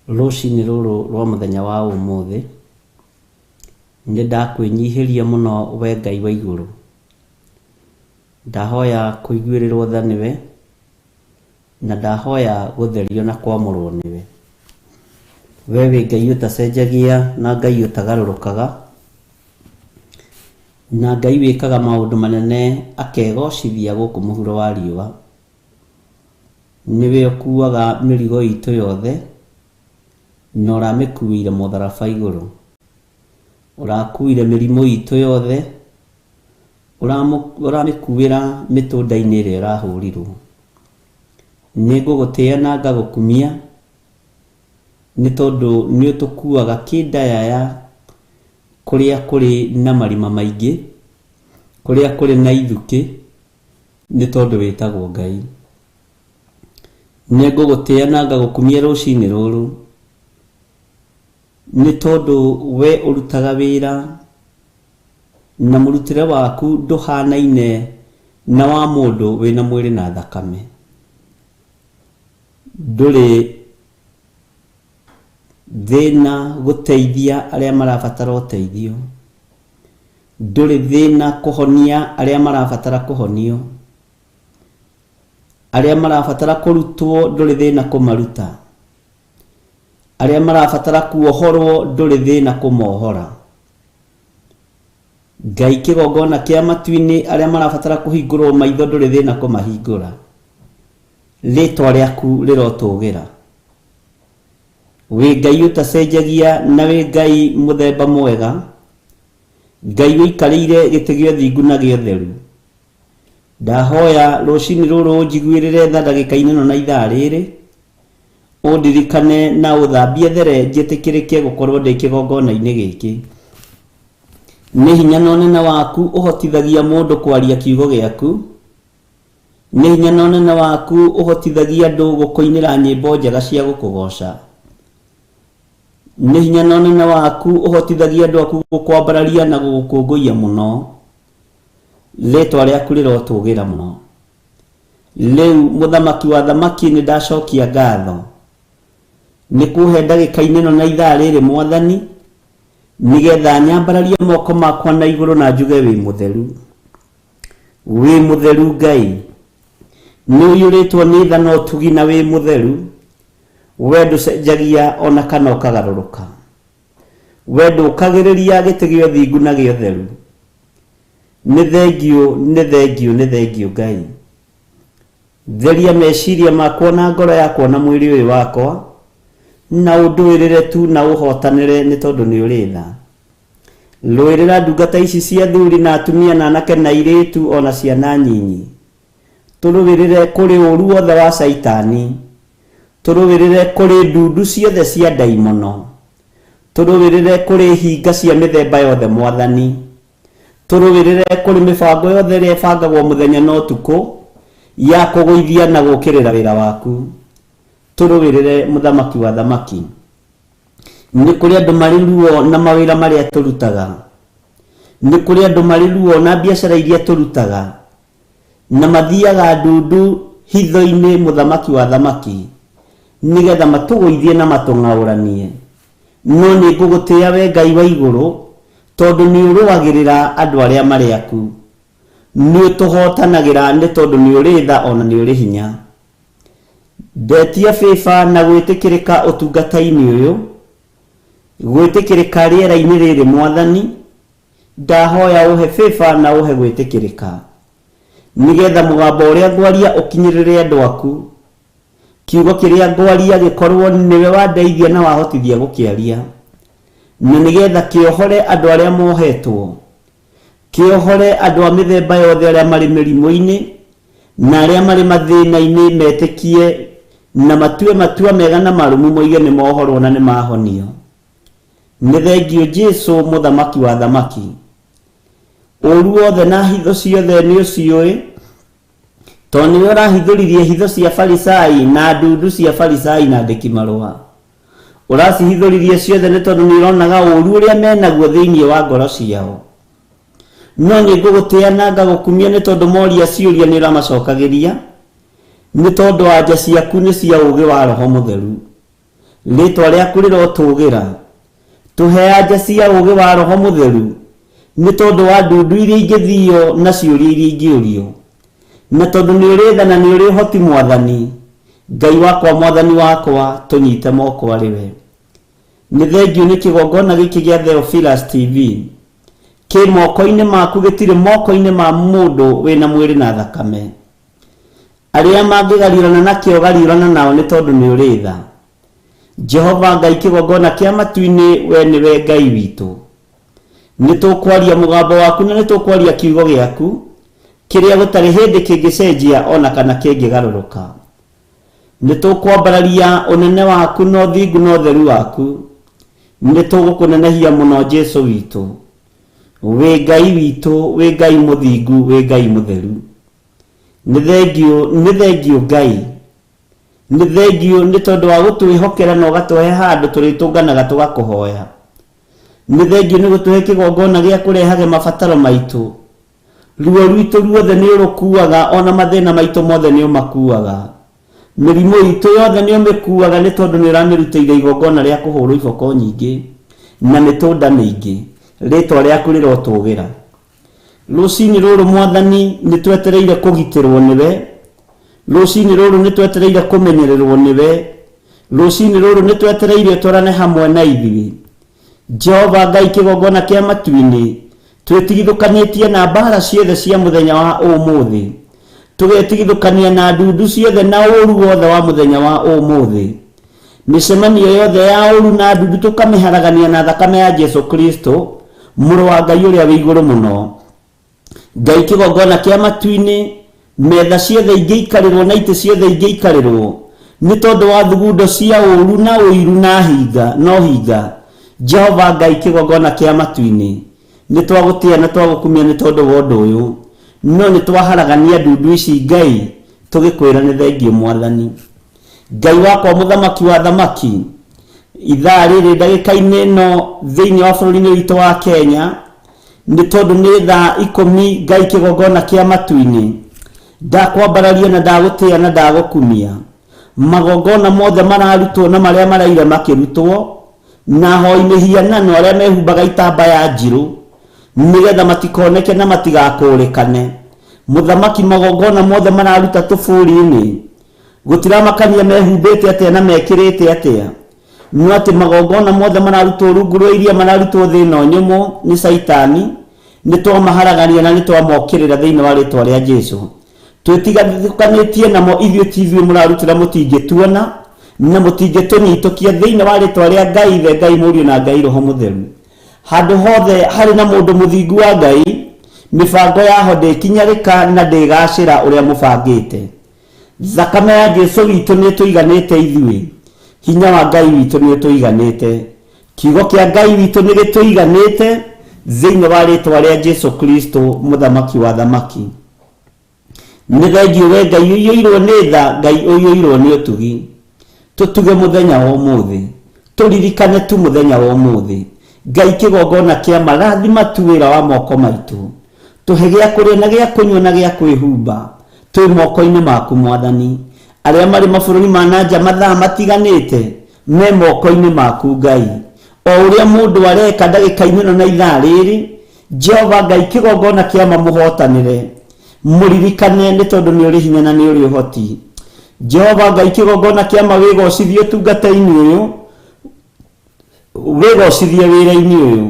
Rũcinĩ rũrũ rwa mũthenya wa ũmũthĩ, nĩ ndakwĩnyihĩria mũno we Ngai wa igũrũ. Ndahoya kũiguĩrĩrwo tha nĩwe, na ndahoya gũtherio na kwamũrwo nĩwe. We wĩ Ngai ũtacenjagia na Ngai ũtagarũrũkaga, na Ngai wĩkaga maũndũ manene akegocithia gũkũ mũhuro wa riũa. Nĩwe ũkuaga mĩrigo itũ yothe, na ũramĩkuĩire mũtharaba igũrũ. Ũrakuire mĩrimũ itũ yothe, ũramĩkuĩra mĩtũnda-inĩ ĩrĩa ĩrahũrirwo. Nĩngũgũtĩĩa na ngagũkumia, nĩ tondũ nĩũtũkuaga kĩndayaya kũrĩa kũrĩ na marima maingĩ, kũrĩa kũrĩ na ithukĩ, nĩ tondũ wĩtagwo Ngai. Nĩngũgũtĩĩa na ngagũkumia rũcinĩ rũrũ, nĩ tondũ we ũrutaga wĩra na mũrutĩre waku ndũhanaine na wa mũndũ wĩna mwĩrĩ na thakame. Ndũrĩ thĩna gũteithia arĩa marabatara ũteithio. Ndũrĩ thĩna kũhonia arĩa marabatara kũhonio. Arĩa marabatara kũrutwo ndũrĩ thĩna kũmaruta. Arĩa marabatara kuohorwo ndũrĩ thĩna kũmohora. Ngai kĩgongona kĩa matu-inĩ arĩa marabatara kũhingũrwo maitho ndũrĩ thĩna kũmahingũra. Rĩtwa rĩaku rĩrotũgĩra. Wĩ Ngai ũtacenjagia na wĩ Ngai mũthemba mwega, Ngai ũikarĩire gĩtĩ gĩa ũthingu na gĩa ũtheru. Ndahoya rũcinĩ rũrũ ũnjiguĩrĩre tha ndagĩka-inĩ ĩno na ithaa rĩrĩ, ũndirikane na ũthambie there njĩtĩkĩrĩke gũkorwo ndĩ kĩgongona-inĩ gĩkĩ. Nĩ hinya na ũnene waku ũhotithagia mũndũ kwaria kiugo gĩaku. Nĩ hinya na ũnene waku ũhotithagia andũ gũkũinĩra nyĩmbo njega cia gũkũgooca. Nĩ hinya na ũnene waku ũhotithagia andũ aku gũkwambararia na gũgũkũngũiya mũno. Rĩtwa rĩaku rĩrotũgĩra mũno. Rĩu mũthamaki wa athamaki nĩ ndacokia ngatho nĩ kũhe ndagĩka-inĩ ĩno na ithaa rĩrĩ mwathani, nĩgetha nyambararie moko makwa na igũrũ na njuge wĩ mũtheru. Wĩ mũtheru Ngai. Nĩ ũiyũrĩtwo nĩ tha na ũtugi na wĩ mũtheru. We ndũcenjagia ona kana ũkagarũrũka. We ndũkagĩrĩria gĩtĩ gĩa ũthingu na gĩa ũtheru. Nĩ thengiũ, nĩ thengiũ, nĩ thengiũ Ngai. Theria meciria makwa na ngoro yakwa na mwĩrĩ ũyũ wakwa, na ũndũĩrĩre tu na ũhotanĩre nĩ tondũ nĩ ũrĩ tha. Rũĩrĩra ndungata ici cia athuri na atumia na anake na airĩtu o na ciana nyinyi. Tũrũĩrĩre kũrĩ ũru wothe wa Caitani. Tũrũĩrĩre kũrĩ ndundu ciothe cia ndaimono. Tũrũĩrĩre kũrĩ hinga cia mĩthemba yothe Mwathani. Tũrũĩrĩre kũrĩ mĩbango yothe ĩrĩa ĩbangagwo mũthenya na ũtukũ ya kũgũithia na gũũkĩrĩra wĩra waku. Tũrũĩrĩre Mũthamaki wa athamaki. Nĩ kũrĩ andũ marĩ ruo na mawĩra marĩa tũrutaga. Nĩ kũrĩ andũ marĩ ruo na biacara iria tũrutaga. Na mathiaga ndundu hitho-inĩ mũthamaki wa athamaki, nĩgetha matũgũithie na matũng'aũranie. No nĩ ngũgũtĩĩa we Ngai wa igũrũ, tondũ nĩ ũrũagĩrĩra andũ arĩa marĩ aku. Nĩ ũtũhootanagĩra nĩ tondũ nĩ ũrĩ tha o na nĩ ũrĩ hinya. Ndetia favor na gwĩtĩkĩrĩka ũtungata-inĩ ũyũ, gwĩtĩkĩrĩka rĩera-inĩ rĩrĩ Mwathani, ndahoya ũhe favor na ũhe gwĩtĩkĩrĩka, nĩgetha mũgambo ũrĩa ngwaria ũkinyĩrĩre andũ aku, kiugo kĩrĩa ngwaria gĩkorwo nĩwe wandeithia na wahotithia gũkĩaria, na nĩgetha kĩohore andũ arĩa mohetwo, Kĩohore andũ a mĩthemba yothe arĩa marĩ mĩrimũ-inĩ na arĩa marĩ mathĩna-inĩ metĩkie na matue matua mega na marũmu moige nĩ mohorwo na nĩ mahonio. Nĩ thengiũ Jesu mũthamaki wa athamaki. Ũru wothe na hitho ciothe nĩ ũciũĩ, tondũ nĩwe ũrahithũririe hitho cia Farisai na ndundu cia Farisai na andĩki marũa. Ũracihithũririe ciothe nĩ tondũ nĩ ũronaga ũũru ũrĩa menaguo thĩinĩ wa ngoro ciao. No nĩ ngũgũtĩa na ngagũkumia nĩ tondũ moria ciũria nĩ ũramacokagĩria, nĩ tondũ anja ciaku nĩ cia ũũgĩ wa Roho Mũtheru. Rĩtwa rĩaku rĩrotũgĩra. Tũhe anja cia ũũgĩ wa Roho Mũtheru nĩ tondũ wa ndundu iria ingĩthio na ciũria iria ingĩũrio. Na tondũ nĩ ũrĩ tha na nĩ ũrĩ ũhoti Mwathani, Ngai wakwa Mwathani wakwa, tũnyite moko arĩ we. Nĩ thengiũ nĩ kĩgongona gĩkĩ gĩa Theophilus TV. Kĩ moko-inĩ maku gĩtirĩ moko-inĩ ma mũndũ wĩna mwĩrĩ na thakame. Arĩa mangĩgariũrana nakĩo gariũrana nao nĩ tondũ nĩ ũrĩ tha. Jehova Ngai kĩgongona kĩa matu-inĩ we nĩwe Ngai witũ. Nĩ tũkwaria mũgambo waku na nĩ tũkwaria kiugo gĩaku kĩrĩa gũtarĩ hĩndĩ kĩngĩcenjia ona kana kĩngĩgarũrũka. Nĩ tũkwambararia ũnene waku na ũthingu na ũtheru waku. Nĩ tũgũkũnenehia mũno Jesu witũ. Wĩ Ngai witũ, wĩ Ngai mũthingu, wĩ Ngai mũtheru. Nĩ thengiũ, nĩ thengiũ Ngai. Nĩ thengiũ nĩ tondũ wa gũtwĩhokera na ũgatũhe handũ tũrĩtũnganaga tũgakũhoya. Nĩ thengiũ nĩ gũtũhe kĩgongona gĩa kũrehage mabataro maitũ. Ruo rwitũ ruothe nĩ ũrũkuaga ona mathĩna maitũ mothe nĩ ũmakuaga. Mĩrimũ itũ yothe nĩ ũmĩkuaga nĩ tondũ nĩ ũramĩrutĩire igongona rĩa kũhũrwo iboko nyingĩ na mĩtũnda mĩingĩ. Rĩtwa rĩaku rĩrotũgĩra. Rũcinĩ rũrũ Mwathani nĩ twetereire kũgitĩrwo nĩwe. Rũcinĩ rũrũ nĩ twetereire kũmenyererwo nĩwe. Rũcinĩ rũrũ nĩ twetereire ũtwarane hamwe na ithuĩ. Jehova Ngai kĩgongona kĩa matu-inĩ, twĩtigithũkanĩtie na mbara ciothe cia mũthenya wa ũmũthĩ. Tũgetigithũkania na ndundu ciothe na ũru wothe wa mũthenya wa ũmũthĩ. Mĩcemanio yothe ya ũru na ndundu tũkamĩharagania na thakame ya Jesu Kristo, mũrũ wa Ngai ũrĩa wĩ igũrũ mũno. Ngai kĩgongona kĩa matu-inĩ, metha ciothe ingĩikarĩrwo na itĩ ciothe ingĩikarĩrwo, nĩ tondũ wa thugundo cia ũũru na ũiru na hinga, no hinga. Jehova Ngai kĩgongona kĩa matu-inĩ, nĩ twagũtĩa na twagũkumia nĩ tondũ wa ũndũ ũyũ, no nĩ twaharagania ndundu ici Ngai, tũgĩkwĩra nĩ thengiũ Mwathani. Ngai wakwa mũthamaki wa thamaki, ithaa rĩrĩ ndagĩka-inĩ ĩno thĩinĩ wa bũrũri-inĩ witũ wa Kenya, nĩ tondũ nĩ thaa ikũmi Ngai kĩgongona kĩa matu-inĩ, ndakwambararia na ndagũtĩa na ndagũkumia. Magongona mothe mararutwo na marĩa maraire makĩrutwo, na ahoi mĩhianano arĩa mehumbaga itambaya njirũ, nĩgetha matikoneke na matigakũrĩkane. Mũthamaki magongona mothe mararuta tũbũri-inĩ, Gũtiramakania mehumbĩte atĩa na mekĩrĩte atĩa, no atĩ magongona mothe mararutwo rungu rwa iria mararutwo thĩ ĩno nyũmũ nĩ Caitani, nĩ twamaharagania na nĩ twamokĩrĩra thĩinĩ wa rĩtwa rĩa Jesu. Twĩtigithũkanĩtie namo ithuĩ ti ithuĩ mũrarutĩra mũtingĩtuona na mũtingĩtũnyitũkia thĩinĩ wa rĩtwa rĩa Ngai Ithe, Ngai Mũriũ na Ngai Roho Mũtheru. Handũ hothe harĩ na mũndũ mũthingu wa Ngai, mĩbango yaho ndĩkinyarĩka na ndĩgacĩra ũrĩa mũbangĩte. Thakame ya Jesu witũ nĩ ĩtũiganĩte ithuĩ. Hinya wa Ngai witũ nĩ ũtũiganĩte. Kiugo kĩa Ngai witũ nĩ gĩtũiganĩte thĩinĩ wa rĩtwa rĩa Jesu Kristo mũthamaki wa thamaki. Nĩ thengiũ we Ngai ũiyũirwo nĩ tha, Ngai ũiyũirwo nĩ ũtugi. Tũtuge mũthenya wa ũmũthĩ. Tũririkane tu mũthenya wa ũmũthĩ. Ngai kĩgongona kĩa ma rathima tu wĩra wa moko maitũ. Tũhe gĩa kũrĩa na gĩa kũnyua na gĩa kwĩhumba. Twĩ moko-inĩ maku Mwathani. Arĩa marĩ mabũrũri ma na nja mathaa matiganĩte me moko-inĩ maku Ngai. O ũrĩa mũndũ areka ndagĩka-inĩ ĩno na ithaa rĩrĩ, Jehova Ngai kĩgongona kĩa ma mũhotanĩre. Mũririkane nĩ tondũ nĩ ũrĩ hinya na nĩ ũrĩ ũhoti. Jehova Ngai kĩgongona kĩa ma wĩgocithie ũtungata-inĩ ũyũ, wĩgocithie wĩra-inĩ ũyũ.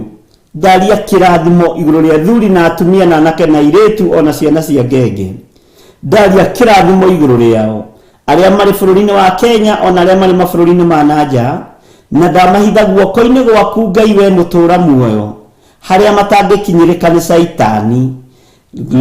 Ndaria kĩrathimo igũrũ rĩa athuri na atumia na anake na airĩtu ona ciana cia ngenge. Ndaria kĩrathimo igũrũ rĩao arĩa marĩ bũrũri-inĩ wa Kenya ona arĩa marĩ mabũrũri-inĩ ma na nja, na ndamahitha guoko-inĩ gwaku Ngai we mũtũũra muoyo, harĩa matangĩkinyĩrĩka nĩ Caitani.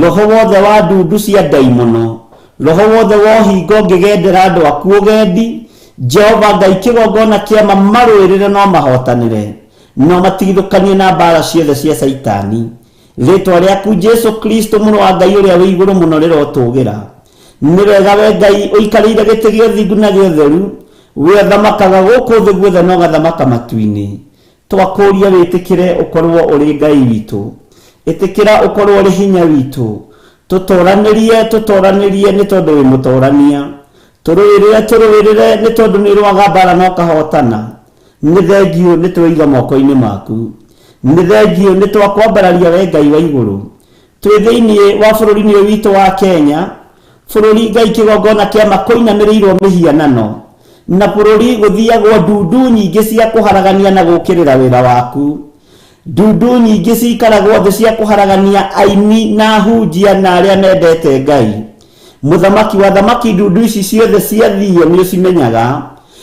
Roho wothe wa ndundu cia ndaimono, roho wothe wa ũhinga ũngĩgendera andũ aku ũgendi, Jehova Ngai kĩgongona kĩa ma marũĩrĩre no mahotanĩre, no matigithũkanie na mbara ciothe cia Caitani. Rĩtwa rĩaku Jesu Kristo mũrũ wa Ngai ũrĩa wĩ igũrũ mũno rĩrotũgĩra. Nĩ wega we Ngai ũikarĩire gĩtĩ gĩa ũthingu na gĩa ũtheru, we ũthamakaga gũkũ thĩ guothe na ũgathamaka matu-inĩ. Twakũria wĩtĩkĩre ũkorwo ũrĩ Ngai witũ. Ĩtĩkĩra ũkorwo ũrĩ hinya witũ. Tũtoranĩrie, tũtoranĩrie nĩ tondũ wĩ mũtorania. Tũrũĩrĩre, tũrũĩrĩre, nĩ tondũ nĩ ũrũaga mbaara na ũkahotana. Nĩ thengiũ nĩ tweiga moko-inĩ maku. Nĩ thengiũ nĩ twakwambararia we Ngai wa igũrũ. Twĩ thĩinĩ wa bũrũri-inĩ ũyũ witũ wa Kenya, bũrũri Ngai kĩgongona kĩa ma kũinamĩrĩirwo mĩhianano, na bũrũri gũthiagwo ndundu nyingĩ cia kũharagania na gũũkĩrĩra wĩra waku. Ndundu nyingĩ ciikaragwo thĩ cia kũharagania aini na ahunjia na arĩa mendete Ngai. Mũthamaki wa athamaki ndundu ici ciothe ciathio nĩ ũcimenyaga,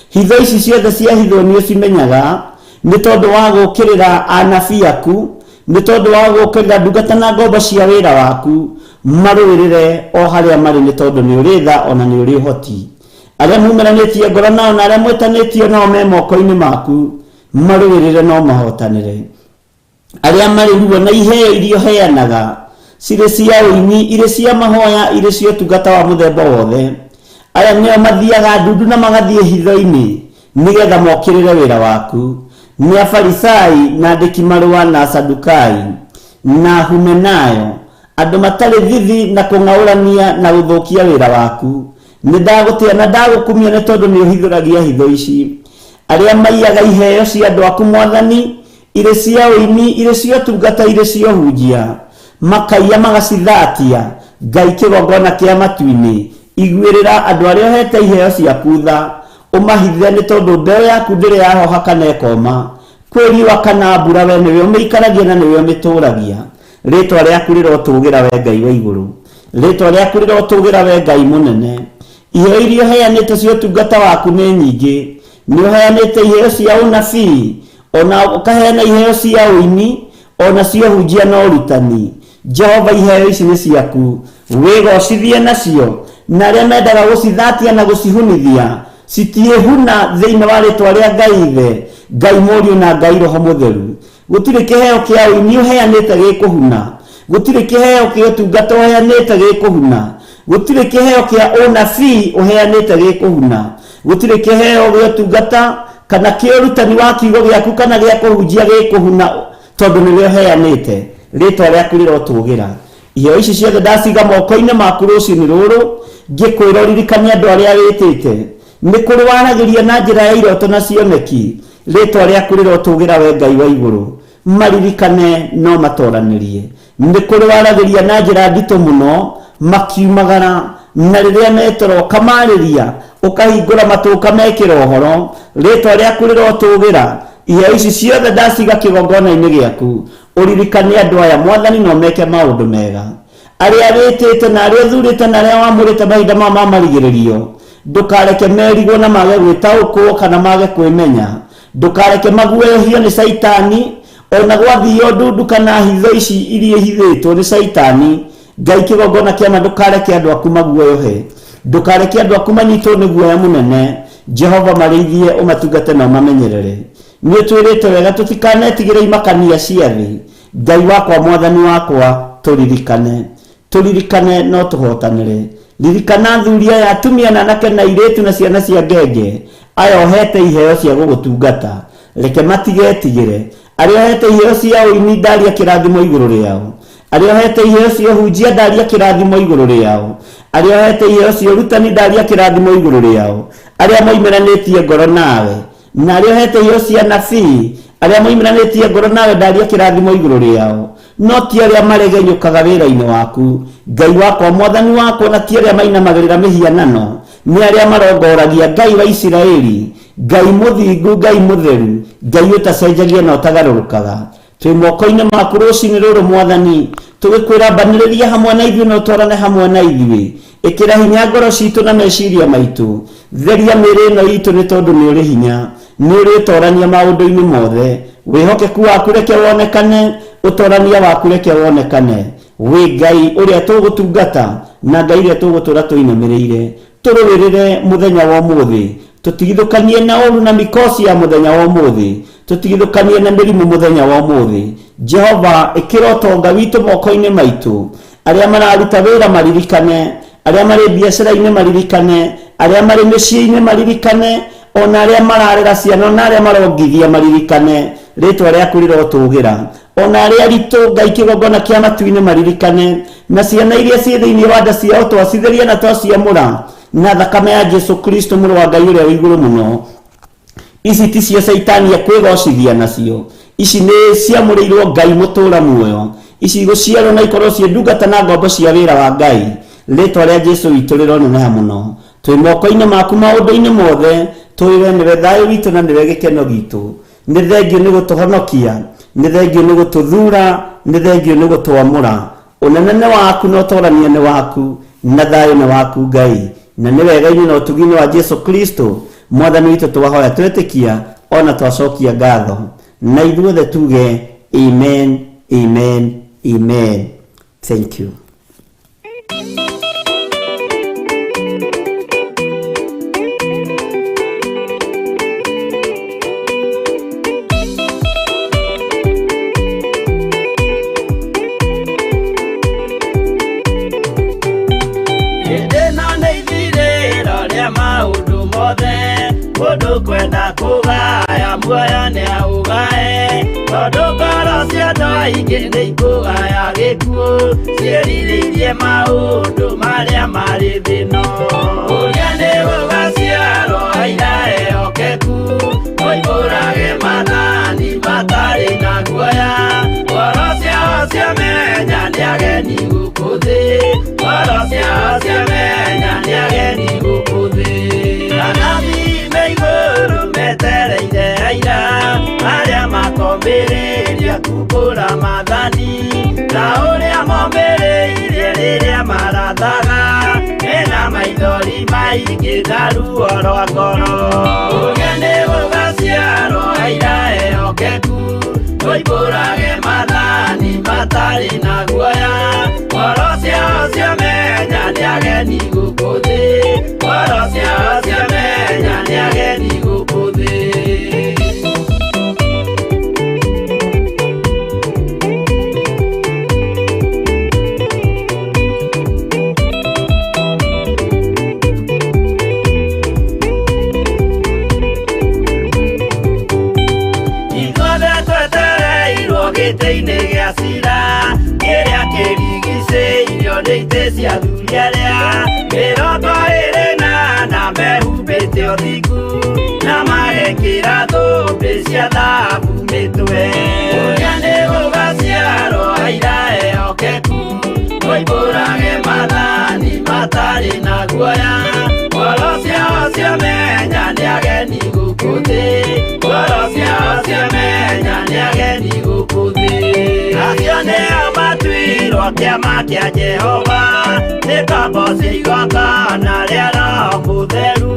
hitho ici ciothe ciahithwo nĩ ũcimenyaga, nĩ tondũ wa gũũkĩrĩra anabii aku, nĩ tondũ wa gũũkĩrĩra ndungata na ngombo cia wĩra waku, marũĩrĩre o harĩa marĩ nĩ tondũ nĩ ũrĩ tha o na nĩ ũrĩ ũhoti. Arĩa mumĩranĩtie ngoro nao na arĩa mwĩtanĩtio nao me moko-inĩ maku, marũĩrĩre na ũmahotanĩre. Arĩa marĩ ruo na iheo iria ũheanaga, cirĩ cia ũini, irĩ cia mahoya, irĩ cia ũtungata wa mũthemba wothe. Aya nĩo mathiaga ndundu na magathiĩ hitho-inĩ, nĩgetha mokĩrĩre wĩra waku. Nĩ Afarisai, na andĩki-marũa, na Asadukai, na Humenayo, andũ matarĩ thithi na kũng'aũrania na gũthũkia wĩra waku. Nĩ ndagũtĩa na ndagũkumia nĩ tondũ nĩ ũhithũragia hitho ici. Arĩa maiyaga iheo cia andũ aku Mwathani, irĩ cia ũini, irĩ cia ũtungata, irĩ cia ũhunjia, makaiya magacithatia, Ngai kĩgongona kĩa matu-inĩ, iguĩrĩra andũ arĩa ũhete iheo ciaku tha, ũmahithe nĩ tondũ mbeũ yaku ndĩrĩ yahoha kana ĩkoma. Kwĩ riũa kana mbura we nĩwe ũmĩikaragia na nĩwe ũmĩtũragia. Rĩtwa rĩaku rĩrotũgĩra we Ngai wa igũrũ. Rĩtwa rĩaku rĩrotũgĩra we Ngai mũnene. Iheo iria ũheanĩte cia ũtungata waku nĩ nyingĩ. Nĩ ũheanĩte iheo cia ũnabii, ona ũkaheana iheo cia ũini, ona cia ũhunjia na ũrutani. Jehova iheo ici nĩ ciaku, wĩgocithie nacio, na arĩa mendaga gũcithatia na gũcihunithia, citiĩhuna thĩinĩ wa rĩtwa rĩa Ngai Ithe, Ngai Mũriũ na Ngai Roho Mũtheru. Gũtirĩ kĩheo kĩa ũini ũheanĩte gĩkũhuna, gũtirĩ kĩheo kĩa ũtungata ũheanĩte gĩkũhuna, gũtirĩ kĩheo kĩa ũnabii ũheanĩte gĩkũhuna, gũtirĩ kĩheo gĩa ũtungata kana kĩa ũrutani wa kiugo gĩaku kana gĩa kũhunjia gĩkũhuna tondũ nĩwe ũheanĩte. Rĩtwa rĩaku rĩrotũgĩra. Iheo ici ciothe ndaciga moko-inĩ maku rũcinĩ rũrũ, ngĩkwĩra ũririkane andũ arĩa wĩtĩte. Nĩ kũrĩ waragĩria na njĩra ya iroto na cioneki, rĩtwa rĩaku rĩrotũgĩra we Ngai wa igũrũ. Maririkane no matoranĩrie. Nĩ kũrĩ waragĩria na njĩra nditũ mũno, makiumagara, na rĩrĩa metoro ũkamarĩria, ũkahingũra matũ ũkamekĩra ũhoro. Rĩtwa rĩaku rĩrotũgĩra. Iheo ici ciothe ndaciga kĩgongona-inĩ gĩaku. Ũririkane andũ aya Mwathani na ũmeke maũndũ mega. Arĩa wĩtĩte na arĩa ũthurĩte na arĩa wamũrĩte mahinda mao ma marigĩrĩrio, ndũkareke merigwo na mage gwĩtaũkwo kana mage kwĩmenya. Ndũkareke maguoyohio nĩ Caitani, o na gwathio ndundu kana hitho ici iria ihithĩtwo nĩ Caitani. Ngai kĩgongona kĩa ma ndũkareke andũ aku maguoyohe. Ndũkareke andũ aku manyitwo nĩ guoya mũnene. Jehova marĩithie, ũmatungate na ũmamenyerere. Nĩ ũtwĩrĩte wega tũtikanetigĩre imakania cia thĩ. Ngai wakwa Mwathani wakwa tũririkane. Tũririkane no tũhotanĩre. Ririkana athuri aya, atumia na anake na airĩtu na ciana cia ngenge, aya ũhete iheo cia gũgũtungata. Reke matigetigĩre. Arĩa ũhete iheo cia ũini ndaria kĩrathimo igũrũ rĩao. Arĩa ũhete iheo cia ũhunjia ndaria kĩrathimo igũrũ rĩao. Arĩa ũhete iheo cia ũrutani ndaria kĩrathimo igũrũ rĩao. Arĩa moimĩranĩtie ngoro nawe na arĩa ũhete iheo cia anabii, arĩa moimĩranĩtie ngoro nawe ndaria kĩrathimo igũrũ rĩao. No ti arĩa maregenyũkaga wĩra-inĩ waku, Ngai wakwa, Mwathani wakwa, na ti arĩa mainamagĩrĩra mĩhianano, nĩ arĩa marongoragia Ngai wa Isiraeli, Ngai mũthingu, Ngai mũtheru, Ngai ũtacenjagia na ũtagarũrũkaga. Twĩ moko-inĩ maku rũcinĩ rũrũ Mwathani, tũgĩkwĩra ambanĩrĩria hamwe na ithuĩ na ũtwarane hamwe na ithuĩ. Ĩkĩra hinya ngoro citũ na meciria maitũ. Theria mĩĩrĩ ĩno itũ nĩ tondũ nĩ ũrĩ hinya. Nĩ ũrĩ ũtorania maũndũ-inĩ mothe. Wĩhokeku waku reke wonekane, ũtorania waku reke wonekane. Wĩ Ngai ũrĩa tũgũtungata na Ngai ũrĩa tũgũtũra tũinamĩrĩire. Tũrũĩrĩre mũthenya wa ũmũthĩ. Tũtigithũkanie na ũru na mikosi ya mũthenya wa ũmũthĩ. Tũtigithũkanie na mĩrimũ mũthenya wa ũmũthĩ. Jehova, ĩkĩra ũtonga witũ moko-inĩ maitũ. Arĩa mararuta wĩra maririkane, arĩa marĩ biacara-inĩ maririkane, arĩa marĩ mĩciĩ-inĩ maririkane, ona arĩa mararera ciana ona arĩa marongithia maririkane, rĩtwa rĩaku rĩrotũgĩra. Ona arĩa aritũ Ngai kĩgongona kĩa matu-inĩ maririkane, na ciana iria ciĩ thĩinĩ wa nda ciao twacitheria na twaciamũra. Na thakame ya Jesu Kristo mũrũ wa Ngai ũrĩa wĩ igũrũ mũno. Ici ti cio Caitani ekwĩgocithia nacio. Ici nĩ ciamũrĩirwo Ngai mũtũra muoyo. Ici igũciarwo na ikorwo ciĩ ndungata na ngombo cia wĩra wa Ngai. Rĩtwa rĩa Jesu witũ rĩroneneha mũno. Twĩ moko-inĩ maku maũndũ-inĩ mothe, tũĩ we nĩwe thayũ witũ na nĩwe gĩkeno gitũ. Nĩ thengiũ nĩ gũtũhonokia, nĩ thengiũ nĩ gũtũthura, nĩ thengiũ nĩ gũtwamũra. Ũnene nĩ waku na ũtorania nĩ waku, na thayũ nĩ waku Ngai. Na nĩ wega-inĩ na ũtugi-inĩ wa Jesu Kristo Mwathani witũ twahoya twetĩkia ona twacokia ngatho. Na ithuothe tuge amen, amen, amen. Thank you. Hĩndĩ ĩno nĩ ithirĩro rĩa maũndũ mothe, mũndũ kwenda kũgaya muoyo nĩ aũgae, tondũ ngoro cia andũ aingĩ nĩ ikũgaya gĩkuũ, ciĩrirĩirie maũndũ marĩa marĩ thĩ ĩno. Ũrĩa nĩ gũgaciarwo aira ehokeku, moimbũrage maathani matarĩ na guoya, ngoro ciao ciamenya nĩ ageni gũkũ thĩ, ngoro ciao ciamenya nĩ ageni gũkũ thĩ. Anabii me igũrũ metereire aira, arĩa makombĩrĩria kumbũra maathani, ta ũrĩa mombĩrĩirie rĩrĩa marathaga, mena maithori maingĩ na ruo rwa ngoro. Ũrĩa nĩ gũgaciarwo aira ehokeku, moimbũrage maathani matarĩ na guoya, ngoro ciao ciamenya nĩ ageni gũkũ thĩ, ngoro ciao ciamenya nĩ ageni gũkũ thĩ. Ithuothe twetereirwo gĩtĩ-inĩ gĩa cira, kĩrĩa kĩrigicĩirio nĩ itĩ cia athuri arĩa 24 mehumbĩte ũthingu, na magekĩra thũmbĩ cia thahabu mĩtwe. Ũrĩa nĩ gũgaciarwo aira ehokeku, moimbũrage maathani matarĩ na guoya, ngoro ciao ciamenya nĩ ageni gũkũ thĩ, ngoro ciao ciamenya nĩ ageni gũkũ thĩ. Acio nĩo matuirwo kĩama kĩa Jehova, nĩ ngombo cia igongona rĩa Roho Mũtheru,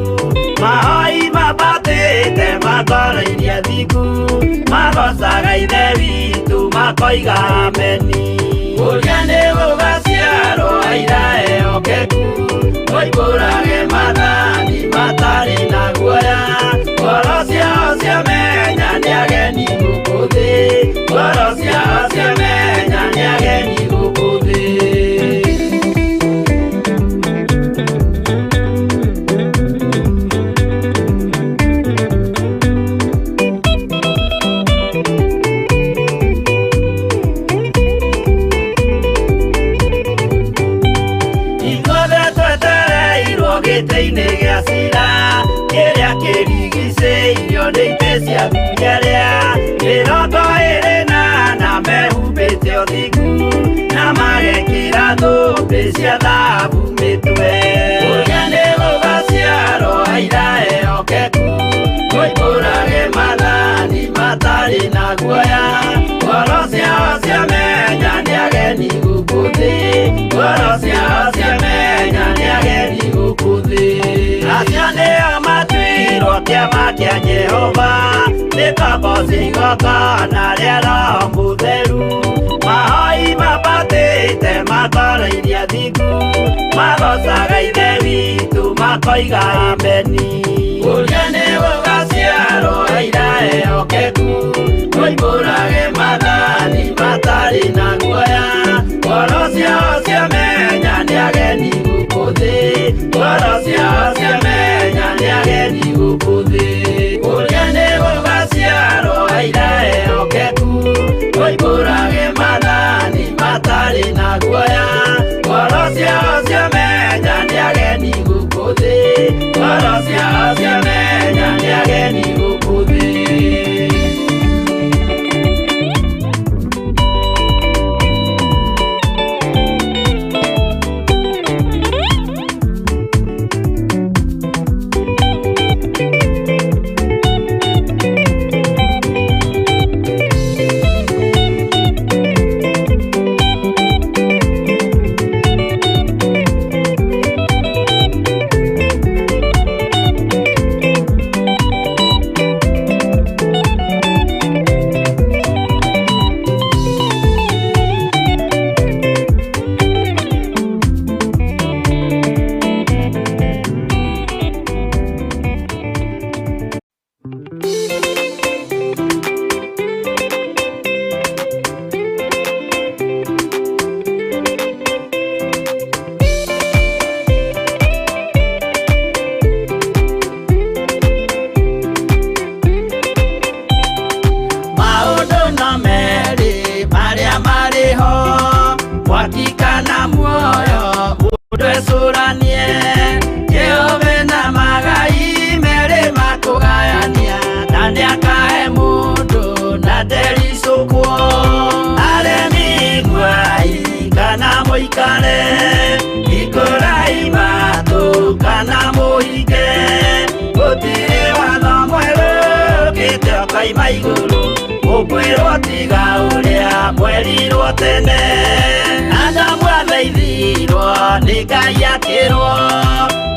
mahoi mambatĩte makoroirie thingu, magocaga Ithe witũ makoiga ameni. Ũrĩa nĩ gũgaciarwo aira ehokeku, moimbũrage maathani matarĩ na guoya, ngoro ciao ciamenya nĩ ageni gũkũ thĩ, ngoro ciao ciamenya nĩ ageni gũkũ thĩ. Ithuothe twetereirwo gĩtĩ-inĩ gĩa cira, kĩrĩa kĩrigicĩirio nĩ itĩ cia athuri arĩa 24 mehumbĩte ũthingu, na magekĩra thũmbĩ cia thahabu mĩtwe. Ũrĩa nĩ gũgaciarwo aira ehokeku, moimbũrage maathani matarĩ na guoya, ngoro ciao ciamenya nĩ ageni gũkũ thĩ, ngoro ciao ciamenya nĩ ageni gũkũ thĩ. Acio nĩo matuirwo kĩama kĩa Jehova, nĩ ngombo cia igongona rĩa Roho Mũtheru, mahoi mambatĩte makoroirie thingu, magocaga Ithe witũ makoiga ameni. Ũrĩa nĩ gũgaciarwo aira ehokeku, moimbũrage maathani matarĩ na guoya, ngoro ciao ciamenya nĩ ageni gũkũ thĩ, ngoro ciao ciamenya nĩ ageni gũkũ thĩ. Ũrĩa nĩ gũgaciarwo aira ehokeku, moimbũrage maathani matarĩ na guoya, ngoro ciao ciamenya nĩ ageni gũkũ thĩ, ũkaima igũrũ ũkwĩrwo tiga ũrĩa mwerirwo tene Adamu athaithirwo nĩ Ngai akĩrwo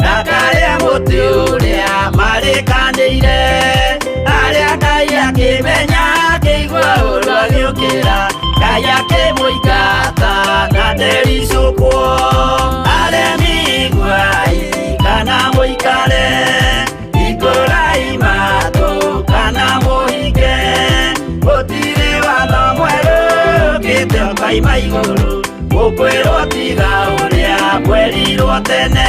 ndakarĩa mũtĩ ũrĩa marĩkanĩire arĩa Ngai akĩmenya akĩigua ũru agĩũkĩra Ngai akĩmũingata na ndericũkwo aremi iguai kana mũikare ikũrai matũ kana mũhinge gũtirĩ watho mwerũ ũkĩte ũkaima igũrũ ũkwĩrwo tiga ũrĩa mwerirwo tene.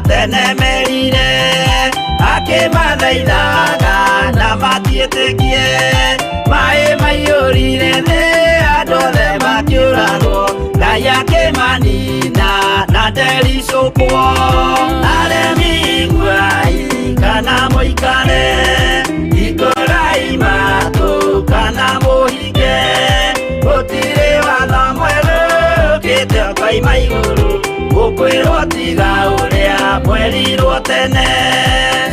Tene merire akĩmathaithaga na matiĩtĩkie maĩ maiyũrire thĩ andũ othe makĩũragwo Ngai akĩmanina na ndericũkwo aremi iguai kana mũikare ikũrai matũ kana mũhinge gũtirĩ watho mwerũ ũkĩte ũkaima igũrũ ũkwĩrwo tiga ũrĩa mwerirwo tene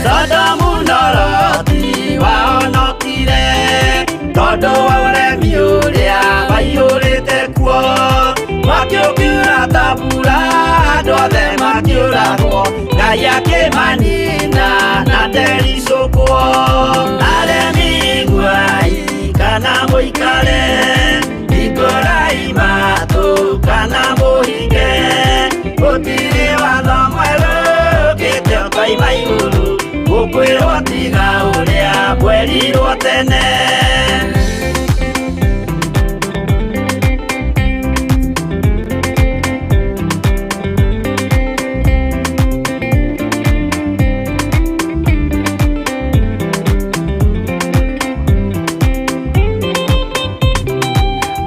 Sodomu na Loti wahonokire tondũ wa ũremi ũrĩa waiyũrĩte kuo mwaki ũkiura ta mbura andũ othe makĩũragwo Ngai akĩmanina na ndericũkwo aremi iguai kana mũikare ikũrai matũ kana mũhinge gũtirĩ watho mwerũ ũkĩte ũkaima igũrũ ũkwĩrwo tiga ũrĩa mwerirwo tene.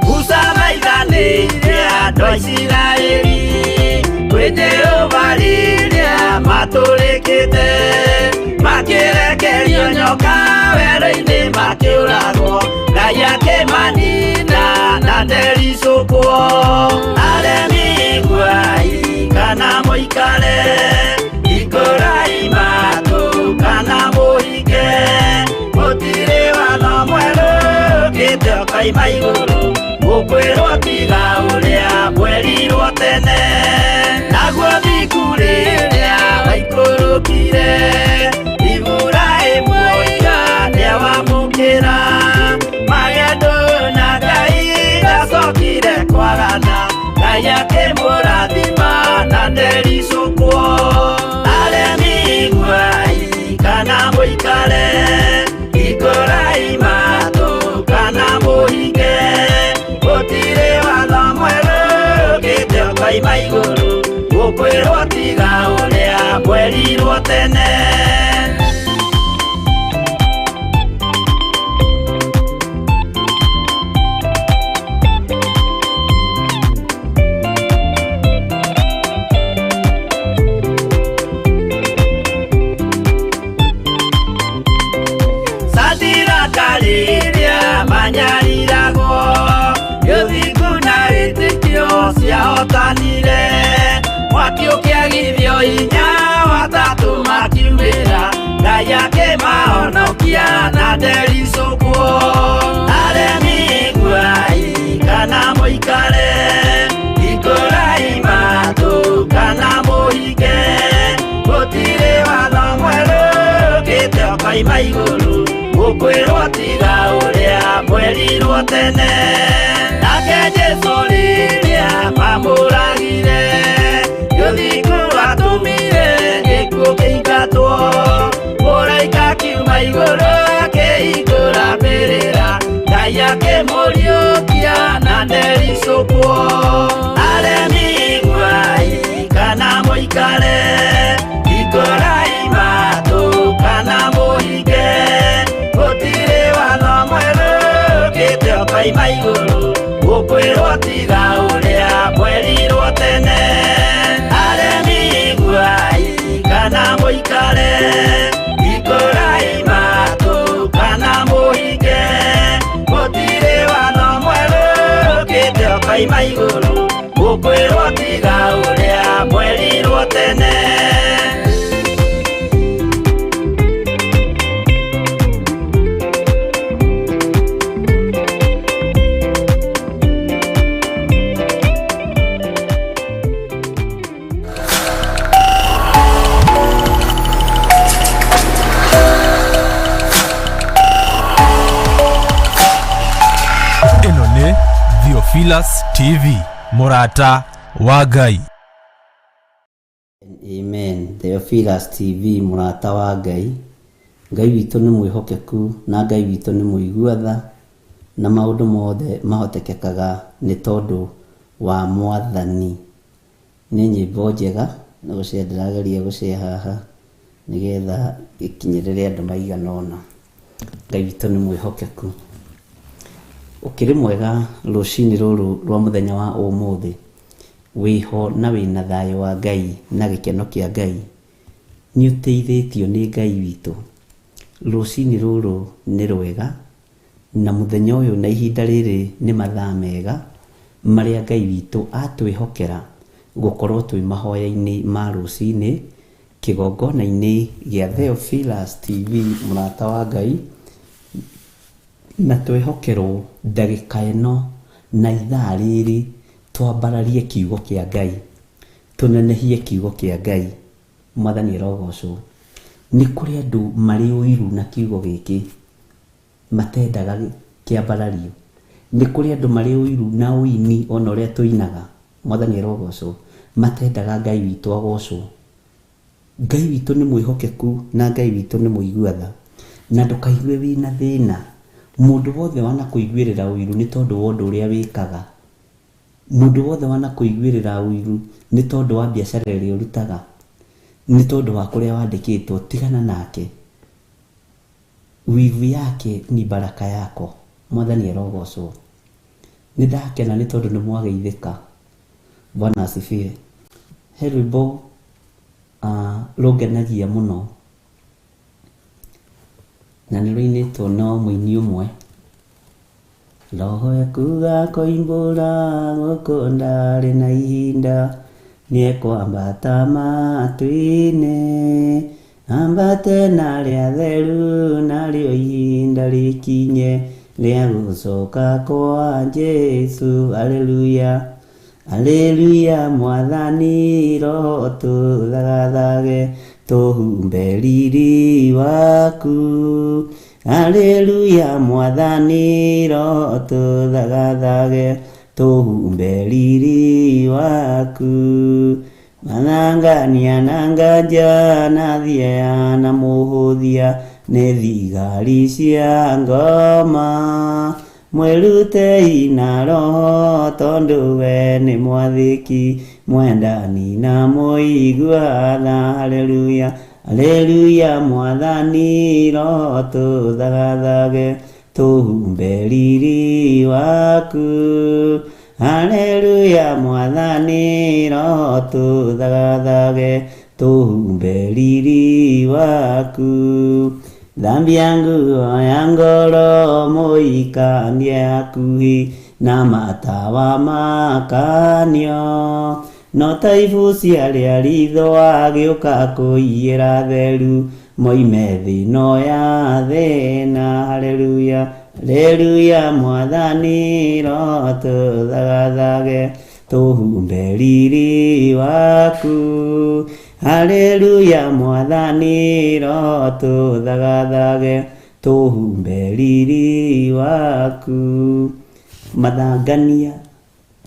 Musa maithanĩire andũ a Isiraeli kwĩ Jehova rĩrĩa matũrĩkĩte makĩrekerio nyoka werũ-inĩ makĩũragwo Ngai akĩmanina na ndericũkwo aremi iguai kana mũikare ikũrai matũ kana mũhinge gũtirĩ watho mwerũ ũkĩte ũkaima igũrũ ũkwĩrwo tiga ũrĩa mwerirwo tene naguo thingu rĩrĩa waikũrũkire Iburahĩmu oiga nĩawamũkĩra magendo na Ngai ndacokire kwagana Ngai akĩmũrathima na ndericũkwo aremi iguai kana mũikare ikũrai matũ kana mũhinge gũtirĩ watho mwerũ ũkĩte ũkaima igũrũ ũkwĩrwo tiga ũrĩa mwerirwo tene. Sadiraka rĩrĩa manyariragwo gĩthingu na wĩtĩkio ciahotanire mwaki ũkĩagithio hinya watatũ makiumĩra Ngai akĩmahonokia na ndericũkwo aremi iguai kana mũikare ikũrai matũ kana mũhinge gũtirĩ watho mwerũ ũkĩte ũkaima igũrũ ũkwĩrwo tiga ũrĩa mwerirwo tene nake Jesũ rĩrĩa mamũragire gĩthingu watũmire gĩkuũ kĩingatwo mũraika akiuma igũrũ akĩhingũra mbĩrĩra Ngai akĩmũriũkia na ndericũkwo aremi iguai kana mũikare ikũrai matũ kana mũhinge gũtirĩ watho mwerũ ũkĩte ũkaima igũrũ ũkwĩrwo tiga ũrĩa mwerirwo tene aremi iguai kana mũikare Theophilus TV, mũrata wa Ngai. Amen. Theophilus TV, mũrata wa Ngai. Ngai witũ nĩ mwĩhokeku na Ngai witũ nĩ mũigua tha, na maũndũ mothe mahotekekaga nĩ tondũ wa Mwathani. Nĩ nyĩmbo njega, nĩ gũcea ndĩrageria gũcea haha nĩgetha ĩkinyĩrĩre andũ maigana ũna. Ngai witũ nĩ mwĩhokeku. Ũkĩrĩ mwega rũcinĩ rũrũ rwa mũthenya wa ũmũthĩ, wĩho na wĩna thayũ wa Ngai na gĩkeno kĩa Ngai. Nĩ ũteithĩtio nĩ Ngai witũ. Rũcinĩ rũrũ nĩ rwega, na mũthenya ũyũ na ihinda rĩrĩ nĩ mathaa mega marĩa Ngai witũ atwĩhokera gũkorwo twĩ mahoya-inĩ ma rũcinĩ kĩgongona-inĩ gĩa Theophilus TV, mũrata wa Ngai, na twehokerwo ndagĩka ĩno na ithaa rĩrĩ twambararie kiugo kĩa Ngai, tũnenehie kiugo kĩa Ngai. Mwathani arogocwo. Nĩ kũrĩ andũ marĩ ũiru na kiugo gĩkĩ, matendaga kĩambarario. Nĩ kũrĩ andũ marĩ ũiru na ũini ona ũrĩa tũinaga. Mwathani arogocwo. Matendaga Ngai witũ agocwo. Ngai witũ nĩ mwĩhokeku na Ngai witũ nĩ mũigua tha. Na ndũkaigue wĩna thĩna. Mũndũ wothe wanakũiguĩrĩra ũiru nĩ tondũ wa ũndũ ũrĩa wĩkaga. Mũndũ wothe wanakũiguĩrĩra ũiru nĩ tondũ wa biacara ĩrĩa ũrutaga, nĩ tondũ wa kũrĩa wandĩkĩtwo, tigana nake. Wivu yake ni baraka yako. Mwathani arogocwo. Nĩ ndakena nĩ tondũ nĩ mwageithĩka. Bwana asifiwe. He rwĩmbo rũngenagia mũno na nĩ rũinĩtwo no mũini ũmwe. Roho ekuga koimbũra gũkũ ndarĩ na ihinda, nĩekwambata matu-inĩ, ambate na arĩa atheru, narĩo ihinda rĩkinye rĩa gũcoka kwa Jesũ. Haleluya, haleluya, Mwathani Roho tũthagathage, tũhumbe riri waku. Haleluya, Mwathani Roho tũthagathage, tũhumbe riri waku. Mathangania na nganja na thieya na mũhũthia nĩ thigari cia ngoma. Mwĩrutei na Roho tondũ we nĩ mwathĩki, mwendani na mũigua tha. Haleluya, haleluya, Mwathani Roho tũthagathage, tũhumbe riri waku. Haleluya, Mwathani Roho tũthagathage, tũhumbe riri waku. Thambia nguo ya ngoro mũikanie hakuhĩ na matawa makanio, no ta ibuci arĩa ritho agĩũka kũiyĩra theru moime thĩ-ĩno ya thĩna. Haleluya, haleluya, Mwathani Roho tũthagathage, tũhumbe riri waku. Haleluya, Mwathani Roho tũthagathage, tũhumbe riri waku. Mathangania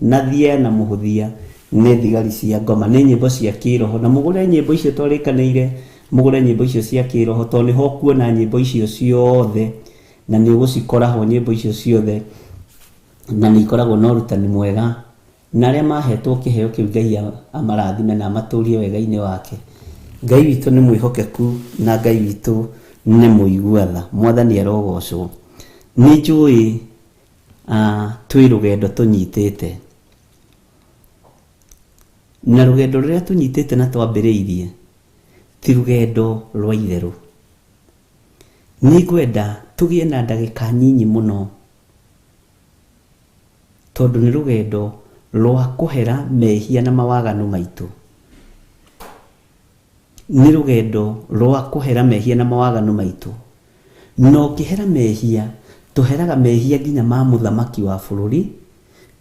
na thia na mũhũthia nĩ thigari cia ngoma, nĩ nyĩmbo cia kĩroho. Na mũgũre nyĩmbo icio twarĩkanĩire, mũgũre nyĩmbo icio cia kĩroho, tondũ nĩho ũkuona nyĩmbo icio ciothe, na nĩ ũgũcikora ho nyĩmbo icio ciothe, na nĩ ikoragwo na ũrutani mwega. Na arĩa mahetwo kĩheo kĩu Ngai amarathime na amatũrie wega-inĩ wake. Ngai witũ nĩ mwĩhokeku na Ngai witũ nĩ mũigua tha. Mwathani arogocwo. Nĩ njũĩ twĩ rũgendo tũnyitĩte, na rũgendo rũrĩa tũnyitĩte na twambĩrĩirie ti rũgendo rwa itherũ. Nĩ ngwenda tũgĩe na ndagĩka nyinyi mũno, tondũ nĩ rũgendo rwa kũhera mehia na mawaganu maitũ. Nĩ rũgendo rwa kũhera mehia na mawaganu maitũ. Na ũkĩhera mehia, tũheraga mehia nginya ma mũthamaki wa bũrũri,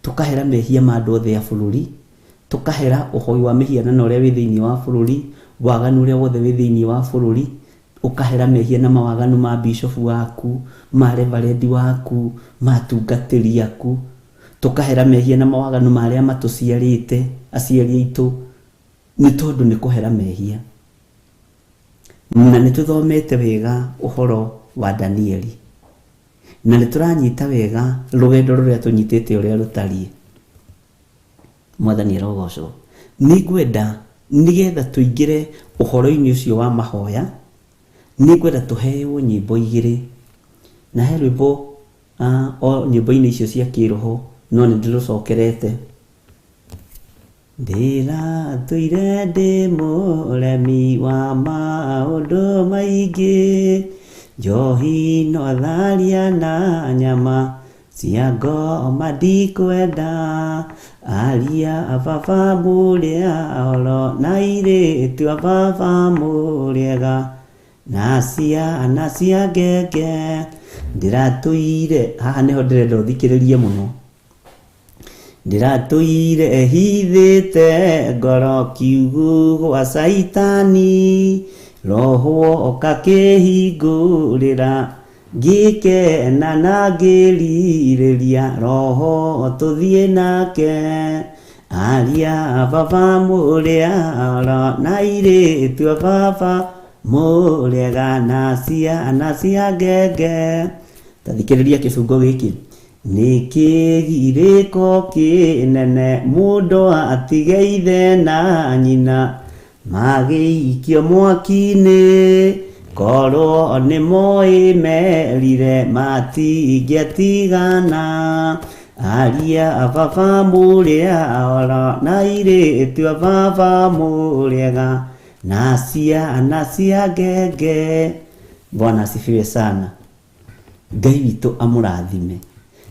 tũkahera mehia ma andũ othe a bũrũri, tũkahera ũhoi wa mĩhianano ũrĩa wĩ thĩinĩ wa bũrũri, waganu ũrĩa wothe wĩ thĩinĩ wa bũrũri, ũkahera mehia na mawaganu ma bishofu waku, ma reverendi waku, ma atungatĩri aku. Tũkahera mehia na mawaganu ma arĩa matũciarĩte, aciari aitũ, nĩ tondũ nĩ kũhera mehia. Na nĩ tũthomete wega ũhoro wa Danieli. Na nĩ tũranyita wega rũgendo rũrĩa tũnyitĩte ũrĩa rũtariĩ. Mwathani arogocwo. Nĩ ngwenda nĩgetha tũingĩre ũhoro-inĩ ũcio wa mahoya, nĩ ngwenda tũheo nyĩmbo igĩrĩ. Na he rwĩmbo o nyĩmbo-inĩ icio cia kĩroho no nĩ ndĩrũcokerete. Ndĩratũire ndĩ mũremi wa maũndũ maingĩ, njohi no tharia na nyama cia ngoma ndikwenda, aria a baba mũrĩ oro na airĩtu a baba mũrĩ ega, na ciana cia ngenge. Ndĩratũire, haha nĩho ndĩrenda ũthikĩrĩrie mũno. Ndĩratũire hithĩte ngoro kiugũ gwa caitani, roho oka kĩhingũrĩra, ngĩkena na ngĩrirĩria roho tũthiĩ nake. Aria a baba mũrĩ oro na airĩtu a baba mũrĩ ega na ciana cia ngenge. Ta thikĩrĩria kĩbungo gĩkĩ. Nĩ kĩgirĩko kĩnene mũndũ atige ithe na nyina magĩikio mwaki-inĩ, korwo nĩ moĩ merire matingĩatigana. Aria a baba mũrĩ oro na airĩtu a baba mũrĩ ega na ciana cia ngenge. Bwana asifiwe sana. Ngai witũ amũrathime.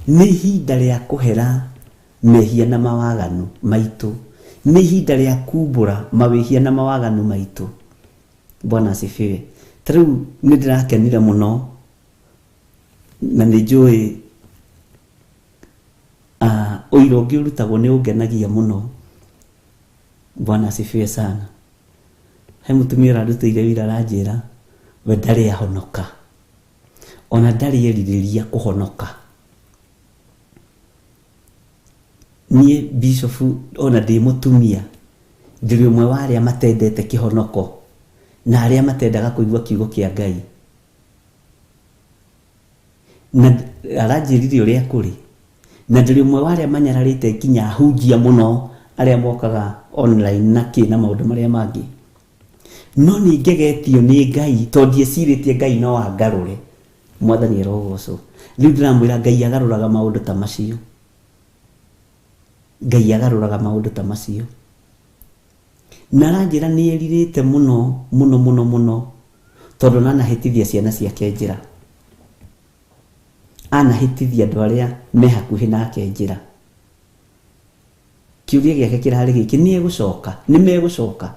Nĩ ihinda rĩa kũhera mehia na mawaganu maitũ. Nĩ ihinda rĩa kumbũra mawĩhia na mawaganu maitũ. Bwana asifiwe. Ta rĩu nĩ ndĩrakenire mũno na nĩ njũĩ ũira ũngĩ ũrutagwo nĩ ũngenagia mũno. Bwana asifiwe sana. He mũtumia ũrandutĩire ũira aranjĩra we ndarĩ ahonoka. Ona ndarĩ erirĩria kũhonoka. Niĩ bishop ona ndĩ mũtumia ndĩrĩ ũmwe wa arĩa matendete kĩhonoko na arĩa matendaga kũigua kiugo kĩa Ngai. Na aranjĩrire ũrĩa kũrĩ. Na ndĩrĩ ũmwe wa arĩa manyararĩte nginya ahunjia mũno arĩa mokaga online na kĩ na maũndũ marĩa mangĩ. No nĩ ngegetio nĩ Ngai tondũ ndiecirĩtie Ngai no angarũre. Mwathani arogocwo. Rĩu ndĩramwĩra Ngai agarũraga maũndũ ta macio. Ngai agarũraga maũndũ ta macio. Na aranjĩra nĩ erirĩte mũno mũno mũno mũno tondũ nanahĩtithia ciana ciake njĩra. Anahĩtithia andũ arĩa me hakuhĩ nake njĩra. Kĩũria gĩake kĩrarĩ gĩkĩ, nĩ egũcoka? Nĩ megũcoka?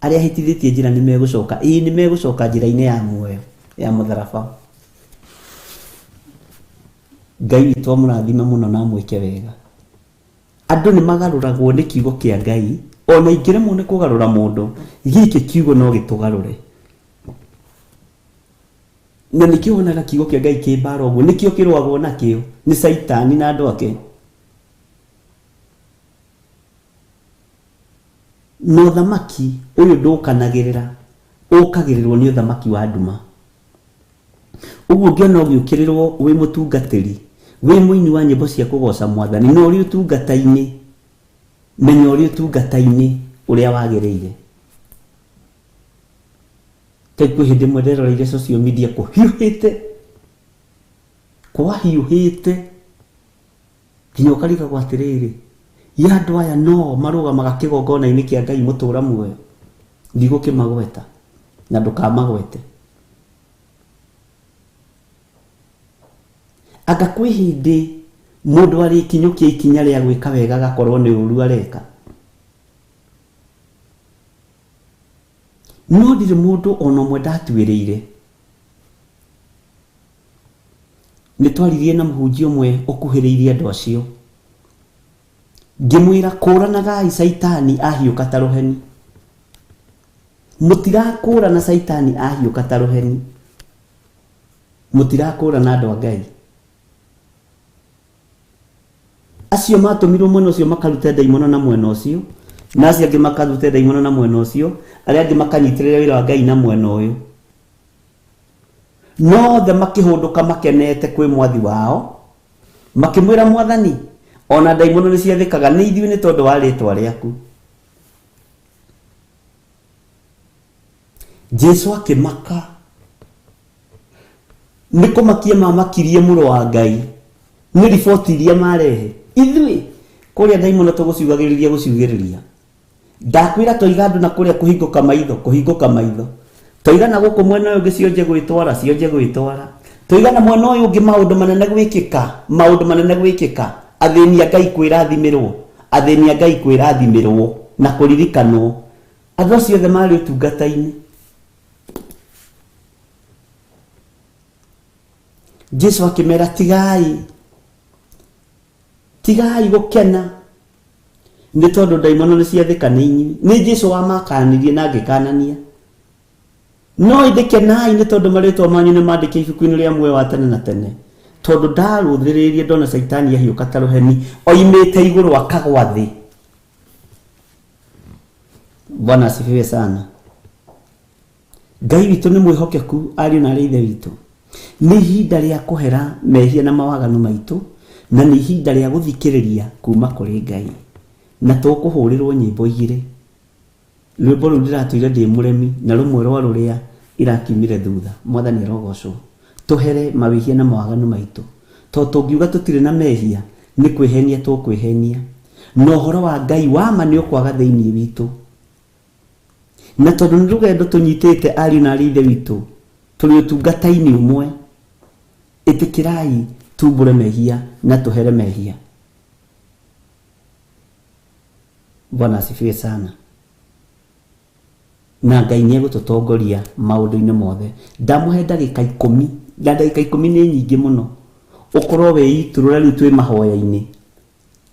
Arĩa ahĩtithĩtie njĩra nĩ megũcoka? Ĩĩ nĩ megũcoka njĩra-inĩ ya muoyo ya mũtharaba. Ngai witũ amũrathime mũno na amwĩke wega. Andũ nĩ magarũragwo nĩ kiugo kĩa Ngai, ona ingĩremwo nĩ kũgarũra mũndũ, gĩkĩ kiugo no gĩtũgarũre. Na nĩkĩo wonaga kiugo kĩa Ngai kĩ mbara ũguo, nĩkĩo kĩrũagwo nakĩo nĩ Caitani na andũ ake. Na ũthamaki ũyũ ndũkanagĩrĩra, ũkagĩrĩrwo nĩ ũthamaki wa nduma. Ũguo ũngĩona ũgĩũkĩrĩrwo wĩ mũtungatĩri, wĩ mũini wa nyĩmbo cia kũgoca mwathani, na ũrĩ ũtungata-inĩ, menya ũrĩ ũtungata-inĩ ũrĩa wagĩrĩire. Kai kwĩ hĩndĩ ĩmwe nderoreire social media kũhiũhĩte, kwahiũhĩte nginya ũkarigagwo atĩrĩrĩ, ya andũ aya no marũgamaga kĩgongona-inĩ kĩa Ngai mũtũra muoyo? Ndigũkĩmagweta na ndũkamagwete. Anga kwĩ hĩndĩ mũndũ arĩkinyũkia ikinya rĩa gwĩka wega agakorwo nĩ ũru areka? No ndirĩ mũndũ ona ũmwe ndatuĩrĩire. Nĩ twaririe na mũhunjia ũmwe ũkuhĩrĩirie andũ acio. Ngĩmwĩra kũranagai caitani ahiũka ta rũheni. Mũtirakũrana caitani ahiũka ta rũheni. Mũtirakũrana andũ a Ngai. Acio matũmirwo mwena ũcio makarute ndaimono na mwena ũcio, na acio angĩ makarute ndaimono na mwena ũcio, arĩa angĩ makanyitĩrĩra wĩra wa Ngai na mwena ũyũ. No othe makĩhũndũka makenete kwĩ mwathi wao, makĩmwĩra, Mwathani, ona ndaimono nĩ ciathĩkaga nĩ ithuĩ nĩ tondũ wa rĩtwa rĩaku. Jesu akĩmaka. Nĩ kũmakia mamakirie mũrũ wa Ngai nĩ riboti iria marehe. Ithuĩ kũrĩa ndaimono tũgũciugagĩrĩria gũciugĩrĩria. Ndakwĩra toiga andũ na kũrĩa kũhingũka maitho, kũhingũka maitho. Toiga na gũkũ mwena ũyũ ũngĩ cionje gwĩtwara, cionje gwĩtwara. Toiga na mwena ũyũ ũngĩ maũndũ manene gwĩkĩka, maũndũ manene gwĩkĩka. Athĩni a Ngai kwĩrathimĩrwo, athĩni a Ngai kwĩrathimĩrwo na kũririkanwo. Andũ acio othe marĩ ũtungata-inĩ. Jesu akĩmera, tigai, tigai gũkena nĩ tondũ ndaimono nĩ ciathĩka nĩ inyuĩ. Nĩ Jesu wamakanirie na angĩkanania. No ĩndĩ kenai nĩ tondũ marĩtwa manyu nĩ mandĩke ibuku-inĩ rĩa muoyo wa tene na tene. Tondũ ndarũthĩrĩirie ndona Caitani ahiũka ta rũheni oimĩte igũrũ akagwa thĩ. Bwana asifiwe sana. Ngai witũ nĩ mwĩhokeku, ariũ na arĩ ithe witũ. Nĩ ihinda rĩa kũhera mehia na mawaganu maitũ, na nĩ ihinda rĩa gũthikĩrĩria kuma kũrĩ Ngai. Na tũkũhũrĩrwo nyĩmbo igĩrĩ. Rwĩmbo rũu ndĩratũire ndĩ mũremi, na rũmwe rwa rũrĩa irakiumire thutha. Mwathani arogocwo. Tũhere mawĩhia na mawaganu maitũ. To tũngiuga tũtirĩ na mehia, nĩ kwĩhenia tũkwĩhenia. Na ũhoro wa Ngai wa ma nĩ ũkwaga thĩinĩ witũ. Na tondũ nĩ rũgendo tũnyitĩte ariũ na arĩ ithe witũ, tũrĩ ũtungata-inĩ ũmwe, ĩtĩkĩrai tumbũre mehia na tũhere mehia. Bwana asifiwe sana. Na Ngai nĩ egũtũtongoria maũndũ-inĩ mothe. Ndamũhe ndagĩka ikũmi, na ndagĩka ikũmi nĩ nyingĩ mũno. Ũkorwo wĩitũrũra rĩu twĩ mahoya-inĩ.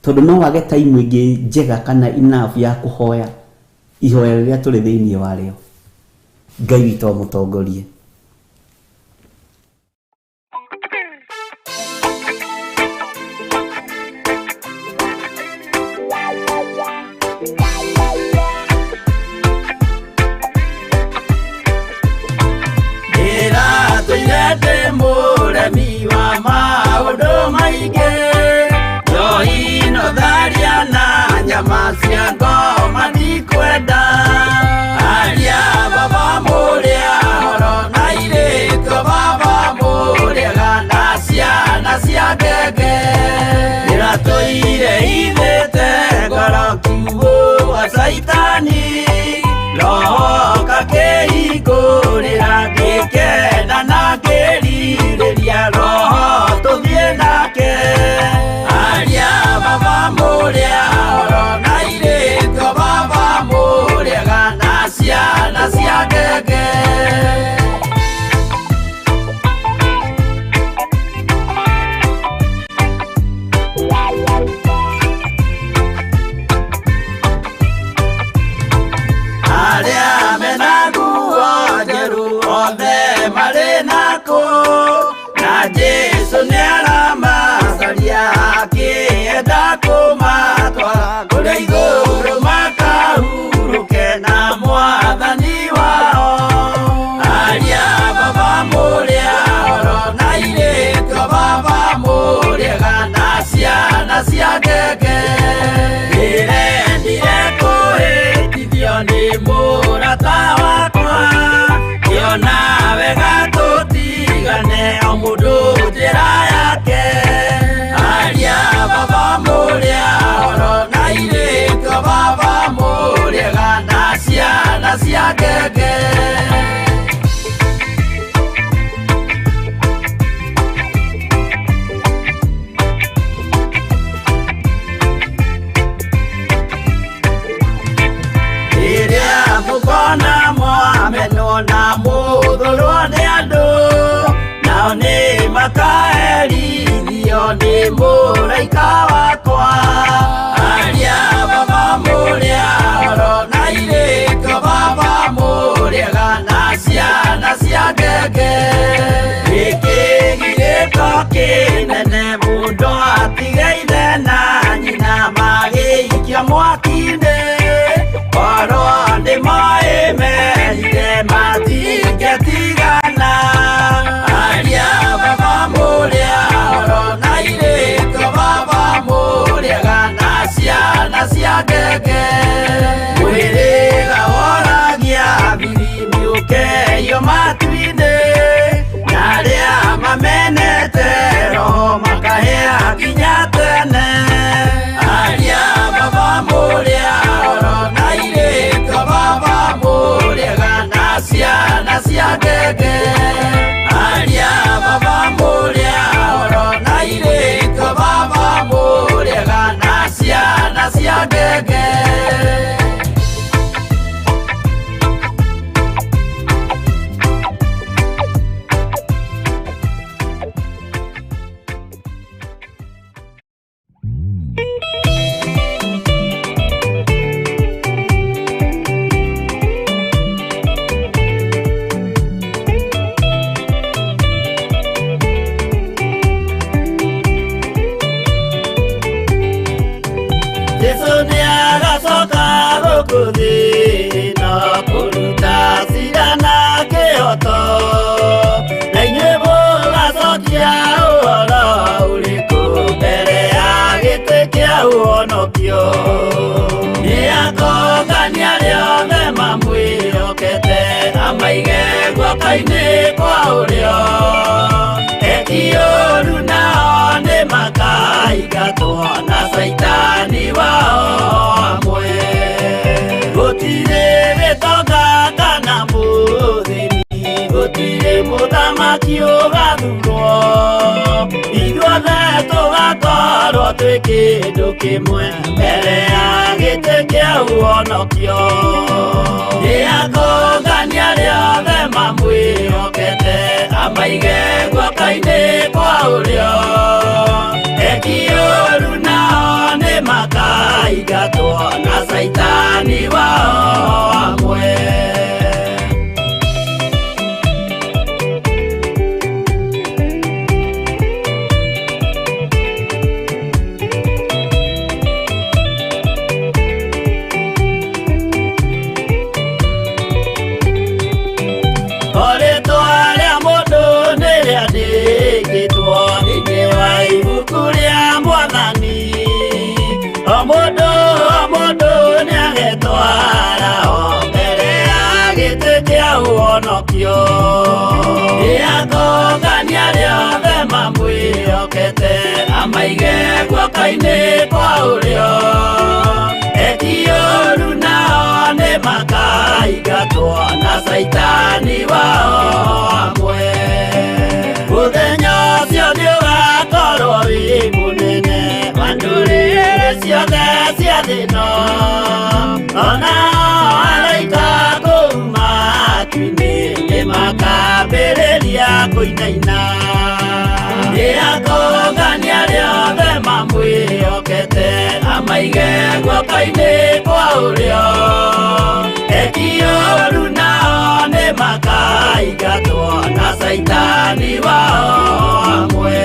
Tondũ no wage time ĩngĩ njega kana enough ya kũhoya ihoya rĩrĩa tũrĩ thĩinĩ warĩo. Ngai witũ amũtongorie. Ndĩratũire ndĩ mũremi wa maũndũ maingĩ, njohi no tharia na nyama cia ngoma ndikwenda. Aria baba mũrĩa horo na airĩtu baba mũrĩega na ciana cia ngenge. Ndĩratũire ithĩte ngoro kiugũ wa Caitani, roho kakĩhingũrĩra ngĩkena na ngĩrirĩria roho tũthiĩ nake. Aria baba mũrĩa horo na airĩtu baba mũrĩega na ciana cia ngenge. Arĩa mena nguo njerũ othe marĩ nakũ, na Jesũ nĩaramacaria akĩenda kũmatwara kũrĩa igũrũ makahurũke na mwathani wao. Aria baba mũrĩa horo na airĩtu baba mũrĩega na ciana cia ngenge. Ndĩrendire kũhĩtithio nĩ mũrata wakwa, ngĩona wega tũtigane o mũndũ njĩra yake. Aria baba mũrĩa horo na airĩtu baba mũrĩega na ciana cia ngenge. Rĩrĩa mũkona mwamenwo na mũthũrwo nĩ andũ, nao nĩ makaherithio nĩ mũraika wakwa. Aria baba mũrĩa horo na airĩtu baba mũrĩega guoko-inĩ kwa ũrĩo. Eki ũru nao nĩ makaingatwo na caitani wao hamwe. Gũtirĩ gĩtonga kana mũthĩni, gũtirĩ mũthamaki ũgathurwo. Ithuothe tũgakorwo twĩ kĩndũ kĩmwe mbere ya gĩtĩ kĩa ũhonokio. Nĩakũngania arĩa othe mamwĩhokete, amaige guoko-inĩ kwa ũrĩo. Eki ũru nao nĩ makaingatwo na caitani wao hamwe. O rĩtwa rĩa mũndũ nĩrĩandĩkĩtwo thĩinĩ wa ibuku rĩa Mwathani. O mũndũ o mũndũ nĩagetwara o mbere ya gĩtĩ kĩa ũhonokio. Nĩakũngania arĩa othe mamwĩhokete, amaige guoko-inĩ kwa ũrĩo. Eki ũru nao nĩ makaingatwo na caitani wao hamwe. Mũthenya ũcio nĩũgakorwo wĩ mũnene wa ndũrĩrĩ ciothe cia thĩ ĩno. Onao araika kũu matu-inĩ nĩmakambĩrĩria kũinaina. Nĩakũngania arĩa othe mamwĩhokete, amaige guoko-inĩ kwa ũrĩo. Eki ũru nao nĩ makaingatwo na caitani wao hamwe.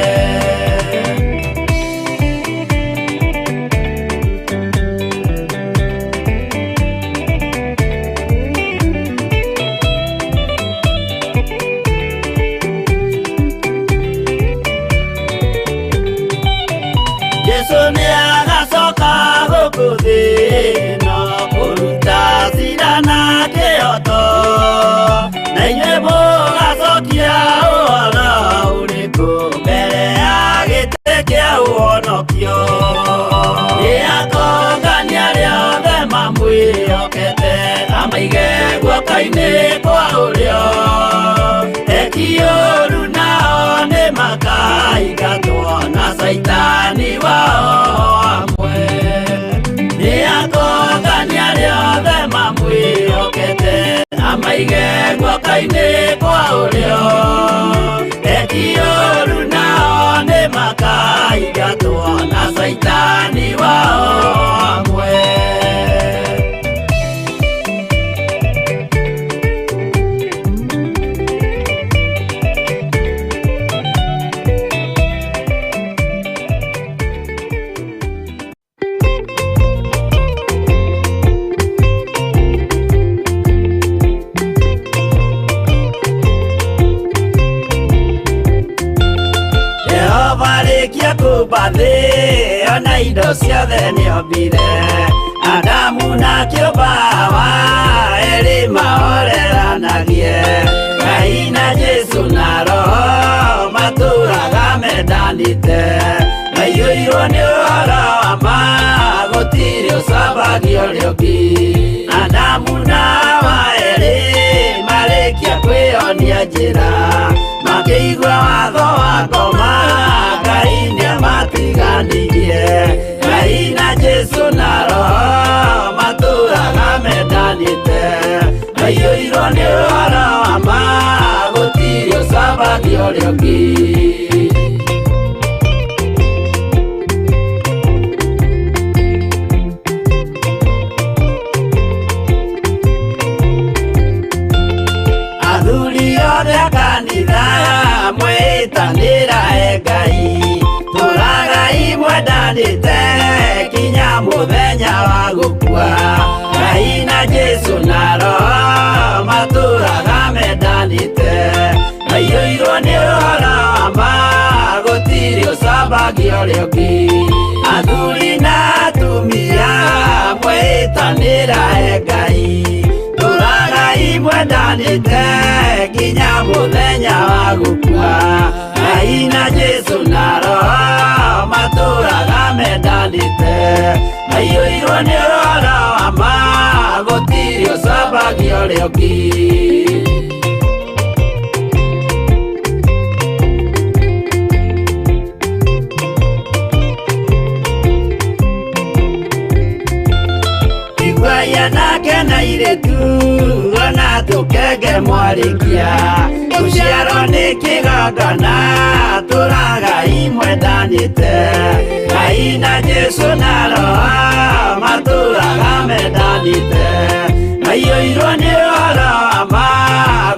Jesu nĩagacoka gũkũ thĩ ĩno kũruta cira na kĩhooto, na inyuĩ mũgacokia ũhoro ũrĩkũ mbere ya gĩtĩ kĩa ũhonokio. Nĩakũngania arĩa othe mamwĩhokete, amaige guoko-inĩ kwa ũrĩo. Eki ũru nao nĩ makaingatwo na caitani wao hamwe. Nĩakũngania arĩa othe mamwĩhokete, amaige guoko-inĩ kwa ũrĩo. Eki ũru nao nĩ makaingatwo na caitani wao hamwe. Jehova arĩkia kũmba thĩ ona indo ciothe nĩombire. Adamu na kĩũmba Hawa erĩ mahoreranagie. Ngai na Jesu na Roho matũraga mendanĩte. Maiyũirwo nĩ ũhoro wa ma gũtirĩ ũcambagia ũrĩa ũngĩ. Adamu na Hawa erĩ marĩkia kwĩyonia njĩra, makĩigua watho wa ngoma Ngai nĩamatiganirie. Ngai na Jesu na Roho matũraga mendanĩte. Maiyũirwo nĩ ũhoro wa ma gũtirĩ ũcambagia ũrĩa ũngĩ. Athuri othe a kanitha mwĩtanĩra e Ngai, tũragai mwendanĩte kinya mũthenya wa gũkua. Ngai na Jesu na Roho matũraga mendanĩte. Maiyũirwo nĩ ũhoro wa ma gũtirĩ ũcambagia ũrĩa ũngĩ. Athuri na atumia mwĩtanĩra e Ngai, tũragai mwendanĩte nginya Kinya mũthenya wa gũkua. Ngai na Jesu na Roho matũraga mendanĩte, maiyũirwo nĩ ũhoro wa ma, gũtirĩ ũcambagia ũrĩa ũngĩ. Iguaya nake na irĩtu ona tũkenge mwarĩkia gũciarwo nĩ kĩgongona tũragai mwendanĩte. Ngai na Jesu na Roho matũraga mendanĩte, maiyũirwo nĩ ũhoro wa ma,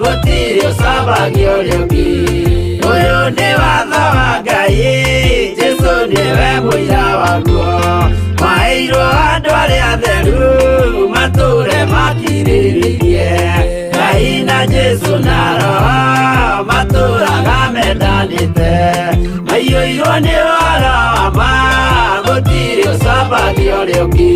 gũtirĩ ũcambagia ũrĩa ũngĩ. Ũyũ nĩ watho wa Ngai, Jesu nĩwe mũira waguo, maheirwo andũ arĩa atheru matũre makirĩrĩirie. Ngai na Jesu na Roho matũraga mendanĩte, maiyũirwo nĩ ũhoro wa ma, gũtirĩ ũcambagia ũrĩa ũngĩ.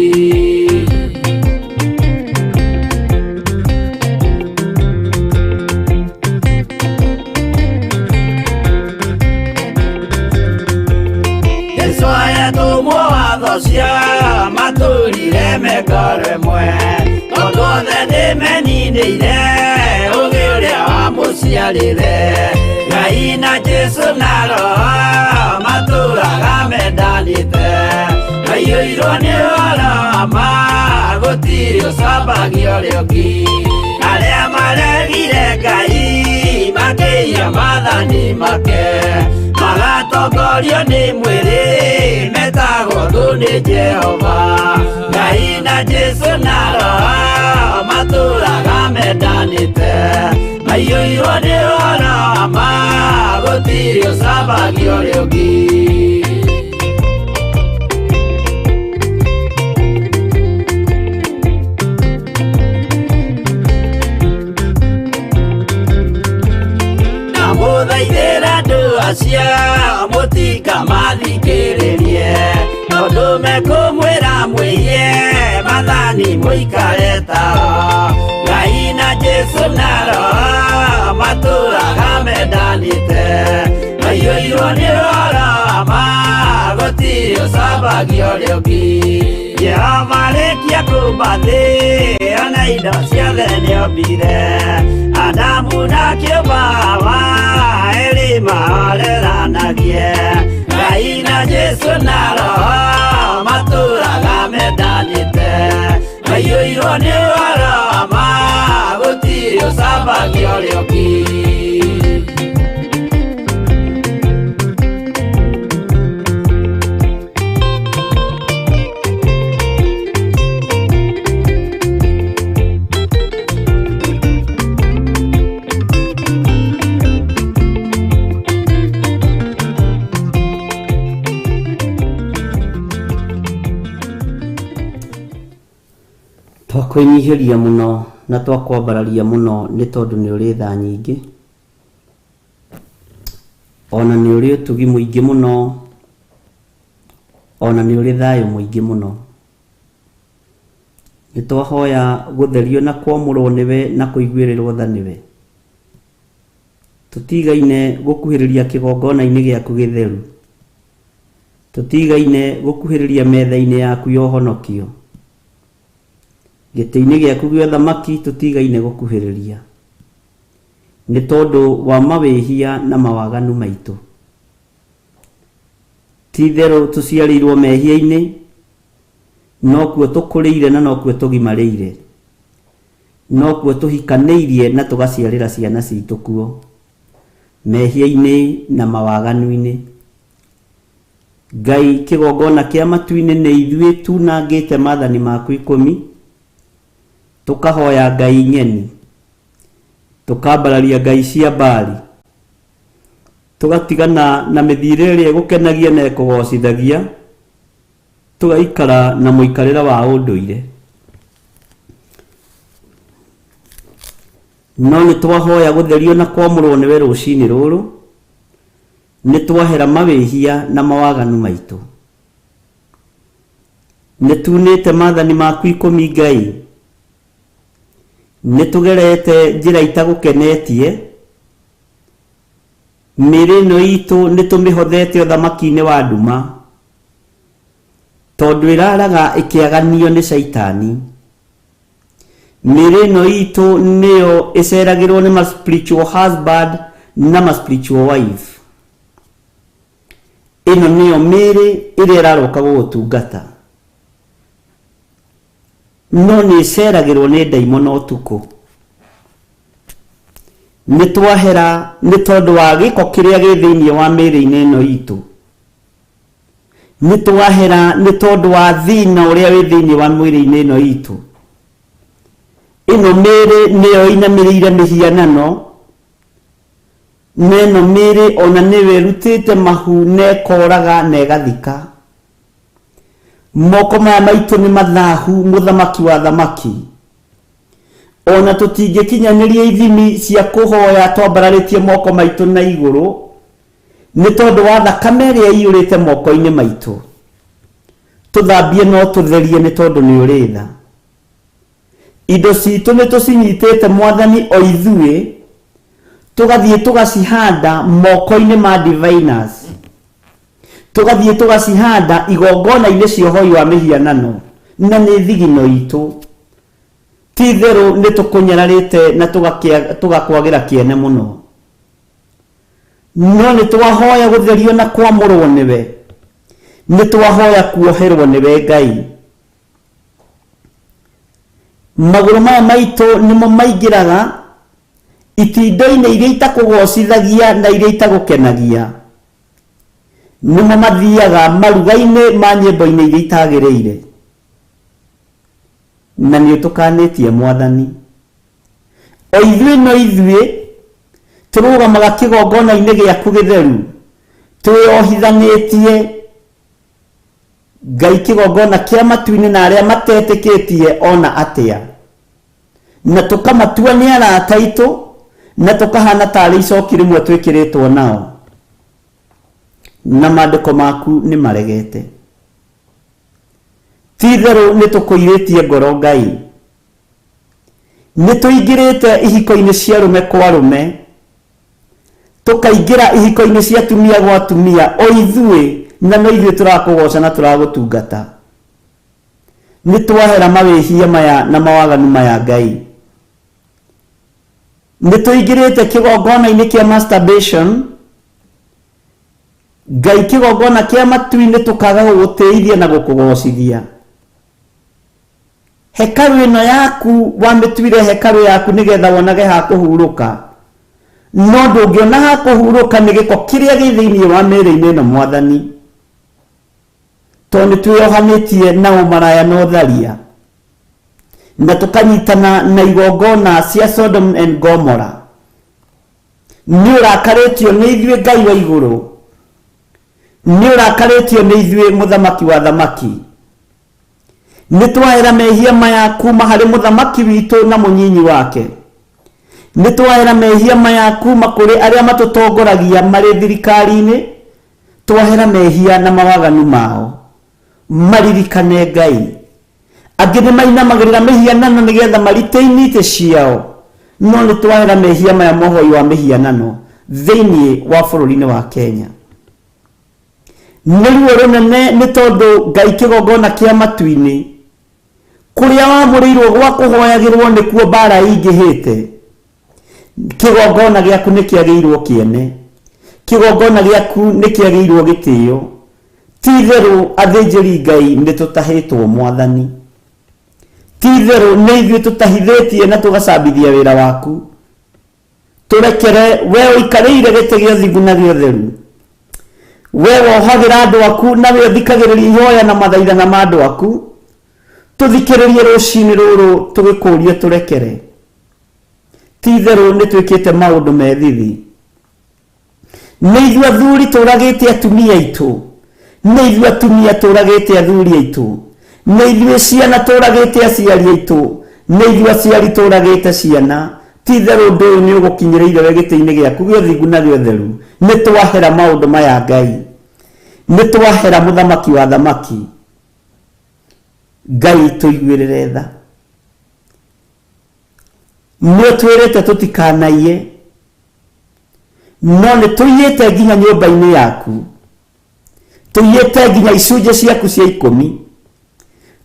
Jesu ayatũmwo watho cia matũrire mekore mwe, tondũ othe nĩmeninĩire ũgĩ ũrĩa wamũciarire. Ngai na Jesu na Roho matũraga mendanĩte, maiyũirwo nĩ ũhoro wa ma, gũtirĩ ũcambagia ũrĩa ũngĩ. Arĩa maregire Ngai makĩiya maathani make, magatongorio nĩ mwĩrĩ, metagwo thũ nĩ Jehova. Ngai na Jesu na Roho matũraga mendanĩte, maiyũirwo nĩ ũhoro wa ma, gũtirĩ ũcambagia ũrĩa ũngĩ. Ndamũthaithĩra andũ acio mũtikamathikĩrĩrie, tondũ mekũmwĩra mwĩhie maathani mũikare tao. Ngai na Jesu na Roho matũraga mendanĩte, maiyũirwo nĩ ũhoro wa ma, gũtirĩ ũcambagia ũrĩa ũngĩ. Jehova arĩkia kũmba thĩ ona indo ciothe nĩombire, Adamu na kĩũmba Hawa erĩ mahoreranagie. Ngai na Jesu na Roho matũraga mendanĩte, maiyũirwo nĩ ũhoro wa ma, gũtirĩ ũcambagia ũrĩa ũngĩ. Twakwĩnyihĩria mũno na twakwambararia mũno nĩ tondũ nĩ ũrĩ tha nyingĩ, ona nĩ ũrĩ ũtugi mũingĩ mũno, ona nĩ ũrĩ thayũ mũingĩ mũno. Nĩ twahoya gũtherio na kwamũrwo nĩwe na kũiguĩrĩrwo tha nĩwe. Tũtigaine gũkuhĩrĩria kĩgongona-inĩ gĩaku gĩtheru. Tũtigaine gũkuhĩrĩria metha-inĩ yaku ya ũhonokio. Gĩtĩ-inĩ gĩaku gĩa ũthamaki tũtigaine gũkuhĩrĩria. Nĩ tondũ wa mawĩhia na mawaganu maitũ. Ti itherũ tũciarĩirwo mehia-inĩ, nokuo tũkũrĩire na nokuo tũgimarĩire. Nokuo tũhikanĩirie na tũgaciarĩra ciana citũ kuo. Mehia-inĩ na mawaganu-inĩ. Ngai kĩgongona kĩa matu-inĩ nĩ ithuĩ tunangĩte maathani maku ikũmi, tũkahoya ngai ng'eni, tũkambararia ngai cia Baali, tũgatigana na mĩthiĩre ĩrĩa ĩgũkenagia na ĩkũgocithagia, tũgaikara na mũikarĩre wa ũndũire. No nĩ twahoya gũtherio na kwamũrwo nĩwe rũcinĩ rũrũ, nĩ twahera mawĩhia na mawaganu maitũ. Nĩ tunĩte maathani maku ikũmi Ngai. Nĩ tũgerete njĩra itagũkenetie. Mĩĩrĩ ĩno itũ nĩ tũmĩhothete ũthamaki-inĩ wa nduma, tondũ ĩraraga ĩkĩaganio nĩ caitani. Mĩĩrĩ ĩno itũ nĩyo ĩceragĩrwo nĩ ma spiritual husband na ma spiritual wife. Ĩno nĩyo mĩĩrĩ ĩrĩa ĩraroka gũgũtungata, no nĩ ĩceragĩrwo nĩ ndaimono ũtukũ. Nĩ twahera nĩ tondũ wa gĩko kĩrĩa gĩ thĩinĩ wa mĩĩrĩ-inĩ ĩno itũ. Nĩ twahera nĩ tondũ wa thĩna ũrĩa wĩ thĩinĩ wa mwĩrĩ-inĩ ĩno itũ. Ĩno mĩĩrĩ nĩyo ĩinamĩrĩire mĩhianano, na ĩno mĩĩrĩ ona nĩyo ĩrutĩte mahu na ĩkoraga na ĩgathika. Moko maya maitũ nĩ mathahu, mũthamaki wa thamaki. Ona tũtingĩkinyanĩria ithimi cia kũhoya twambararĩtie moko maitũ na igũrũ, nĩ tondũ wa thakame ĩrĩa ĩiyũrĩte moko-inĩ maitũ. Tũthambie no tũtherie nĩ tondũ nĩ ũrĩ tha. Indo citũ nĩ tũcinyitĩte Mwathani o ithuĩ, tũgathiĩ tũgacihanda moko-inĩ ma diviners, tũgathiĩ tũgacihanda igongona-inĩ cia ũhoi wa mĩhianano, na nĩ thigino itũ. Ti itherũ nĩ tũkũnyararĩte na tũgakwagĩra kĩene mũno. No nĩ twahoya gũtherio na kwamũrwo nĩwe, nĩ twahoya kuoherwo nĩwe Ngai. Magũrũ maya maitũ nĩmo maingĩraga itindo-inĩ iria itakũgocithagia na iria itagũkenagia. Nĩmo mathiaga maruga-inĩ ma nyĩmbo-inĩ iria itagĩrĩire. Na nĩ ũtũkanĩtie Mwathani. O ithuĩ no ithuĩ tũrũgamaga kĩgongona-inĩ gĩaku gĩtheru twĩohithanĩtie Ngai kĩgongona kĩa matu-inĩ na arĩa matetĩkĩtie ona atĩa, na tũkamatua nĩ arata aitũ, na tũkahana tarĩ icoki rĩmwe twĩkĩrĩtwo nao, na maandĩko maku nĩ maregete. Ti itherũ nĩ tũkũirĩtie ngoro Ngai, nĩ tũingĩrĩte ihiko-inĩ cia arũme kwa arũme, Tũkaingĩra ihiko-inĩ cia atumia gwa atumia, o ithuĩ, na no ithuĩ tũrakũgooca na tũragũtungata. Nĩ twahera mawĩhia maya na mawaganu maya Ngai. Nĩ tũingĩrĩte kĩgongona-inĩ kĩa masturbation, Ngai kĩgongona kĩa matu-inĩ tũkaga gũgũtĩithia na gũkũgocithia. Hekarũ ĩno yaku wamĩtuire hekarũ yaku nĩgetha wonage ha kũhurũka, no ndũngĩona ha kũhurũka nĩ gĩko kĩrĩa gĩ thĩinĩ wa mĩĩrĩ-inĩ ĩno Mwathani, tondũ nĩ twĩyohanĩtie na ũmaraya na ũtharia, na tũkanyitana na igongona cia Sodom and Gomorrah. Nĩ ũrakarĩtio nĩ ithuĩ Ngai wa igũrũ, nĩ ũrakarĩtio nĩ ithuĩ mũthamaki wa thamaki. Nĩ twahera mehia maya kuma harĩ mũthamaki witũ na mũnyinyi wake. Nĩ twahera mehia maya kuma kũrĩ arĩa matũtongoragia marĩ thirikari-inĩ. Twahera mehia na mawaganu mao. Maririkane Ngai. Angĩ nĩ mainamagĩrĩra mĩhianano nĩgetha maritaini itĩ ciao. No nĩ twahera mehia maya mohoi wa mĩhianano thĩinĩ wa bũrũri-inĩ wa Kenya. Nĩ ruo rũnene nĩ tondũ Ngai kĩgongona kĩa matu-inĩ, kũrĩa wamũrĩirwo gwa kũhoyagĩrwo nĩkuo mbara ĩingĩhĩte. Kĩgongona gĩaku nĩ kĩagĩirwo kĩene, kĩgongona gĩaku nĩ kĩagĩirwo gĩtĩo. Ti itherũ athĩnjĩri Ngai nĩ tũtahĩtwo Mwathani. Ti itherũ nĩ ithuĩ tũtahithĩtie na tũgacambithia wĩra waku. Tũrekere, wee ũikarĩire gĩtĩ gĩa ũthingu na gĩa ũtheru, wee wohagĩra andũ aku na wee ũthikagĩrĩria ihoya na mathaithana ma andũ aku, tũthikĩrĩrie rũcinĩ rũrũ tũgĩkũũria tũrekere. Ti itherũ nĩ twĩkĩte maũndũ me thithi. Nĩ ithuĩ athuri tũragĩte atumia aitũ, nĩ ithuĩ atumia tũragĩte athuri aitũ, nĩ ithuĩ ciana tũragĩte aciari aitũ, nĩ ithuĩ aciari tũragĩte ciana. Ti itherũ ũndũ ũyũ nĩ ũgũkinyĩrĩire we gĩtĩ-inĩ gĩaku gĩa ũthingu na gĩa ũtheru. Nĩ twahera maũndũ maya Ngai, nĩ twahera mũthamaki wa athamaki. Ngai tũiguĩrĩre tha. Nĩ ũtwĩrĩte tũtikanaiye. No nĩ tũiyĩte nginya nyũmba-inĩ yaku, tũiyĩte nginya icunjĩ ciaku cia ikũmi,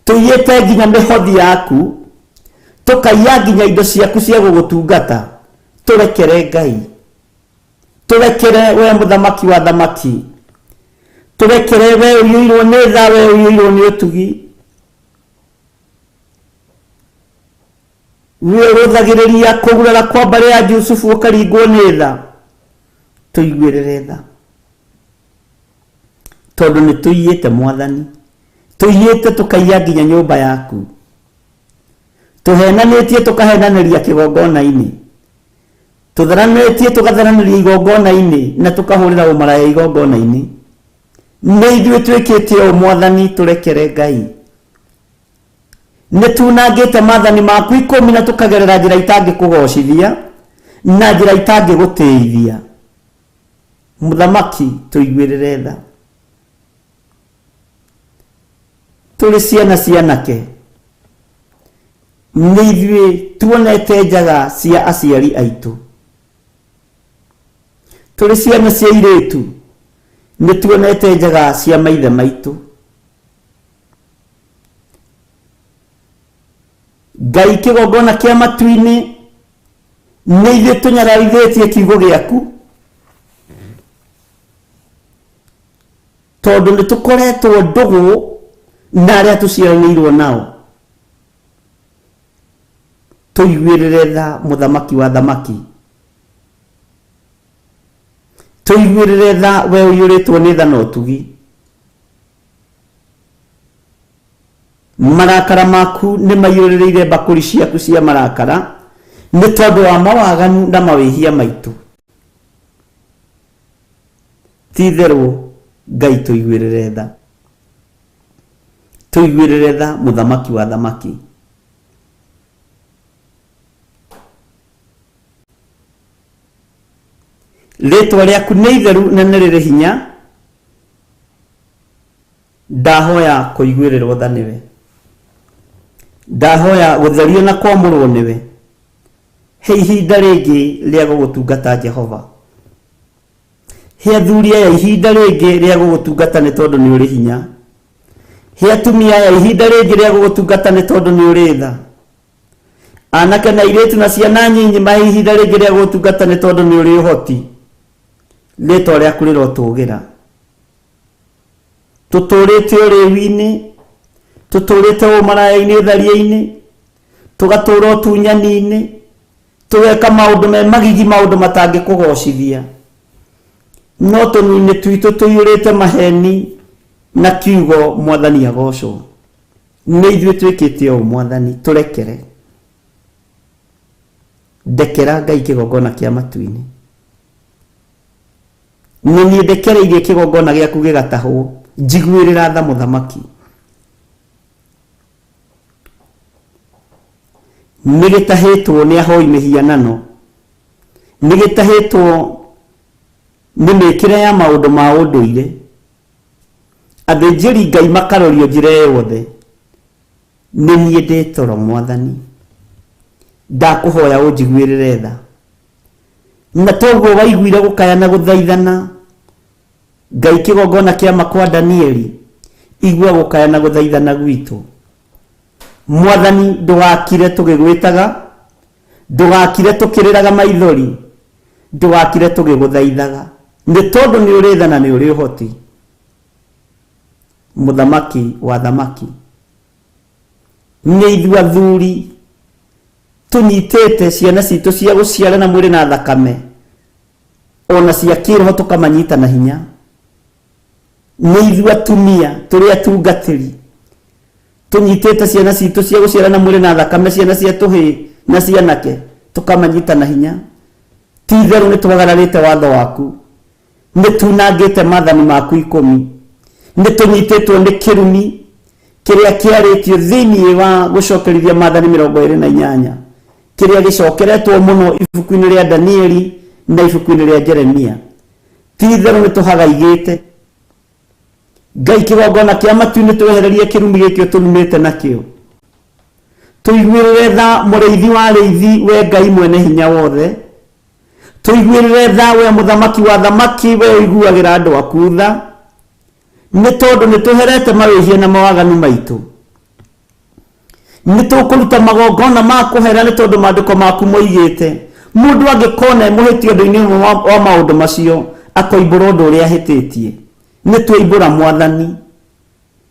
tũiyĩte nginya mĩhothi yaku, tũkaiya nginya indo ciaku cia gũgũtungata. Tũrekere Ngai, tũrekere we mũthamaki wa thamaki, tũrekere we ũiyũirwo nĩ tha, we ũiyũirwo nĩ ũtugi, we ũrũthagĩrĩria kũgurara kwa mbarĩ ya Jusufu ũkaringwo nĩ tha. Tũiguĩrĩre tha, tondũ nĩ tũiyĩte Mwathani, tũiyĩte tũkaiya nginya nyũmba yaku, tũhenanĩtie tũkahenanĩria kĩgongona-inĩ, tũtharanĩtie tũgatharanĩria igongona-inĩ, na tũkahũrĩra ũmaraya igongona-inĩ. Nĩ ithuĩ twĩkĩte ũũ Mwathani, tũrekere Ngai. Nĩ tunangĩte maathani maku ikũmi na tũkagerera njĩra itangĩkũgocithia na njĩra itangĩgũtĩithia. Mũthamaki, tũiguĩrĩre tha. Tũrĩ ciana cianake, nĩ ithuĩ tuonete njaga cia aciari aitũ. Tũrĩ ciana cia airĩtu, nĩ tuonete njaga cia maithe maitũ. Ngai kĩgongona kĩa matu-inĩ, nĩ ithuĩ tũnyararithĩtie kiugo gĩaku, tondũ nĩ tũkoretwo ndũgũ na arĩa tũciaranĩirwo nao. Tũiguĩrĩre tha mũthamaki wa thamaki, tũiguĩrĩre tha we ũiyũrĩtwo nĩ tha na ũtugi. Marakara maku nĩ maiyũrĩrĩire mbakũri ciaku cia marakara nĩ tondũ wa mawaganu na mawĩhia maitũ. Ti-itherũ Ngai tũiguĩrĩre tha, tũiguĩrĩre tha mũthamaki wa thamaki. Rĩtwa rĩaku nĩ itheru na nĩ rĩrĩ hinya, Ndahoya kũiguĩrĩrwo tha nĩwe, ndahoya gũtherio na kwamũrwo nĩwe. He ihinda rĩngĩ rĩa gũgũtungata Jehova. He athuri aya ihinda rĩngĩ rĩa gũgũtungata nĩ tondũ nĩ ũrĩ hinya. He atumia aya ihinda rĩngĩ rĩa gũgũtungata nĩ tondũ nĩ ũrĩ tha. Anake na airĩtu na ciana nyinyi mahe ihinda rĩngĩ rĩa gũgũtungata nĩ tondũ nĩ ũrĩ ũhoti. Rĩtwa rĩaku rĩrotũgĩra. Tũtũrĩte ũrĩwi-inĩ, tũtũrĩte ũmaraya-inĩ tharia-inĩ, tũgatũra ũtunyani-inĩ, tũgeka maũndũ me magigi, maũndũ matangĩkũgocithia. No tũnua-inĩ twitũ tũiyũrĩte maheni na kiugo Mwathani agocwo. Nĩ ithuĩ twĩkĩte ũũ Mwathani, tũrekere. Ndekera Ngai kĩgongona kĩa matu-inĩ. Nĩ niĩ ndekereirie kĩgongona gĩaku gĩgatahwo, njiguĩrĩra tha mũthamaki. Nĩ gĩtahĩtwo nĩ ahoi mĩhianano, nĩ gĩtahĩtwo nĩ mĩkĩre ya maũndũ ma ũndũire. Athĩnjĩri Ngai makarorio njĩra yothe. Nĩ niĩ ndĩ toro Mwathani, ndakũhoya ũnjiguĩrĩre tha. Na toguo waiguire gũkaya na gũthaithana, Ngai kĩgongona kĩa ma kwa Danieli, igua gũkaya na gũthaithana gwitũ. Mwathani ndũgakire tũgĩgwĩtaga, ndũgakire tũkĩrĩraga maithori, ndũgakire tũgĩgũthaithaga, nĩ tondũ nĩ ũrĩ tha na nĩ ũrĩ ũhoti. Mũthamaki wa thamaki, nĩ ithuĩ athuri tũnyitĩte ciana citũ cia gũciara na mwĩrĩ na thakame, ona cia kĩroho tũkamanyita na hinya. Nĩ ithuĩ atumia tũrĩ atungatĩri tũnyitĩte ciana citũ cia gũciara na mwĩrĩ na thakame, ciana cia tũhĩĩ na cianake tũkamanyita na hinya. Ti itherũ nĩ twagararĩte watho waku, nĩ tunangĩte maathani maku ikũmi, nĩ tũnyitĩtwo nĩ kĩrumi kĩrĩa kĩarĩtio thĩinĩ wa gũcokerithia maathani 28, kĩrĩa gĩcokeretwo mũno ibuku-inĩ rĩa Danieli na ibuku-inĩ rĩa Jeremia. Ti itherũ nĩ tũhagaigĩte Ngai kĩgongona kĩa matu-inĩ, twehererie kĩrumi gĩkĩ ũtũrumĩte nakĩo. Tũiguĩrĩre tha mũrĩithi wa arĩithi, we Ngai mwene hinya wothe. Tũiguĩrĩre tha we mũthamaki wa thamaki, we ũiguagĩra andũ aku tha, nĩ tondũ nĩ tũherete mawĩhia na mawaganu maitũ. Nĩ tũkũruta magongona ma kũhera, nĩ tondũ maandĩko maku moigĩte mũndũ angĩkona e mũhĩtia ũndũ-inĩ ũmwe wa maũndũ macio, akoimbũra ũndũ ũrĩa ahĩtĩtie. Nĩ twoimbũra Mwathani.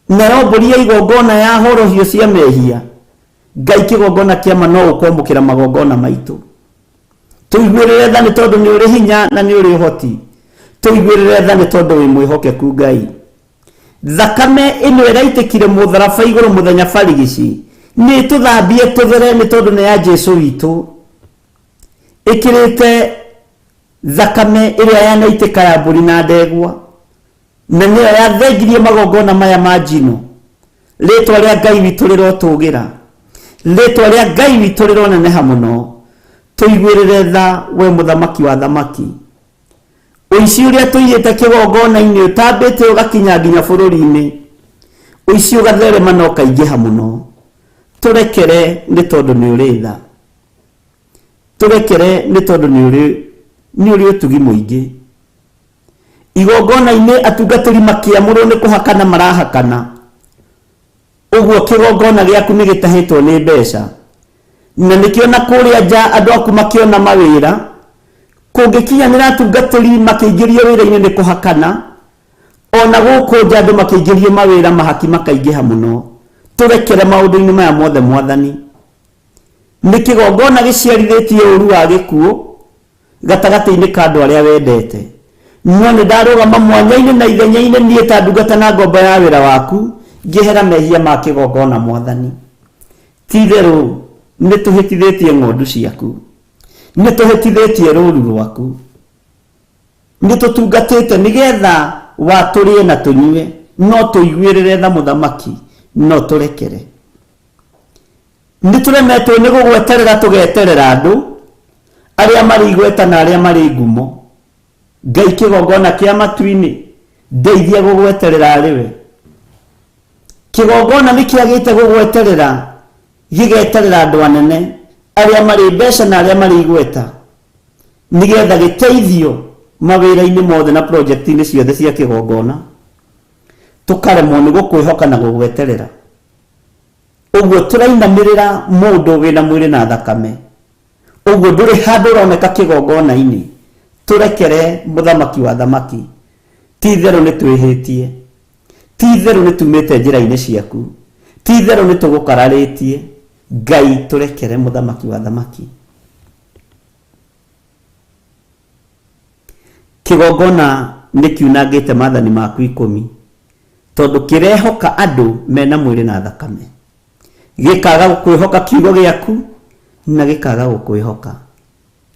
Nayo mbũri ya igongona ya horohio cia mehia, Ngai kĩgongona kĩa ma no ũkwamũkĩra magongona maitũ. Tũiguĩrĩre tha nĩ tondũ nĩ ũrĩ hinya na nĩ ũrĩ ũhoti. Tũiguĩrĩre tha nĩ tondũ wĩ mwĩhokeku Ngai. Thakame ĩno ĩraitĩkire mũtharaba igũrũ mũthenya barigici nĩ ĩtũthambie tũthere nĩ tondũ nĩ ya Jesu witũ. Ĩkĩrĩte thakame ĩrĩa yanaitĩka ya mbũri na ndegwa, na nĩyo yathengirie magongona maya ma njino. Rĩtwa rĩa Ngai witũ rĩrotũgĩra, rĩtwa rĩa Ngai witũ rĩroneneha mũno. Tũiguĩrĩre tha we mũthamaki wa thamaki. Ũici ũrĩa tũiyĩte kĩgongona-inĩ ũtambĩte ũgakinya nginya bũrũri-inĩ, ũici ũgatherema na ũkaingĩha mũno. Tũrekere nĩ tondũ nĩ ũrĩ tha, tũrekere nĩ tondũ nĩ ũrĩ ũtugi mũingĩ. Igongona-inĩ atungatĩri makĩamũrwo nĩ kũhakana marahakana, ũguo kĩgongona gĩaku nĩ gĩtahĩtwo nĩ mbeca. Na nĩkĩo na kũrĩa nja andũ aku makĩona mawĩra, kũngĩkinyanĩra atungatĩri makĩingĩrio wĩra-inĩ nĩ kũhakana, ona gũkũ nja andũ makĩingĩrio mawĩra mahaki makaingĩha mũno. Tũrekere maũndũ-inĩ maya mothe Mwathani. Nĩ kĩgongona gĩciarithĩtie ũru wa gĩkuũ gatagatĩ-inĩ ka andũ arĩa wendete. No nĩ ndarũgama mwanya-inĩ na ithenya-inĩ niĩ ta ndungata na ngombo ya wĩra waku, ngĩhera mehia ma kĩgongona Mwathani. Ti-itherũ nĩ tũhĩtithĩtie ng'ondu ciaku, nĩ tũhĩtithĩtie rũũru rwaku. Nĩ tũtungatĩte nĩgetha wa tũrĩe na tũnyue, no tũiguĩrĩre tha mũthamaki, no tũrekere. Nĩ tũremetwo nĩ gũgweterera tũgeterera andũ arĩa marĩ igweta na arĩa marĩ ngumo. Ngai kĩgongona kĩa matu-inĩ, ndeithia gũgweterera arĩ we. Kĩgongona nĩ kĩagĩte gũgweterera, gĩgeterera andũ anene, arĩa marĩ mbeca na arĩa marĩ igweta, nĩgetha gĩteithio mawĩra-inĩ mothe na project-inĩ ciothe cia kĩgongona. Tũkaremwo nĩ gũkwĩhoka na gũgweterera. Ũguo tũrainamĩrĩra mũndũ wĩna mwĩrĩ na thakame. Ũguo ndũrĩ handũ ũroneka kĩgongona-inĩ. Tũrekere mũthamaki wa thamaki. Ti itherũ nĩ twĩhĩtie. Ti itherũ nĩ tumĩte njĩra-inĩ ciaku. Ti itherũ nĩ tũgũkararĩtie. Ngai tũrekere mũthamaki wa thamaki. Kĩgongona nĩ kiunangĩte maathani maku ikũmi, tondũ kĩrehoka andũ mena mwĩrĩ na thakame, gĩkaga gũkwĩhoka kiugo gĩaku na gĩkaga gũkwĩhoka.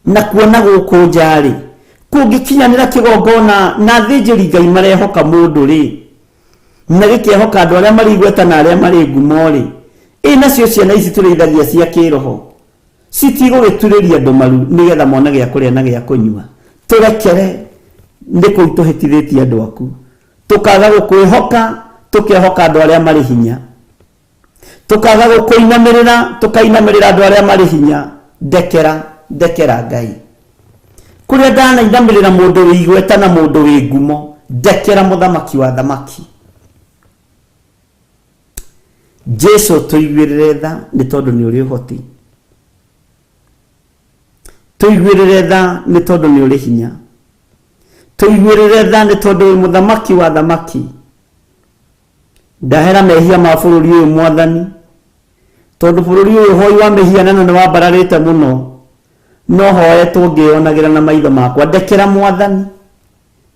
Na kuona gũkũ nja-rĩ, kũngĩkinyanĩra kĩgongona na athĩnjĩri Ngai marehoka mũndũ-rĩ, na gĩkehoka andũ arĩa marĩ igweta na arĩa marĩ ngumo-rĩ, ĩ nacio ciana ici tũrĩithagia cia kĩroho citigũgĩturĩria andũ maru nĩgetha mone gĩa kũrĩa na gĩa kũnyua? Tũrekere nĩ kũu tũhĩtithĩtie andũ aku, tũkaga gũkwĩhoka, tũkehoka andũ arĩa marĩ hinya, tũkaga gũkũinamĩrĩra, tũkainamĩrĩra andũ arĩa marĩ hinya. Ndekera, ndekera Ngai. Kũrĩa ndanainamĩrĩra mũndũ wĩ igweta na mũndũ wĩ ngumo, ndekera mũthamaki wa thamaki. Jesu tũiguĩrĩre tha nĩ tondũ nĩ ũrĩ ũhoti. Tũiguĩrĩre tha nĩ tondũ nĩ ũrĩ hinya. Tũiguĩrĩre tha nĩ tondũ wĩ mũthamaki wa thamaki. Ndahera mehia ma bũrũri ũyũ Mwathani, tondũ bũrũri ũyũ ũhoi wa mĩhianano nĩ wambararĩte mũno, no hoetwo ngĩyonagĩra na maitho makwa. Ndekera Mwathani,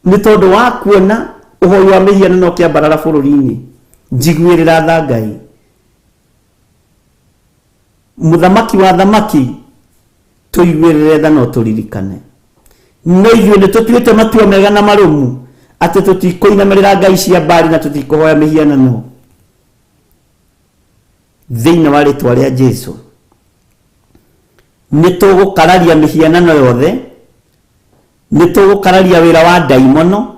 nĩ tondũ wa kuona ũhoi wa mĩhianano ũkĩambarara bũrũri-inĩ. Njiguĩrĩra tha Ngai. Mũthamaki wa thamaki, tũiguĩrĩre tha na ũtũririkane. No ithuĩ nĩ tũtuĩte matua mega na marũmu atĩ tũtikũinamĩrĩra ngai cia Baali na tũtikũhoya mĩhianano. Thĩinĩ wa rĩtwa rĩa Jesu nĩ tũgũkararia mĩhianano yothe, nĩ tũgũkararia wĩra wa ndaimono,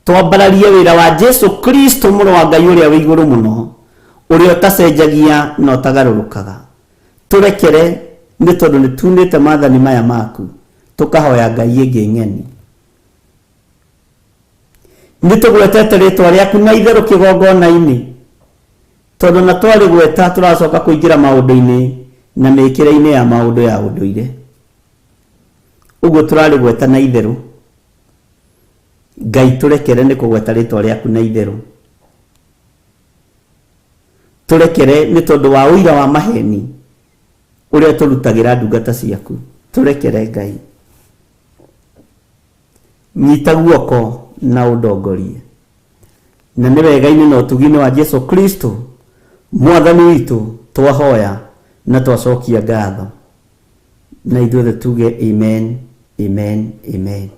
twambararie wĩra wa Jesu Kristo mũrũ wa Ngai ũrĩa wĩ igũrũ mũno, ũrĩa ũtacenjagia na ũtagarũrũkaga. Tũrekere nĩ tondũ nĩ tunĩte maathani maya maku. Tũkahoya Ngai ĩngĩ ng'eni. Nĩ tũgwetete rĩtwa rĩaku na itherũ kĩgongona-inĩ, tondũ na twarĩgweta tũracoka kũingĩra maũndũ-inĩ na mĩkĩre-inĩ ya maũndũ ya ũndũire. Ũguo tũrarĩgweta na itherũ. Ngai tũrekere nĩ kũgweta rĩtwa rĩaku na itherũ. Tũrekere nĩ tondũ wa ũira wa maheni ũrĩa tũrutagĩra ndungata ciaku. Tũrekere Ngai. Nyita guoko na ũndongorie. Na nĩ wega-inĩ na ũtugi-inĩ wa Jesu Kristo Mwathani witũ twahoya na twacokia ngatho. Na ithuothe tuge amen, amen, amen.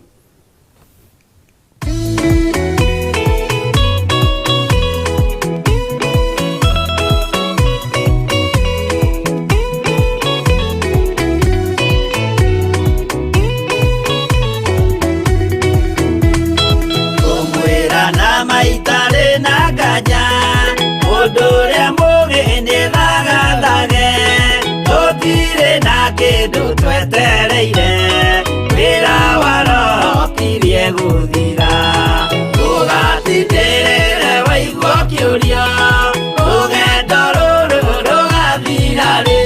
Ngũmwĩra na maitarĩ na nganja, mũndũ ũrĩa mũũgĩ nĩ thagathage, tũtirĩ na kĩndũ twetereire, wĩra wa Roho kirie gũthira. Ũgatindĩrĩre waigua ũkĩũria, rũgendo rũrũ rũgathira rĩ?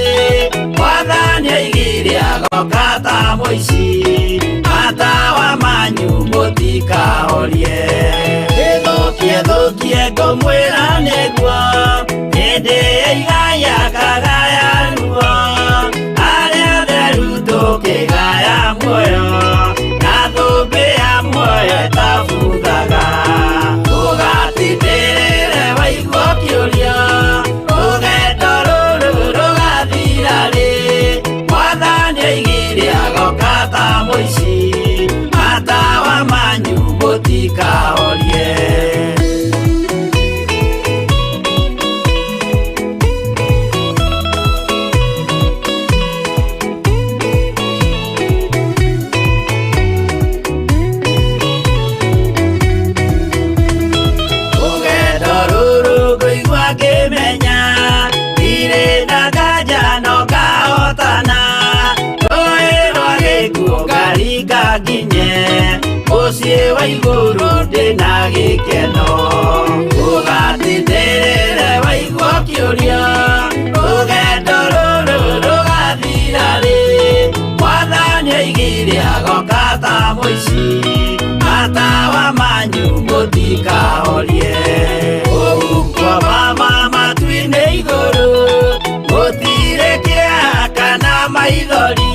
Mwathani oigire agoka ta mũici, matawa manyu mũtikahorie. Ĩthũkie thũkie ngũmwĩra nĩguo, hĩndĩ ĩigaya kagaya ruo, arĩa atheru tũkĩgaya muoyo, na thũmbĩ ya muoyo ĩtabuthaga. Ũgatindĩrĩre waigua ũkĩũria, rũgendo rũrũ rũgathira rĩ? Mwathani oigire agoka ta mũici, matawa manyu mũtikahorie. Rũgendo rũrũ ngũigua ngĩmenya, ndirĩ na nganja no ngahotana, rũĩ rwa gĩkuũ ngaringa nginye, mũciĩ wa igũrũ ndĩna gĩkeno. Ũgatindĩrĩre waigua ũkĩũria, rũgendo rũrũ rũgathira rĩ? Mwathani oigire agoka ta mũici, matawa manyu mũtikahorie. Ũhuko mama matu-inĩ igũrũ, gũtirĩ kĩeha kana maithori,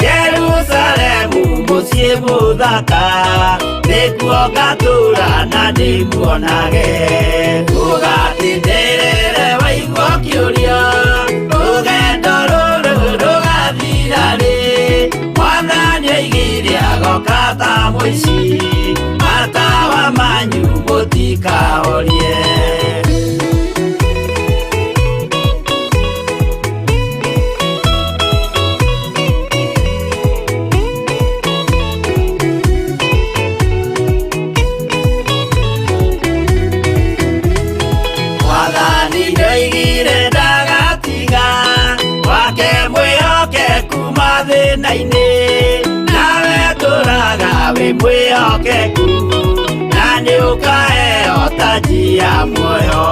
Jerusalemu mũciĩ mũthaka, nĩkuo ngatũũra na ndĩmuonage. Ũgatindĩrĩre waigua ũkĩũria, rũgendo rũrũ rũgathira rĩ? Mwathani oigire agoka ta mũici, matawa manyu mũtikahorie. Mwathani nĩoigire ndagatiga, wake mwĩhokeku mathĩna-inĩ, nawe tũraga wĩ mwĩhokeku, na nĩũkaheo taji ya muoyo.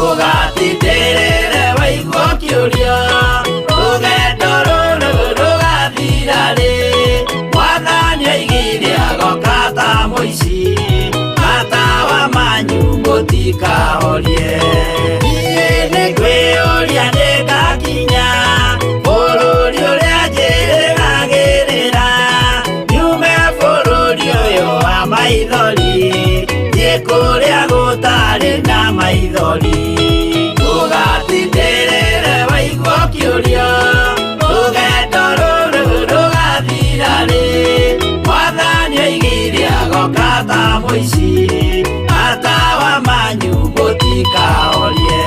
Ũgatindĩrĩre waigua ũkĩũria, rũgendo rũrũ rũgathira rĩ? Mwathani oigire agoka ta mũici, matawa manyu mũtikahorie. Niĩ nĩngwĩyũria nĩngakinya bũrũri ũrĩa njĩrĩgagĩrĩra, nyume bũrũri ũyũ wa maithori, thiĩ kũrĩa gũtarĩ na maithori. Ũgatindĩrĩre waigua ũkĩũria, rũgendo rũrũ rũgathira rĩ? Mwathani oigire agoka ta mũici, matawa manyu mũtikahorie.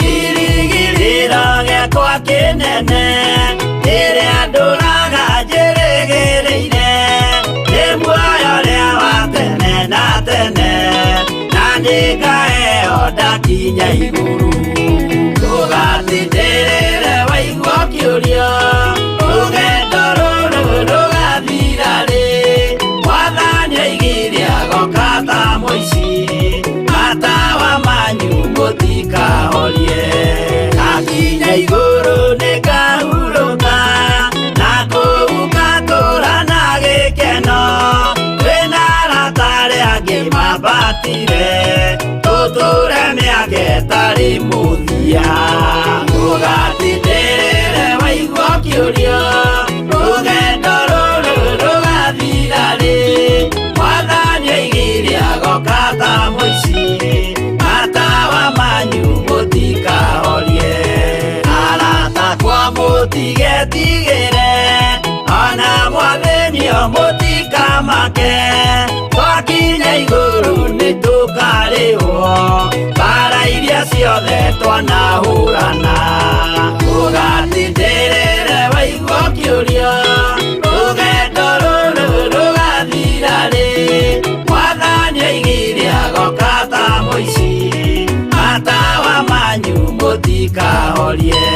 Kĩrĩgĩrĩro gĩakwa kĩnene, rĩrĩa ndũraga njĩrĩga Twakinya igũrũ ndũgatindĩrĩre waigua ũkĩũrio rũgendo rũrũ rũgathira rĩ Mwathani oigire agoka ta mũici matawa manyu mũtikahorie Ndakinya igũrũ nĩngahurũka na kũu ngatũũra na gĩkeno twĩna arata arĩa angĩ mambatire tũtũre mĩaka ĩtarĩ mũthia ndũgatindĩrĩre waigua ũkĩũrio rũgendo rũrũ rũgathira rĩ Mwathani oigire agoka ta mũici matawa manyu mũtikahorie arata kwa mũtigetigĩre ona mwathĩnio mũtikamake twakinya igũrũ nĩtũkarĩhwo mbara iria ciothe twanahũrana ndũgatindĩrĩre waigua ũkĩũrio rũgendo rũrũ rũgathira rĩ Mwathani oigire agoka ta mũici matawa manyu mũtikahorie.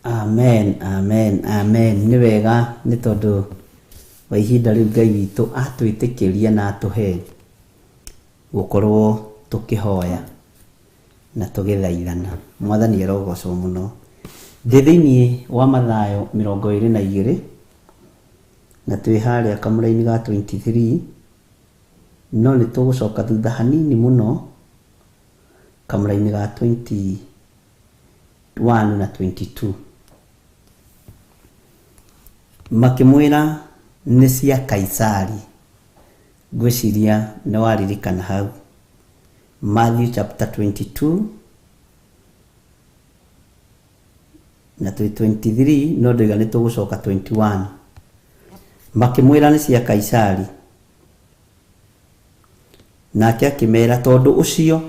Amen, amen, amen. Nĩ wega nĩ tondũ wa ihinda rĩu Ngai witũ atwĩtĩkĩria na atũhe gũkorwo tũkĩhoya na tũgĩthaithana. Mwathani arogocwo mũno. Ndĩ thĩinĩ wa Mathayo 22 na twĩ harĩa kamũraini ga 23 no nĩ tũgũcoka thutha hanini mũno kamũraini ga 21 na 22. Makĩmwĩra nĩ cia Kaisari. Ngwĩciria nĩ waririkana hau. Matthew chapter 22 na twĩ 23 no ndoiga nĩ tũgũcoka 21. Makĩmwĩra nĩ cia Kaisari. Nake akĩmera tondũ ũcio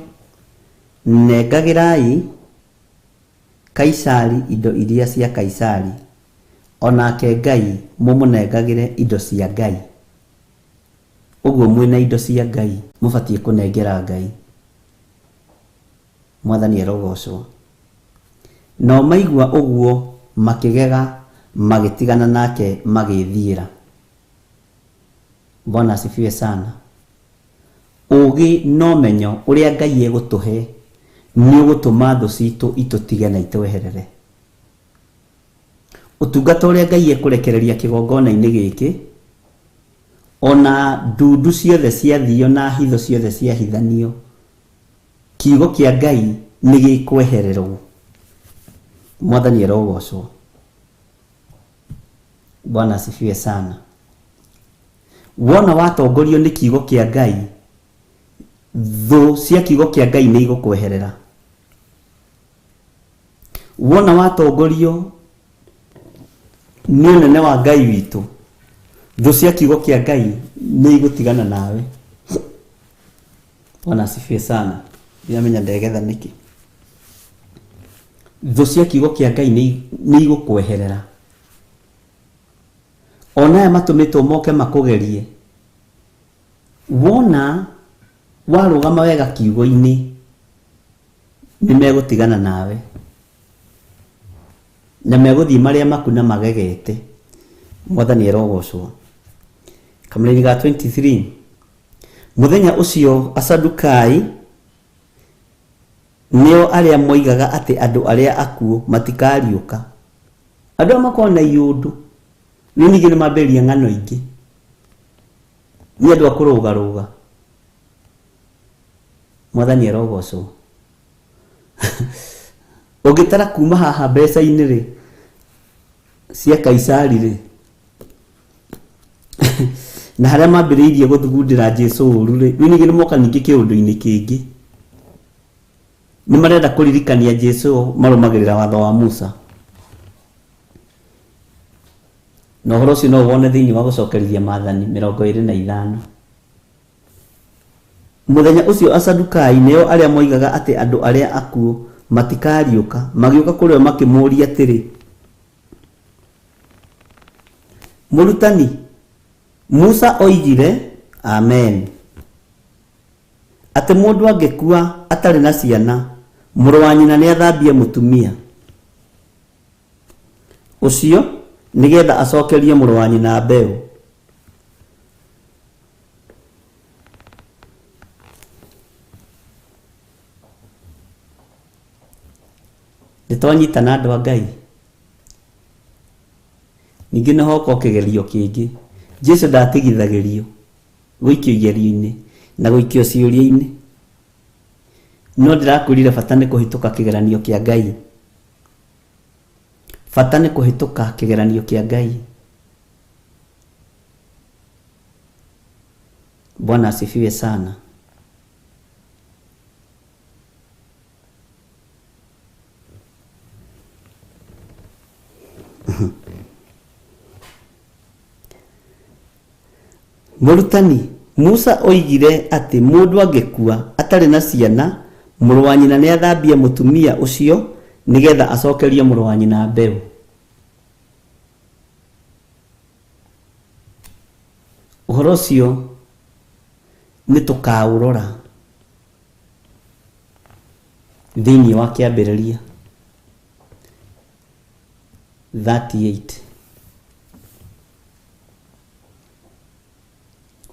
nengagĩrai Kaisari indo iria cia Kaisari, onake Ngai mũmũnengagĩre indo cia Ngai. Ũguo mwĩna indo cia Ngai mũbatiĩ kũnengera Ngai. Mwathani arogocwo. Nao maigua ũguo makĩgega magĩtigana nake magĩthiĩra. Bwana asifiwe sana. Ũgĩ na ũmenyo ũrĩa Ngai egũtũhe nĩ ũgũtũma thũ citũ itũtige na itweherere. Ũtungata ũrĩa Ngai ekũrekereria kĩgongona-inĩ gĩkĩ, ona ndundu ciothe ciathio na hitho ciothe ciahithanio, kiugo kĩa Ngai nĩ gĩkwehererwo. Mwathani arogocwo. Bwana asifiwe sana. Wona watongorio nĩ kiugo kĩa Ngai, thũ cia kiugo kĩa Ngai nĩ igũkweherera. Wona watongorio nĩ ũnene wa Ngai witũ, thũ cia kiugo kĩa Ngai nĩ igũtigana nawe. Bwana asifiwe sana. Ndiramenya ndegetha nĩkĩ. Thũ cia kiugo kĩa Ngai nĩ igũkweherera. Ona aya matũmĩtwo moke makũgerie, wona warũgama wega kiugo-inĩ nĩ megũtigana nawe na megũthiĩ marĩa maku na magegete. Mwathani arogocwo. Kamũraini ga 23 mũthenya ũcio Asadukai nĩo arĩa moigaga atĩ andũ arĩa akuũ matikariũka. Andũ aya makoragwo na iũndũ rĩu ningĩ nĩ mambĩrĩria ng'ano ingĩ, nĩ andũ a kũrũgarũga. Mwathani arogocwo. Ũngĩtara kuma haha mbeca-inĩ rĩ cia Kaisari rĩ na harĩa mambĩrĩirie gũthugundĩra Jesu ũru rĩ, rĩu ningĩ nĩ moka ningĩ kĩũndũ-inĩ kĩngĩ. Nĩ marenda kũririkania Jesu marũmagĩrĩra watho wa Musa. Na ũhoro ũcio no wone thĩinĩ wa gũcokerithia maathani 25. Mũthenya ũcio Asadukai, nĩo arĩa moigaga atĩ andũ arĩa akuũ matikariũka, magĩũka kũrĩ we makĩmũũria atĩrĩ, Mũrutani, Musa oigire, Amen, atĩ mũndũ angĩkua atarĩ na ciana, mũrũ wa nyina nĩathambie mũtumia ũcio nĩgetha acokerie mũrũ wa nyina mbeũ. Nĩ twanyitana andũ a Ngai? Ningĩ nĩ hoka kĩgerio kĩngĩ. Jesu ndatigithagĩrio gũikio igerio-inĩ na gũikio ciũria-inĩ. No ndĩrakwĩrire bata nĩ kũhĩtũka kĩgeranio kĩa Ngai. Bata nĩ kũhĩtũka kĩgeranio kĩa Ngai. Bwana asifiwe sana. Mũrutani, Musa oigire atĩ mũndũ angĩkua atarĩ na ciana, mũrũ wa nyina nĩathambie mũtumia ũcio nĩgeetha acokerie mũrũ wa nyina mbeũ. Ũhoro ũcio nĩ tũkaũrora thĩinĩ wa Kĩambĩrĩria 38.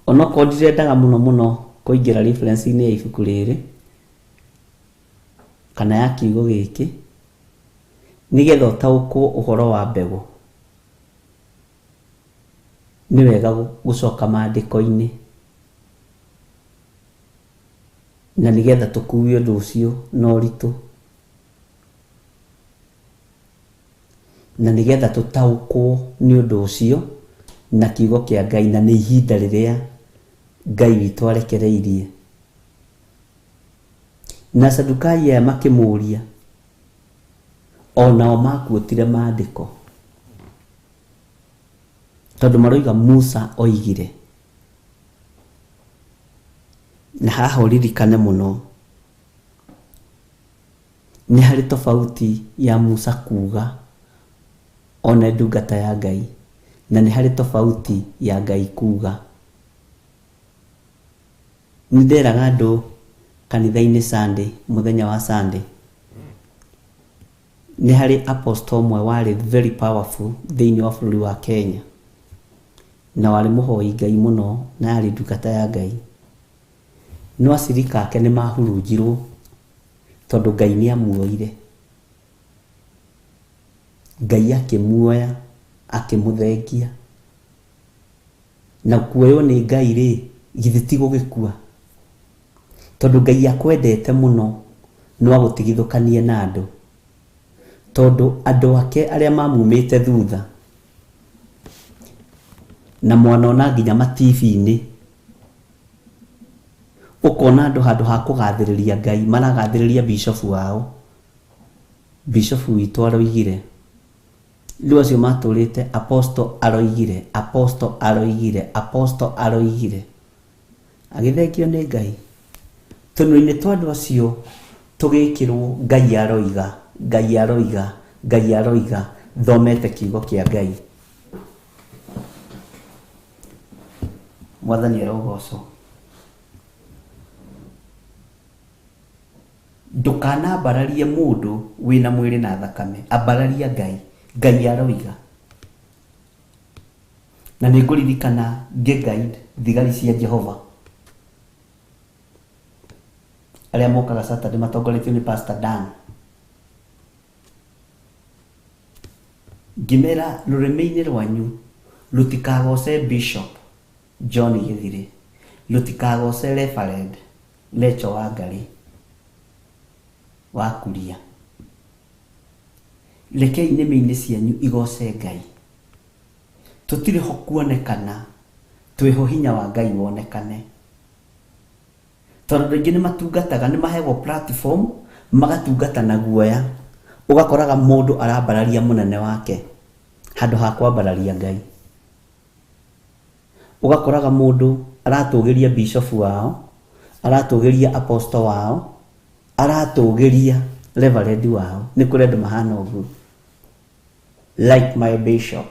Onokorwo ndirendaga mũno mũno kũingĩra reference-inĩ ya ibuku rĩrĩ kana ya kiugo gĩkĩ, nĩgetha ũtaũkwo ũhoro wa mbegũ, nĩ wega gũcoka maandĩko-inĩ na nĩgetha tũkue ũndũ ũcio na ũritũ, na nĩgetha tũtaũkwo nĩ ũndũ ũcio na kiugo kĩa Ngai, na nĩ ihinda rĩrĩa Ngai witũ arekereirie. Na Asadukai aya makĩmũũria, o nao makuotire maandĩko, tondũ maroiga Musa oigire. Na haha ũririkane mũno, nĩ harĩ tofauti ya Musa kuga one ndungata ya Ngai, na nĩ harĩ tofauti ya Ngai kuga. Nĩ nderaga andũ kanitha-inĩ Sunday, mũthenya wa Sunday, nĩ harĩ apostle ũmwe warĩ very powerful thĩinĩ wa bũrũri wa Kenya, na warĩ mũhoi Ngai mũno na yarĩ ndungata ya Ngai. No acirika ake nĩ mahurunjirwo tondũ Ngai nĩ amuoire. Ngai akĩmuoya akĩmũthengia. Na kuoywo nĩ Ngai rĩ, githĩ ti gũgĩkua? Tondũ Ngai akwendete mũno no agũtigithũkanie na andũ. Tondũ andũ ake arĩa mamumĩte thutha, na mwanona nginya ma TV-inĩ, ũkona andũ handũ ha kũgathĩrĩria Ngai maragathĩrĩria bishofu wao. Bishofu witũ aroigire. Rĩu acio matũrĩte apostle aroigire, apostle aroigire, apostle aroigire. Agĩthengio nĩ Ngai. Tũnua-inĩ twa andũ acio tũgĩkĩrwo Ngai aroiga, Ngai aroiga, Ngai aroiga, thomete kiugo kĩa Ngai. Mwathani arogocwo. Ndũkanambararie mũndũ wĩna mwĩrĩ na thakame, ambararia Ngai. Ngai aroiga. Na nĩ ngũririkana ngĩ guide thigari cia Jehova arĩa mokaga Saturday matongoretio nĩ Pastor Dan. Ngĩmera rũrĩmĩ-inĩ rwanyu rũtikagoce Bishop John Gĩthirĩ, rũtikagoce Reverend Rachel Wangarĩ wa Kuria. Rekei nĩmĩ-inĩ cianyu igoce Ngai. Tũtirĩ ho kuonekana, twĩho hinya wa Ngai wonekane. Tondũ andũ aingĩ nĩ matungataga, nĩ mahegwo platform, magatungata na guoya. Ũgakoraga mũndũ arambararia mũnene wake handũ ha kwambararia Ngai. Ũgakoraga mũndũ aratũgĩria bishop wao, aratũgĩria apostle wao, aratũgĩria reverend wao. Nĩ kũrĩ andũ mahana ũguo. Like my bishop,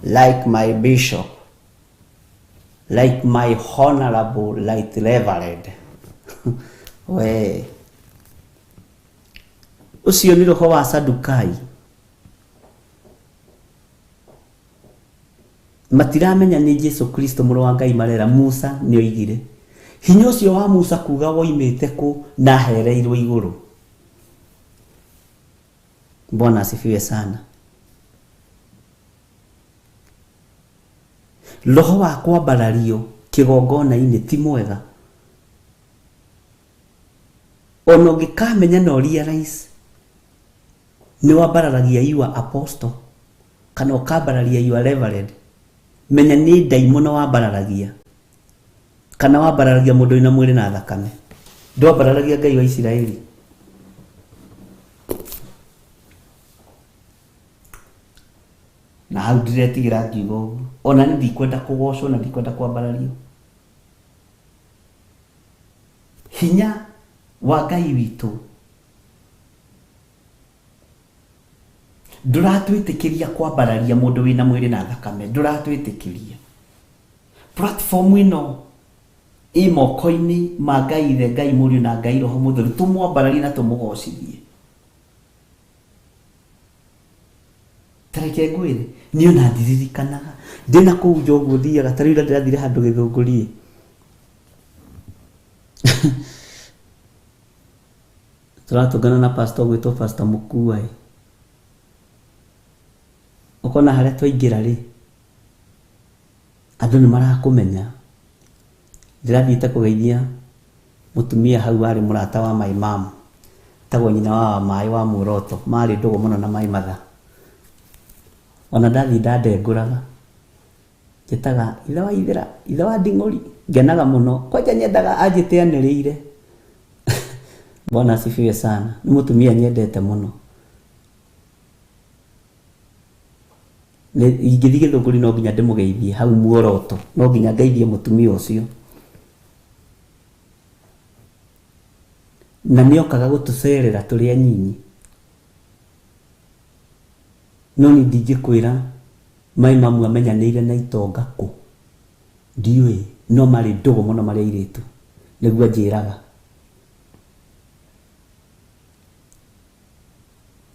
like my bishop, like my honorable right reverend. We ũcio nĩ roho wa Sadukai. Matiramenya nĩ Jesu Kristo mũrũ wa Ngai marera. Musa nĩ oigire hinya ũcio wa Musa kuga woimĩte kũ na ahereirwo igũrũ. Bwana asifiwe sana. Roho wa kwambarario kĩgongona-inĩ ti mwega. Ona ũngĩkamenya na ũrealize nĩ wambararagia your apostle kana ũkambararia your reverend, menya nĩ ndaimono wambararagia kana wambararagia mũndũ wĩna mwĩrĩ na thakame, ndwambararagia Ngai wa Isiraeli. Na hau ndiretigĩra ngiuga ũguo, ona niĩ ndikwenda kũgocwo na ndikwenda kwambarario. Hinya wa Ngai witũ ndũratwĩtĩkĩria kwambararia mũndũ wĩna mwĩrĩ na thakame, ndũratwĩtĩkĩria. Platform ĩno ĩ moko-inĩ ma Ngai Ithe, Ngai Mũriũ na Ngai Roho Mũtheru, tũmwambararie na tũmũgocithie. Ta reke ngwĩre, niĩ ona ndiririkanaga ndĩna kũu nja ũguo thiaga, ta rĩu ira ndĩrathire handũ Gĩthũngũri-ĩ, tũratũngana na pastor ũgwĩtwo Pastor Mũkua-ĩ, ũkona harĩa twaingĩra rĩ, andũ nĩ marakũmenya. Ndĩrathiĩte kũgeithia mũtumia hau warĩ mũrata wa my mom, etagwo nyina wa maĩ wa muoroto, marĩ ndũgũ mũno na my mother. Ona ndathiĩ ndandengũraga, njĩtaga ithe wa ithĩra, ithe wa nding'ũri, ngenaga mũno. Kwanja nyendaga anjĩte anĩrĩire. Bwana asifiwe sana. Nĩ mũtumia nyendete mũno. Ingĩthiĩ Gĩthũngũri no nginya ndĩmũgeithie hau muoroto, no nginya ngeithie mũtumia ũcio. Na nĩ okaga gũtũcerera tũrĩ anyinyi. No niĩ ndingĩkwĩra my mum amenyanĩire na itonga kũ, ndiũĩ, no marĩ ndũgũ mũno marĩ airĩtu, nĩguo anjĩraga.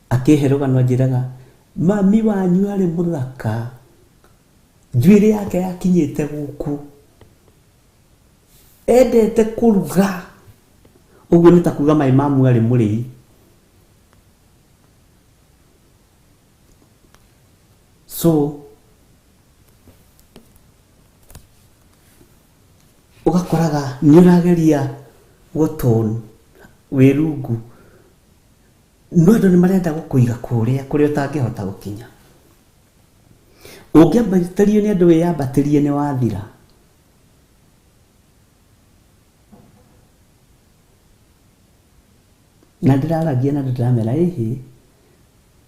Akĩhe rũgano anjĩraga, mami wanyu arĩ mũthaka, njuĩrĩ yake yakinyĩte gũkũ, endete kũruga. Ũguo nĩ ta kuga my mum arĩ mũrĩi. So ũgakoraga nĩ ũrageria gũtone wĩ rungu, no andũ nĩ marenda gũkũiga kũrĩa kũrĩa ũtangĩhota gũkinya. Ũngĩambatĩrio nĩ andũ wĩyambatĩrie nĩ wathira. Na ndĩraragia na andũ ndĩramera ĩhĩ,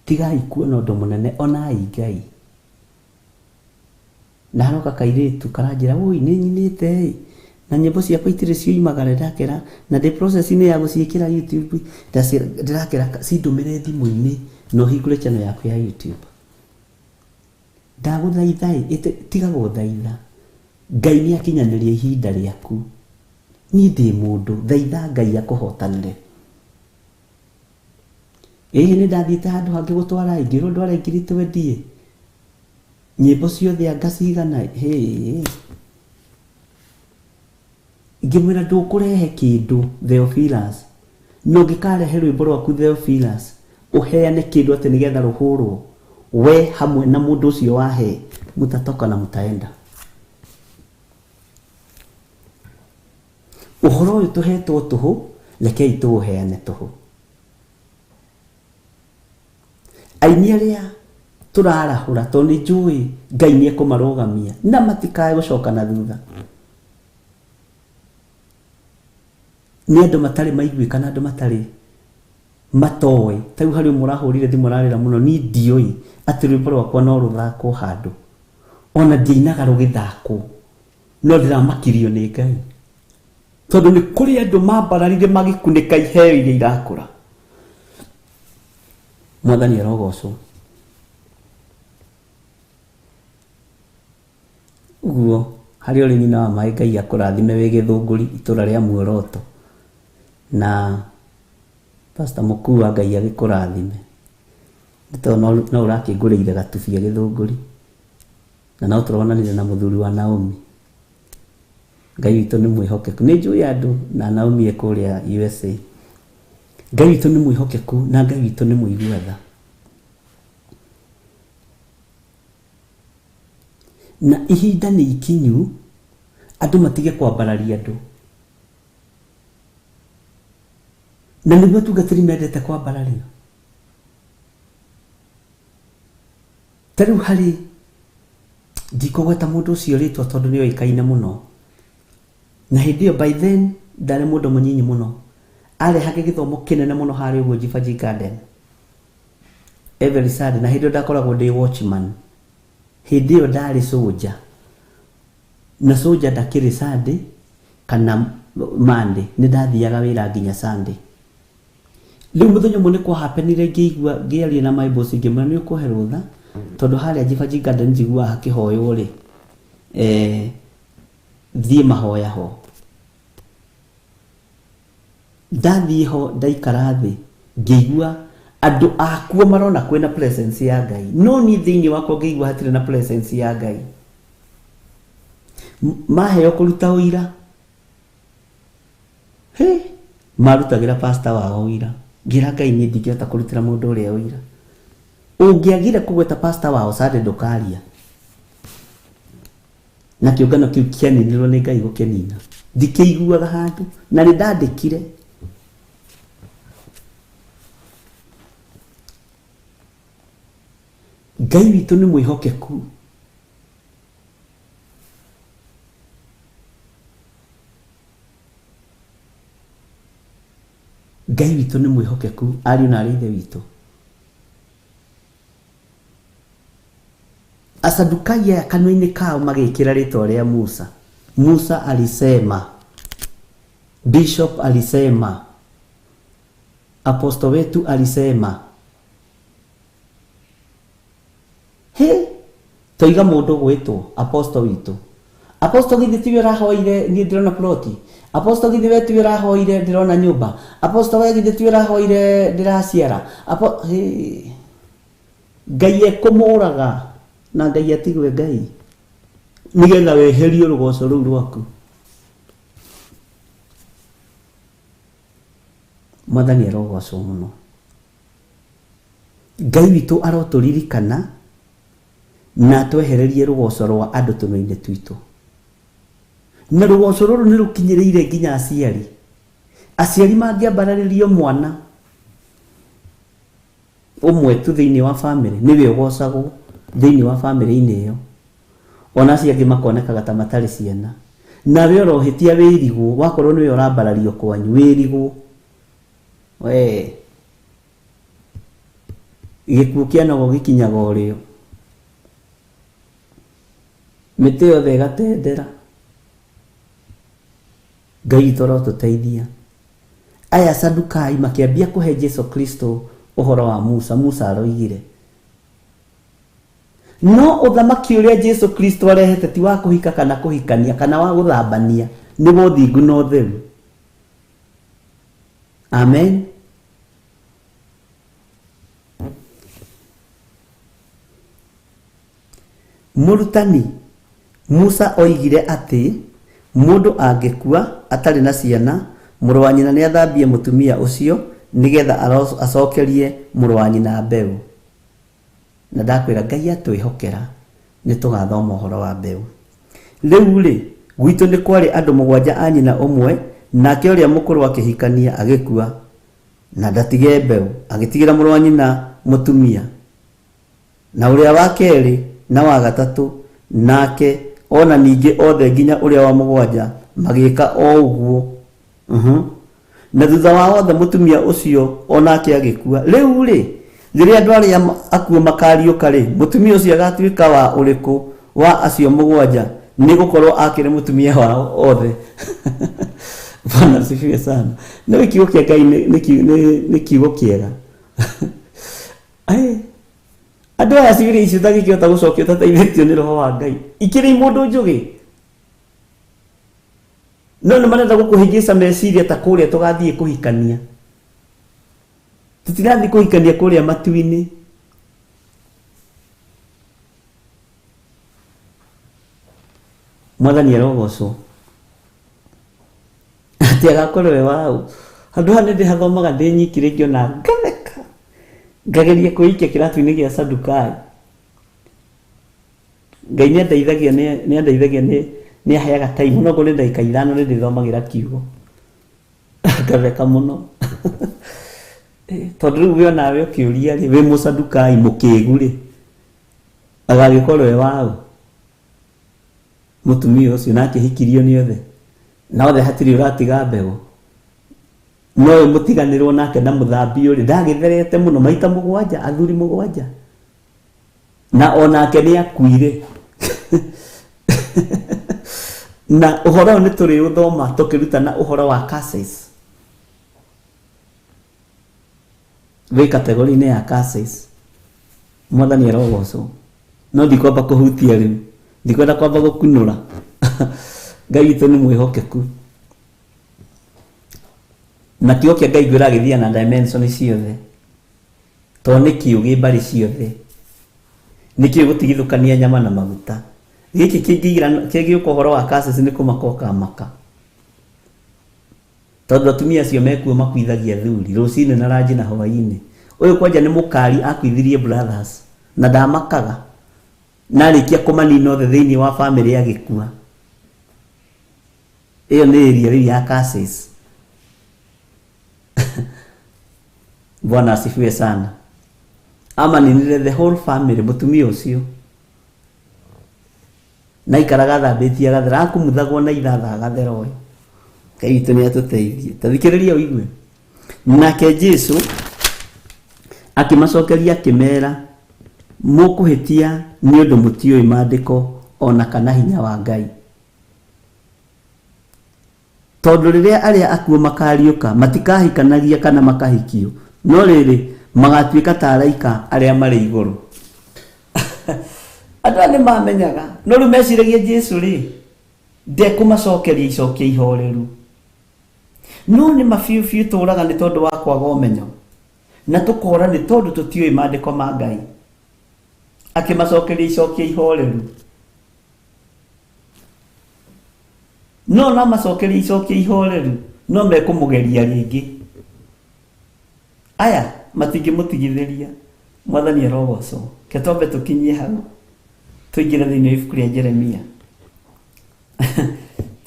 tigai kuona ũndũ mũnene, onai Ngai. Na haroka kairĩtu karanjĩra, woi nĩ nyinĩte ĩ, na nyĩmbo ciakwa itirĩ cioimagara, ndĩrakera na ndĩ process-inĩ ya gũciĩkĩra YouTube, ndĩrakera cindũmĩre thimũ-inĩ na ũhingũre channel yaku ya YouTube. Ndagũthaitha ĩ, tiga gũthaitha. Ngai nĩ akinyanĩria ihinda rĩaku. Niĩ ndĩ mũndũ, thaitha Ngai akũhotanĩre. Ĩhĩ nĩ ndathiĩte handũ hangĩ gũtwara ĩ, ngĩrwo ndware ngiri twendi ĩ, nyĩmbo ciothe anga cigana ĩ, hĩ. Ngĩmwĩra ndũkũrehe kĩndũ Theophilus, na ũngĩkarehe rwĩmbo rwaku Theophilus, ũheane kĩndũ atĩ nĩgetha rũhũrwo, we hamwe na mũndũ ũcio wahe, mutatoka na mutaenda. Ũhoro ũyũ tũhetwo tũhũ, rekei tũũheane tũhũ. Aini arĩa tũrarahũra tondũ nĩ njũĩ Ngai nĩ ekũmarũgamia na matikae gũcoka na thutha. Nĩ andũ matarĩ maiguĩka na andũ matarĩ matoĩ. Ta rĩu harĩ ũmwe ũrahũrire thimũ ararĩra mũno, niĩ ndiũĩ atĩ rwĩmbo rwakwa no rũthakwo handũ. Ona ndiainaga rũgĩthakwo. No ndĩramakirio nĩ Ngai tondũ nĩ kũrĩ andũ mambararire magĩkunĩka iheo iria irakũra. Mwathani arogocwo. Ũguo harĩa ũrĩ nyina wa maĩ Ngai akũrathime wĩ Gĩthũngũri itũra rĩa Muoroto na Pastor Mũkua Ngai agĩkũrathime nĩ tondũ no ũrakĩngũrĩire gatubia Gĩthũngũri na no tũronanire na mũthuri wa Naomi. Ngai witũ nĩ mwĩhokeku. Nĩ njũĩ andũ na Naomi e kũrĩa USA. Ngai witũ nĩ mwĩhokeku na Ngai witũ nĩ mũigua tha. Na ihinda nĩ ikinyu andũ matige kwambararia andũ. Na nĩguo atungatĩri mendete kwambarario. Ta rĩu harĩ ndikũgweta mũndũ ũcio rĩtwa tondũ nĩ oĩkaine mũno. Na hĩndĩ ĩyo by then ndarĩ mũndũ mũnyinyi mũno. Arehage gĩthomo kĩnene mũno harĩa ũguo Jibaji Garden. Every Sunday na hĩndĩ ĩyo ndakoragwo ndĩ watchman. Hĩndĩ ĩyo ndarĩ soldier. Na soldier ndakĩrĩ Sunday kana Monday. Nĩ ndathiaga wĩra nginya Sunday. Rĩu mũthenya ũmwe nĩ kwa happenire ngĩigua ngĩaria na my boss ngĩmwĩra nĩ ũkũhe rũtha tondũ harĩa Jibaji Garden njiguaga hakĩhoywo rĩ eh, thiĩ mahoya ho. Ndathiĩ ho ndaikara thĩ ngĩigua andũ akuo marona kwĩna presence ya Ngai no niĩ thĩinĩ wakwa ngĩigua hatirĩ na presence ya Ngai. Maheo kũruta ũira Hĩ! Marutagĩra pastor wao ũira. Ngĩra Ngai niĩ ndingĩhota kũrutĩra mũndũ ũrĩa ũira. Ũngĩagire kũgweta pastor wao Sunday ndũkaria. Na kĩũngano kĩu kĩaninirwo nĩ Ngai gũkĩnina. Ndikĩiguaga handũ na nĩ ndandĩkire. Ngai witũ nĩ mwĩhokeku. Ngai witũ nĩ mwĩhokeku ariũ na arĩ ithe witũ. Asadukai aya kanua-inĩ kao magĩkĩra rĩtwa rĩa Musa. Musa alisema, Bishop alisema, apostle wetu alisema. Hĩ! Toiga mũndũ ũgwĩtwo apostle witũ. Apostle githĩ tiwe ũrahoire niĩ ndĩrona ploti? Apostle githĩ we tiwe ũrahoire ndĩrona nyũmba? Apostle we githĩ tiwe ũrahoire ndĩraciara? Apo hĩ! Ngai ekũmũraga na Ngai atigwe Ngai nĩgetha weherio rũgoco rũu rwaku. Mwathani arogocwo mũno. Ngai witũ arotũririkana na atwehererie rũgoco rwa andũ tũnua-inĩ twitũ. Na rũgoco rũrũ nĩ rũkinyĩrĩire nginya aciari. Aciari mangĩambararĩrio mwana ũmwe tu thĩinĩ wa famĩlĩ, nĩwe ũgocagwo thĩinĩ wa famĩlĩ-inĩ ĩyo. Ona acio angĩ makonekaga ta matarĩ ciana. Nawe ũrohĩtia wĩrigwo, wakorwo nĩwe ũrambarario kwanyu, wĩrigwo. We gĩkuũ kĩa nogo gĩkinyaga ũrĩo, mĩtĩ yothe ĩgatendera. Ngai witũ arotũteithia. Aya Sadukai makĩambia kũhe Jesu Kristo ũhoro wa Musa. Musa aroigire. No ũthamaki ũrĩa Jesu Kristo arehete ti wa kũhika kana kũhikania kana wa gũthambania, nĩ wa ũthingu na ũtheru. Amen. Mũrutani, Musa oigire atĩ mũndũ angĩkua atarĩ na ciana, mũrũ wa nyina nĩathambie mũtumia ũcio nĩgeetha acokerie mũrũ wa nyina mbeũ. Na ndakwĩra Ngai atwĩhokera nĩ tũgathoma ũhoro wa mbeũ. Rĩu-rĩ, gwitũ nĩ kwarĩ andũ mũgwanja a nyina ũmwe, nake ũrĩa mũkũrũ akĩhikania, agĩkua, na ndatige mbeũ, agĩtigĩra mũrũ wa nyina mũtumia. Na ũrĩa wa kerĩ na wa gatatũ, nake o na ningĩ othe nginya ũrĩa wa mũgwanja magĩĩka o ũguo. Na thutha wa othe mũtumia ũcio o nake agĩkua. Rĩu-rĩ, rĩrĩa andũ arĩa akuũ makaariũka-rĩ, mũtumia ũcio agatuĩka wa ũrĩkũ wa acio mũgwanja? Nĩ gũkorwo akĩrĩ mũtumia wao othe. Bwana asifiwe sana. Nĩ kiugo kĩa Ngai nĩ kiugo kĩega. Ai, andũ aya ciũria icio ũtangĩkĩhota gũcokia ũtateithĩtio nĩ roho wa Ngai. Ikĩrĩ mũndũ njũgĩ. No nĩ marenda gũkũhĩngĩca meciria ta kũrĩa tũgathiĩ kũhikania. Tũtirathiĩ kũhikania kũrĩa matu-inĩ. Mwathani arogocwo. Atĩ agakorwo e waũ. Handũ haha nĩ ndĩhathomaga ndĩ nyiki rĩngĩ ona ngatheka. Ngageria kwĩikia kĩratũ-inĩ gĩa Sadukai. Ngai nĩ andeithagia nĩ andeithagia nĩ nĩ aheaga time onokorwo nĩ ndagĩka ithano nĩ ndĩthomagĩra kiugo. Ngatheka mũno. Tondũ rĩu we onawe ũkĩũria rĩ, wĩ mũsadukai mũkĩgu rĩ, agagĩkorwo e waũ? Mũtumia ũcio na akĩhikirio nĩ othe. Na othe hatirĩ ũratiga mbegũ. No ũyũ mũtiganĩrwo nake na mũthambio rĩ, ndagĩtherete mũno maita mũgwanja, athuri mũgwanja. Na onake nĩ akuire. Na ũhoro ũyũ nĩ tũrĩũthoma tũkĩrutana ũhoro wa curses. Wĩ kategori-inĩ ya curses. Mwathani arogocwo. No ndikwamba kũhutia rĩu. Ndikwenda kwamba gũkunũra. Ngai witũ nĩ mwĩhokeku. Na kiugo kĩa Ngai ngwĩra gĩthiaga na dimension ciothe. Tondũ nĩ kĩũgĩ mbarĩ ciothe. Nĩ kĩũĩ gũtigithũkania nyama na maguta. Gĩkĩ kĩngĩũka ũhoro wa curses nĩ kũmaka ũkamaka. Tondũ atumia acio mekuo makuithagia athuri rũcinĩ na ranji na hwainĩ. Ũyũ kwanja nĩ mũkari akuithirie brothers na ndamakaga. Na arĩkia kũmanina othe thĩinĩ wa famĩlĩ agĩkua. Ĩyo nĩ area rĩu ya curses. Bwana asifiwe sana. Amaninire the whole family mũtumia ũcio. Na aikaraga athambĩtie agathera, akumuthagwo na ithatha agathera ũyũ. Ngai witũ nĩ atũteithie. Ta thikĩrĩria ũigue. Nake Jesu akĩmacokeria akĩmera, mũkũhĩtia nĩ ũndũ mũtiũĩ maandĩko o na kana hinya wa Ngai. Tondũ rĩrĩa arĩa akuũ makaariũka, matikahikanagia kana makahikio, no rĩrĩ, magaatuĩka ta araika arĩa marĩ igũrũ. Andũ aya nĩ maamenyaga, no rĩu meciragia Jesu-rĩ, ndekũmacokeria icokia ihoreru. No nĩ ma biũ biũ tũũraga nĩ tondũ wa kwaga ũmenyo, na tũkoora nĩ tondũ tũtiũĩ maandĩko ma Ngai. Akĩmacokeria icokia ihoreru. No no amacokerie icokia ihoreru, no mekũmũgeria rĩngĩ. Aya matingĩmũtigithĩria. Mwathani arogocwo. Ke twambe tũkinyie hau tũingĩre thĩinĩ wa ibuku rĩa Jeremia.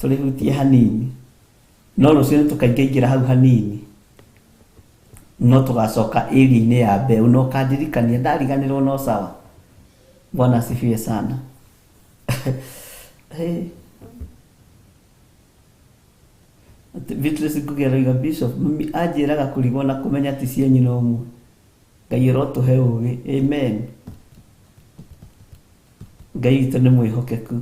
Tũrĩhutie hanini. No rũciũ nĩ tũkaingaingĩra hau hanini. No tũgacoka area-inĩ ya mbeũ na ũkandirikania ndariganĩrwo no sawa. Bwana asifiwe sana. Hey. Beatrice Ngugi aroiga Bishop, mami anjĩraga kũrigwo na kũmenya ti cia nyina ũmwe. Ngai arotũhe ũgĩ. Amen. Ngai witũ nĩ mwĩhokeku.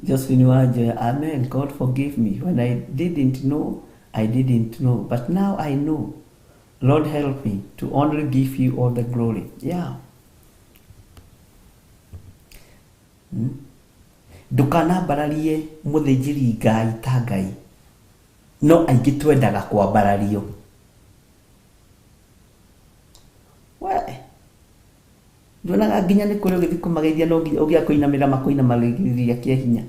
Josephine Wanjoya, Amen. God forgive me. When I didn't know, I didn't know. But now I know. Lord help me to only give you all the glory. Yeah. Ndũkanambararie mũthĩnjĩri Ngai ta Ngai, no aingĩ twendaga kwambarario. We nduonaga nginya nĩ kũrĩ ũgĩthiĩ kũmageithia no nginya ũngĩaga kũinamĩrĩra makũinamagĩrĩria kĩa hinya.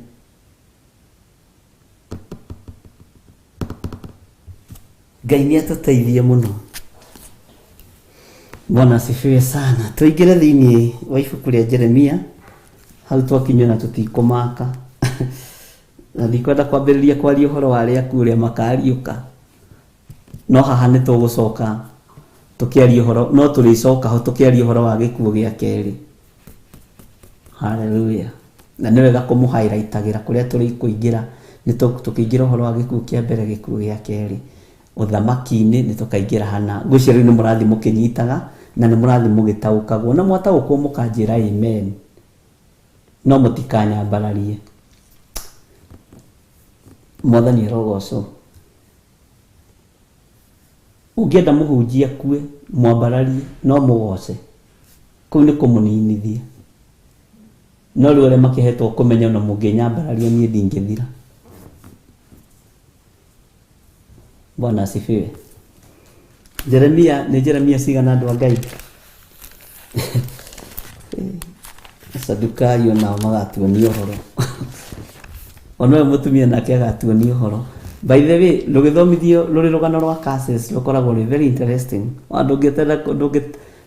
Ngai nĩ atũteithie mũno. Bwana asifiwe sana. Tũingĩre thĩinĩ wa ibuku rĩa Jeremia hau twakinya na tũtikũmaka na ndikwenda kwambĩrĩria kwaria ũhoro wa arĩa akuũ ũrĩa makariũka no haha nĩ tũgũcoka tũkĩaria ũhoro no tũrĩcoka ho tũkĩaria ũhoro wa gĩkuũ gĩa kerĩ. Haleluya. Na nĩ wega kũmũhairaitagĩra kũrĩa tũrĩ kũingĩra nĩ tũkĩingĩra ũhoro wa gĩkuũ kĩa mbere gĩkuũ gĩa kerĩ ũthamaki-inĩ nĩ tũkaingĩra hana. Ngwĩciria rĩu nĩ mũrathiĩ mũkĩnyitaga na nĩ mũrathiĩ mũgĩtaũkagwo na mwataũkwo mũkanjĩra amen no mũtikanyambararie. Mwathani arogocwo. Ũngĩenda mũhunjia akue, mwambararie, no mũgoce. Kũu nĩ kũmũninithia. No rĩu arĩa makĩhetwo kũmenya ona mũngĩnyambararia niĩ ndingĩthira. Bwana asifiwe. Jeremia nĩ Jeremia cigana andũ a Ngai? Asadukai onao magatuonia ũhoro. Ona ũyũ mũtumia nake agatuonia ũhoro. By the way, rũgĩthomithio rũrĩ rũgano rwa curses rũkoragwo rwĩ very interesting. Ona ndũngĩetera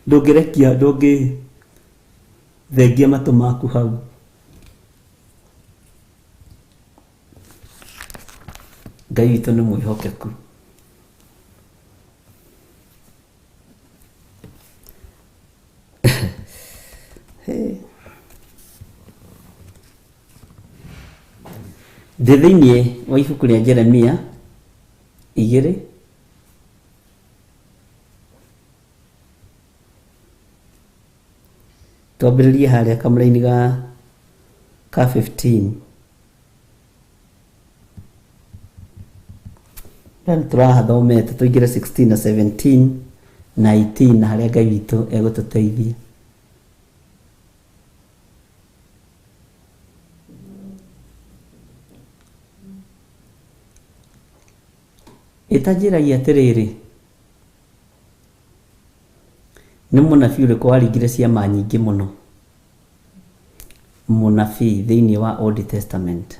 ndũngĩrekia ndũngĩthengia matũ maku hau. Ngai witũ nĩ mwĩhokeku. Ndĩ thĩinĩ wa ibuku rĩa Jeremia 2. Twambĩrĩrie harĩa kamũraini ga ka 15. Na nĩ tũrahathomete tũingĩre 16 na 17 na 18 na harĩa Ngai witũ egũtũteithia. Ĩtanjĩragia atĩrĩrĩ, nĩ mũnabii ũrĩkũ waringire ciama nyingĩ mũno? Mũnabii thĩinĩ wa Old Testament.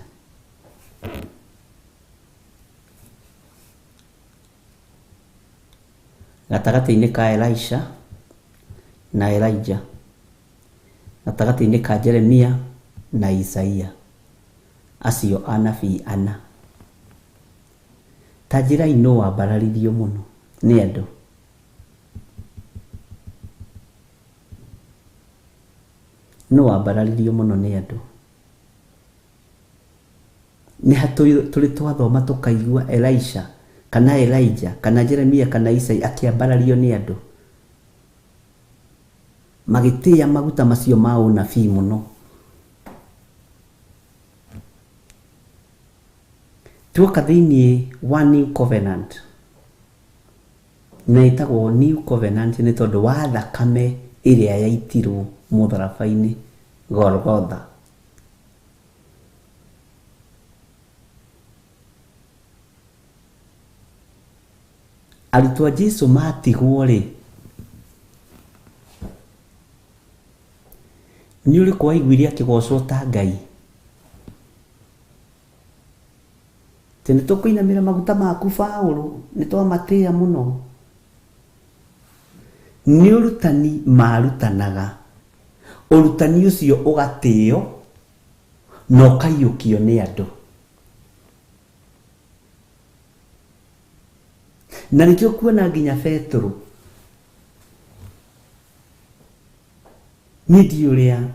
Gatagatĩ-inĩ ka Elisha na Elijah. Gatagatĩ-inĩ ka Jeremia na Isaia. Acio anabii ana. Ta njĩrai nũ wambararirio mũno nĩ andũ? Nũ wambararirio mũno nĩ andũ? Nĩ ha tũrĩ twathoma tũkaigua Elisha kana Elijah kana Jeremia kana Isai akĩambarario nĩ andũ? Magĩtĩĩa maguta macio ma ũnabii mũno. Tuoka thĩinĩ wa New Covenant, na ĩtagwo New Covenant nĩ tondũ wa thakame ĩrĩa yaitirwo mũtharaba-inĩ Golgotha. Arutwo a Jesu matigwo-rĩ, nĩ ũrĩkũ waiguire akĩgocwo ta Ngai? Atĩ nĩ tũkũinamĩra maguta maku Paũlũ, nĩ twamatĩa mũno. Nĩ ũrutani marutanaga, ũrutani ũcio ũgatĩo na ũkaiyũkio nĩ andũ. Na nĩkĩo ũkuona nginya Betũrũ, niĩ ndiũĩ ũrĩa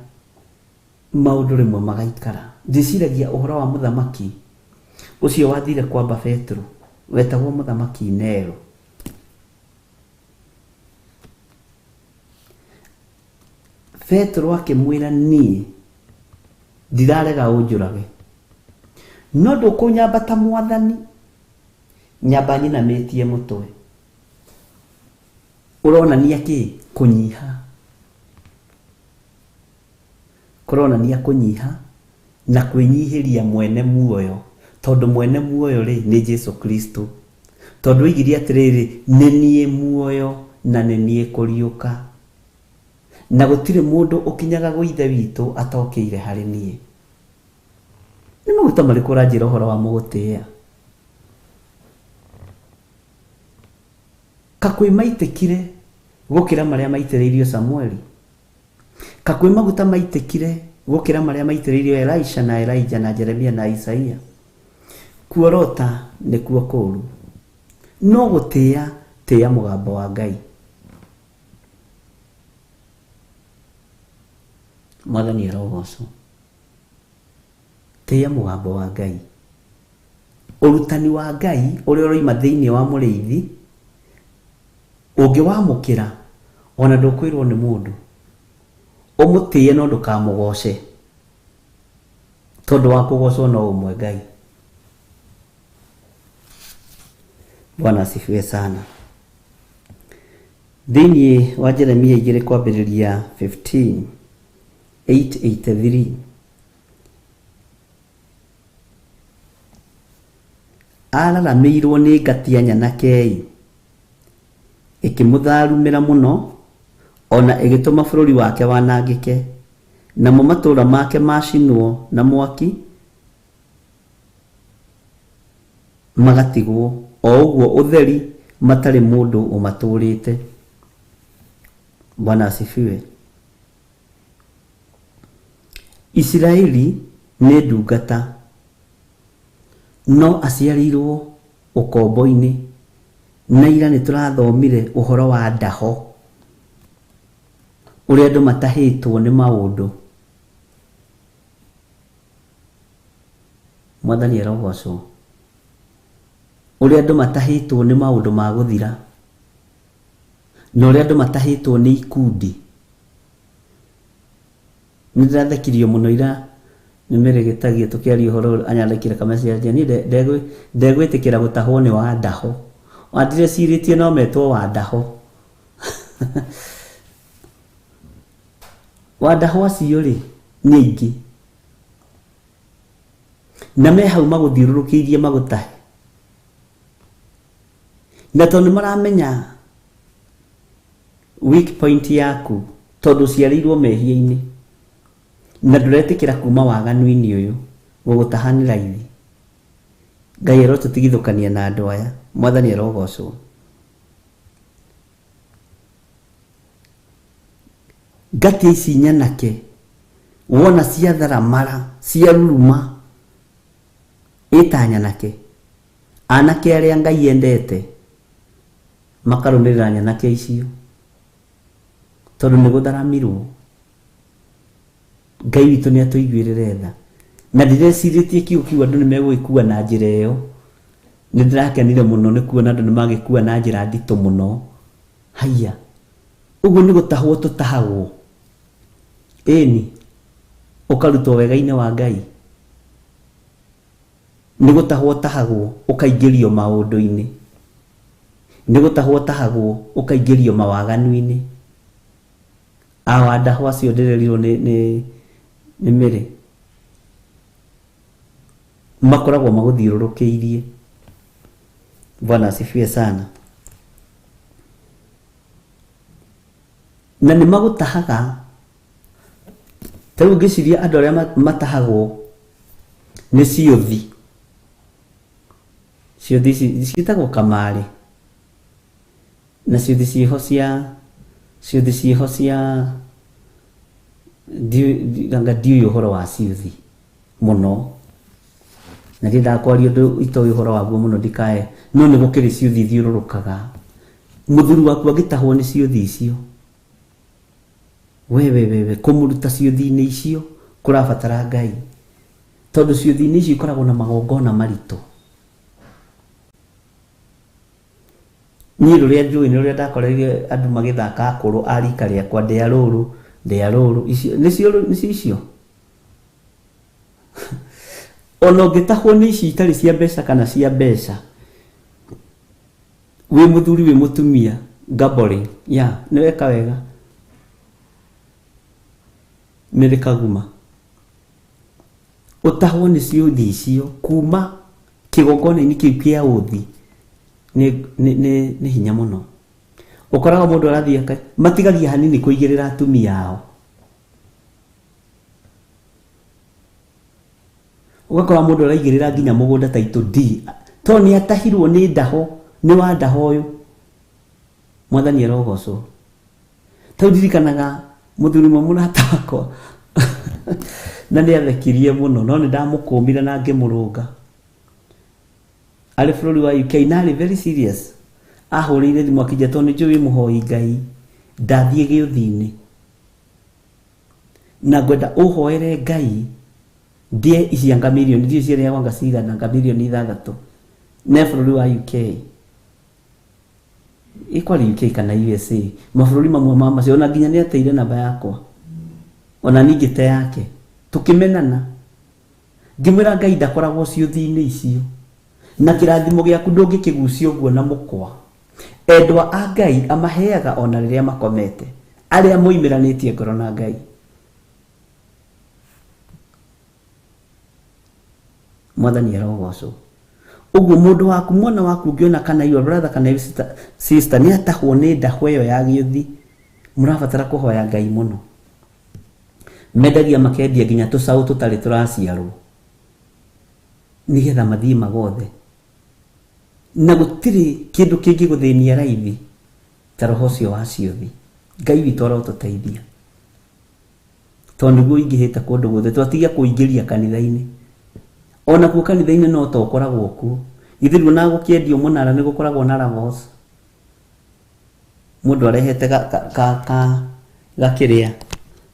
maũndũ rĩmwe magaikara. Ndĩciragia ũhoro wa mũthamaki ũcio wathire kwamba Petero, wetagwo mũthamaki Nero. Petero akĩmwĩra niĩ ndirarega ũnjũrage, no ndũkũnyamba ta mwathani, nyamba nyinamĩtie mũtwe. Ũronania kĩ? Kũnyiha. Kũronania kũnyiha na kwĩnyihĩria mwene muoyo, tondũ mwene muoyo-rĩ, nĩ Jesu Kristo. Tondũ oigire atĩrĩrĩ, nĩ niĩ muoyo na nĩ niĩ kũriũka, na gũtirĩ mũndũ ũkinyaga gwĩ Ithe witũ atokĩire harĩ niĩ. Nĩ maguta marĩkũ ũranjĩra ũhoro wamo gũtĩĩa? Kakwĩ maitĩkire gũkĩra marĩa maitĩrĩirio Samueli? Kakwĩ maguta maitĩkire gũkĩra marĩa maitĩrĩirio Elisha na Elijah na Jeremia na Isaia? Kuorota nĩkuo kũũru, no gũtĩĩa, tĩĩa mũgambo wa Ngai. Mwathani arogocwo. Tĩĩa mũgambo wa Ngai. Ũrutani wa Ngai ũrĩa ũroima thĩinĩ wa mũrĩithi, ũngĩwamũkĩra, ona ndũkwĩrwo nĩ mũndũ. Ũmũtĩĩe no ndũkamũgoce, tondũ wa kũgocwo no ũmwe Ngai. Bwana asifiwe sana. Thĩinĩ wa Jeremia igĩrĩ kwambĩrĩria 15 883 araramĩirwo nĩ ngatia nyanake-ĩ, ĩkĩmũtharumĩra mũno, o na ĩgĩtũma bũrũri wake wanangĩke, namo matũũra make macinwo na mwaki magatigwo o ũguo ũtheri matarĩ mũndũ ũmatũũrĩte. Bwana asifiwe. Isiraeli nĩ ndungata, no aciarĩirwo ũkombo-inĩ, na ira nĩ tũrathomire ũhoro wa ndaho, ũrĩa andũ matahĩtwo nĩ maũndũ. Mwathani arogocwo. Ũrĩa andũ matahĩtwo nĩ maũndũ ma gũthira, na ũrĩa andũ matahĩtwo nĩ ikundi. Nĩ ndĩrathekirio mũno ira nĩ Mary Gĩtagia tũkĩaria ũhoro ũyũ anyandĩkĩre kamessage anjĩra niĩ ndegwĩtĩkĩra gũtahwo nĩ Wandaho. Wandirecirĩtie no metwo Wandaho. Wandaho acio rĩ nĩ aingĩ na me hau magũthiũrũrũkĩirie magũtahe, na tondũ nĩ maramenya weak point yaku tondũ ũciarĩirwo mehia-inĩ na ndũretĩkĩra kuma waganu-inĩ ũyũ, gũgũtaha nĩ raithi. Ngai arotũtigithũkania na andũ aya. Mwathani arogocwo. Ngatia ici nyanake wona ciatharamara ciaruruma ĩta nyanake, anake arĩa Ngai endete makarũmĩrĩra nyanake icio tondũ nĩ gũtharamirwo. Ngai witũ nĩ atũiguĩrĩre tha. Na ndirecirĩtie kiugo kĩu andũ nĩ megũgĩkua na njĩra ĩyo. Nĩ ndĩrakenire mũno nĩ kuona andũ nĩ magĩkua na njĩra nditũ mũno. Haiya, ũguo nĩ gũtahwo tũtahagwo? Ĩni, ũkarutwo wega-inĩ wa Ngai. Nĩ gũtahwo ũtahagwo ũkaingĩrio maũndũ-inĩ. Nĩ gũtahwo ũtahagwo ũkaingĩrio mawaganu-inĩ. Awa ndaho acio ndĩrerirwo nĩ nĩ nĩ Mary makoragwo magũthiũrũrũkĩirie. Bwana asifiwe sana. Na nĩ magũtahaga. Ta rĩu ngĩciria andũ arĩa matahagwo nĩ ciũthi. Ciũthi ici ciĩtagwo kamarĩ. Na ciũthi ciĩho cia ciũthi ciĩho cia anga ndiũĩ ũhoro wa ciũthi mũno. Na ndiendaga kwaria ũndũ itoĩ ũhoro waguo mũno ndikae, no nĩ gũkĩrĩ ciũthi ithiũrũrũkaga. Mũthuri waku angĩtahwo nĩ ciũthi icio, we we we we kũmũruta ciũthi-inĩ icio kũrabatara Ngai. Tondũ ciũthi-inĩ icio ikoragwo na magongona maritũ. Niĩ rũrĩa njũĩ nĩ rũrĩa ndakoreire andũ magĩthaka akũrũ a rika rĩakwa ndĩa rũrũ, ndĩa rũrũ, icio nĩcio nĩcio icio? Ona ũngĩtahwo nĩ ici itarĩ cia mbeca kana cia mbeca, wĩ mũthuri wĩ mũtumia, gambling, yeah, nĩ weka wega. Mary Kaguma. Ũtahwo nĩ ciũthi icio kuma kĩgongona-inĩ kĩu kĩa ũthi nĩ, nĩ, nĩ, nĩ hinya mũno. Ũkoraga mũndũ arathiĩ aka, matigagia hanini kũigĩrĩra atumia ao. Ũgakora mũndũ araigĩrĩra nginya mũgũnda title deed tondũ nĩ atahirwo nĩ ndaho, nĩ wa ndaho ũyũ. Mwathani arogocwo. Tau ndirikanaga mũthuri ũmwe mũrata wakwa na nĩ athekirie mũno no nĩ ndamũkũmire na ngĩmũrũnga. Arĩ bũrũri wa UK na arĩ very serious. Ahũrĩire thimũ akĩnjĩra tondũ nĩ njũĩ wĩ mũhoi Ngai, ndathiĩ gĩũthi-inĩ na ngwenda ũhoere Ngai ndĩe ici anga mirioni, ndiũĩ ciarĩagwo anga cigana, anga mirioni ithathatũ. Na e bũrũri wa UK. Ĩkwarĩ UK kana USA, mabũrũri mamwe ma macio, ona nginya nĩ ateire namba yakwa, ona niĩ ngĩte yake, tũkĩmenana. Ngĩmwĩra Ngai ndakoragwo ciũthi-inĩ icio. Na kĩrathimo gĩaku ndũngĩkĩgucia ũguo na mũkwa. Endwa a Ngai amaheaga o na rĩrĩa makomete, arĩa moimĩranĩtie ngoro na Ngai. Mwathani arogocwo. Ũguo mũndũ waku, mwana waku ũngĩona kana your brother kana your sister, sister nĩ atahwo nĩ ndaho ĩyo ya gĩũthi, mũrabatara kũhoya Ngai mũno. Mendagia makendia nginya tũcaũ tũtarĩ tũraciarwo nĩgetha mathiĩ magothe. Na gũtirĩ kĩndũ kĩngĩgũthĩnia raithi ta roho ũcio wa ciũthi. Ngai witũ arotũteithia. Tondũ nĩguo ũingĩhĩte kũndũ guothe, twatiga kũingĩria kanitha-inĩ. Onakuo kanitha-inĩ no ta ũkoragwo kuo. Githĩ nduonaga gũkĩendio mũnara nĩ gũkoragwo na ravos? Mũndũ arehete ga, ga, ga, ga, gakĩrĩa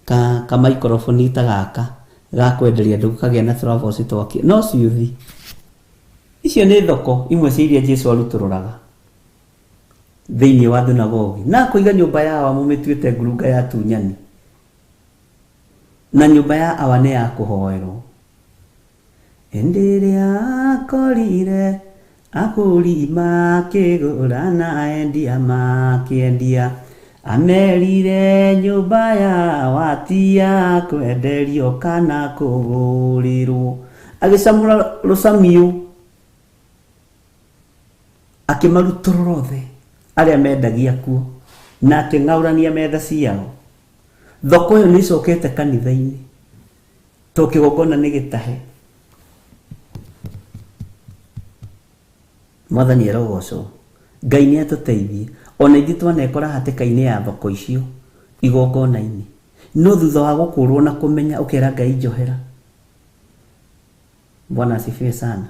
ka, ka microphone ta gaka ga kwenderia andũ gũkagĩa na tũravos twakĩo. No ciũthi. Icio nĩ thoko imwe cia iria Jesu arutũrũraga thĩinĩ wa thunagogi. Na akoiga nyũmba ya Awa mũmĩtuĩte ngurunga ya atunyani. Na nyũmba ya Awa nĩ ya kũhoerwo. Hĩndĩ ĩrĩa akorire agũri makĩgũra na endia makĩendia, amerire nyũmba ya Awa ti ya kwenderio kana kũgũrĩrwo. Agĩcamũra rũcamiũ akĩmarutũrũra othe arĩa mendagia kuo na akĩng'aũrania metha ciao. Thoko ĩyo nĩ ĩcokete kanitha-inĩ. To kĩgongona nĩ gĩtahe. Mwathani arogocwo. Ngai nĩ atũteithie. Ona ithuĩ twanekora hatĩka-inĩ ya thoko icio igongona-inĩ. No thutha wa gũkũrwo na kũmenya ũkera Ngai njohera. Bwana asifiwe sana.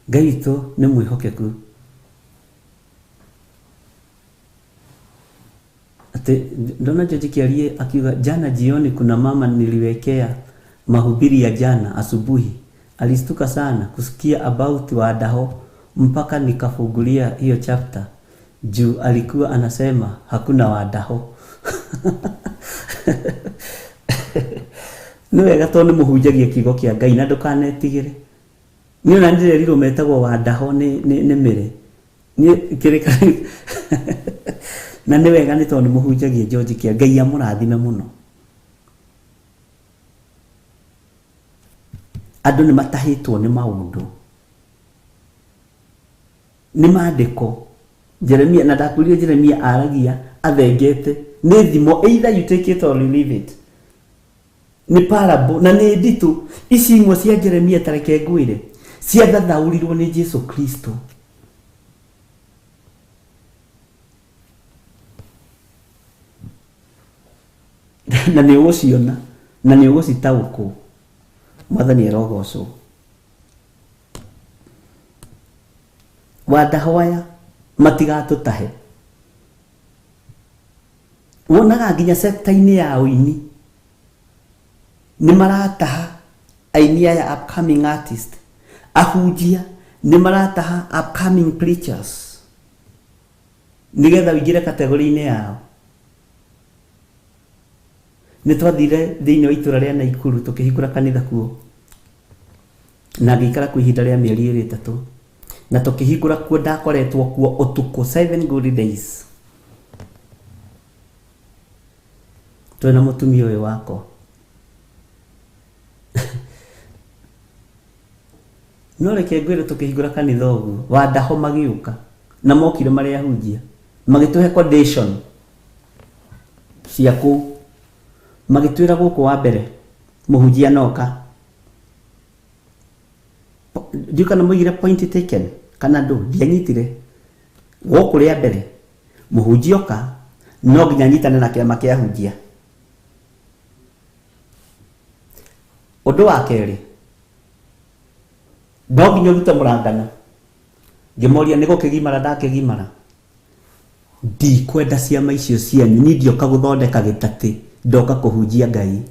Ngai witũ nĩ mwĩhokeku. Ati ndona George Kiarie akiuga jana jioni kuna mama niliwekea mahubiri ya jana asubuhi alistuka sana kusikia about wadaho mpaka nikafungulia hiyo chapter juu alikuwa anasema hakuna wadaho. Nĩ wega tondũ nĩ mũhunjagia kiugo kĩa Ngai na ndũkanetigĩre. Niĩ ona ndĩrerirwo metagwo wandaho nĩ nĩ nĩ mĩrĩ. Niĩ kĩrĩ na nĩ wega nĩ tondũ nĩ mũhunjagia George kĩa Ngai amũrathime mũno. Andũ nĩ matahĩtwo nĩ maũndũ. Nĩ maandĩko. Jeremia, na ndakwĩrire Jeremia aragia athengete nĩ thimo, either you take it or you leave it. Nĩ parable na nĩ nditũ. Ici imwe cia Jeremia ta reke ngwĩre, ciathathaũrirwo nĩ Jesu Kristo. Na nĩ ũgũciona na nĩ ũgũcitaũkwo. Mwathani arogocwo. Wandahwaya matigatũtahe. Wonaga nginya sector-inĩ ya ũini nĩ marataha aini aya upcoming artist, ahunjia nĩ marataha upcoming preachers nĩgetha ũingĩre category-inĩ yao. Nĩ twathire thĩinĩ wa itũra rĩa Naikuru tũkĩhingũra kanitha kuo na ngĩikara kuo ihinda rĩa mĩeri ĩrĩ ĩtatũ na tũkĩhingũra kuo ndakoretwo kuo ũtukũ 7 good days twĩna mũtumia ũyũ wakwa. No reke ngwĩre tũkĩhingũra kanitha ũguo wandaho magĩũka na mokire marĩ ahunjia magĩtũhe condition cia kũu magĩtwĩra gũkũ wa mbere mũhunjia noka ndiũ kana moigire point taken kana ndũ ndianyitire gũkũ rĩa mbere mũhunjia oka no nginya anyitane na kĩama kĩa ahunjia. Ũndũ wa kerĩ no nginya ũrute mũrangano. Ngĩmoria nĩ gũkĩgimara ndakĩgimara, ndikwenda ciama icio cianyu, niĩ ndioka gũthondeka gĩtatĩ, ndoka kũhunjia Ngai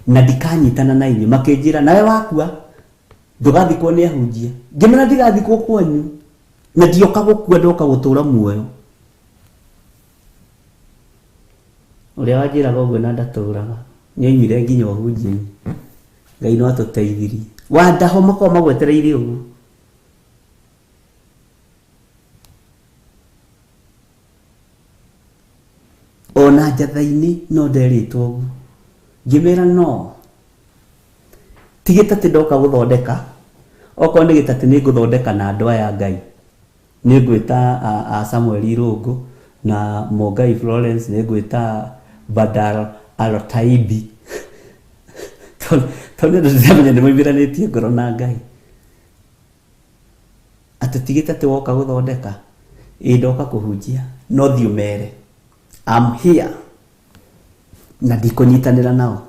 na ndikanyitana na inyuĩ. Makĩnjĩra nawe wakua ndũgathikwo nĩ ahunjia. Ngĩmera ndigathikwo kwanyu na ndioka gũkua, ndoka gũtũra muoyo. Ũrĩa wanjĩraga ũguo na ndatũraga nĩ oimire nginya ũhunjia-inĩ. Ngai no atũteithirie. Wandaho makoragwo magwetereire ũguo. Ona njatha-inĩ no nderĩtwo ũguo. Ngĩmera no. Ti gĩtatĩ ndoka gũthondeka, okorwo nĩ gĩtatĩ nĩ ngũthondeka na andũ aya a Ngai. Nĩ ngwĩta a Samuel Irũngũ na Mũngai Florence, nĩ ngwĩta Badar Alotaibi. Tondũ nĩ ndĩramenya nĩ moimĩranĩtie ngoro na Ngai. Atĩ ti gĩtatĩ woka gũthondeka, ĩ ndoka kũhunjia, no thiĩ ũmere. I'm here. Na ndikũnyitanĩra nao.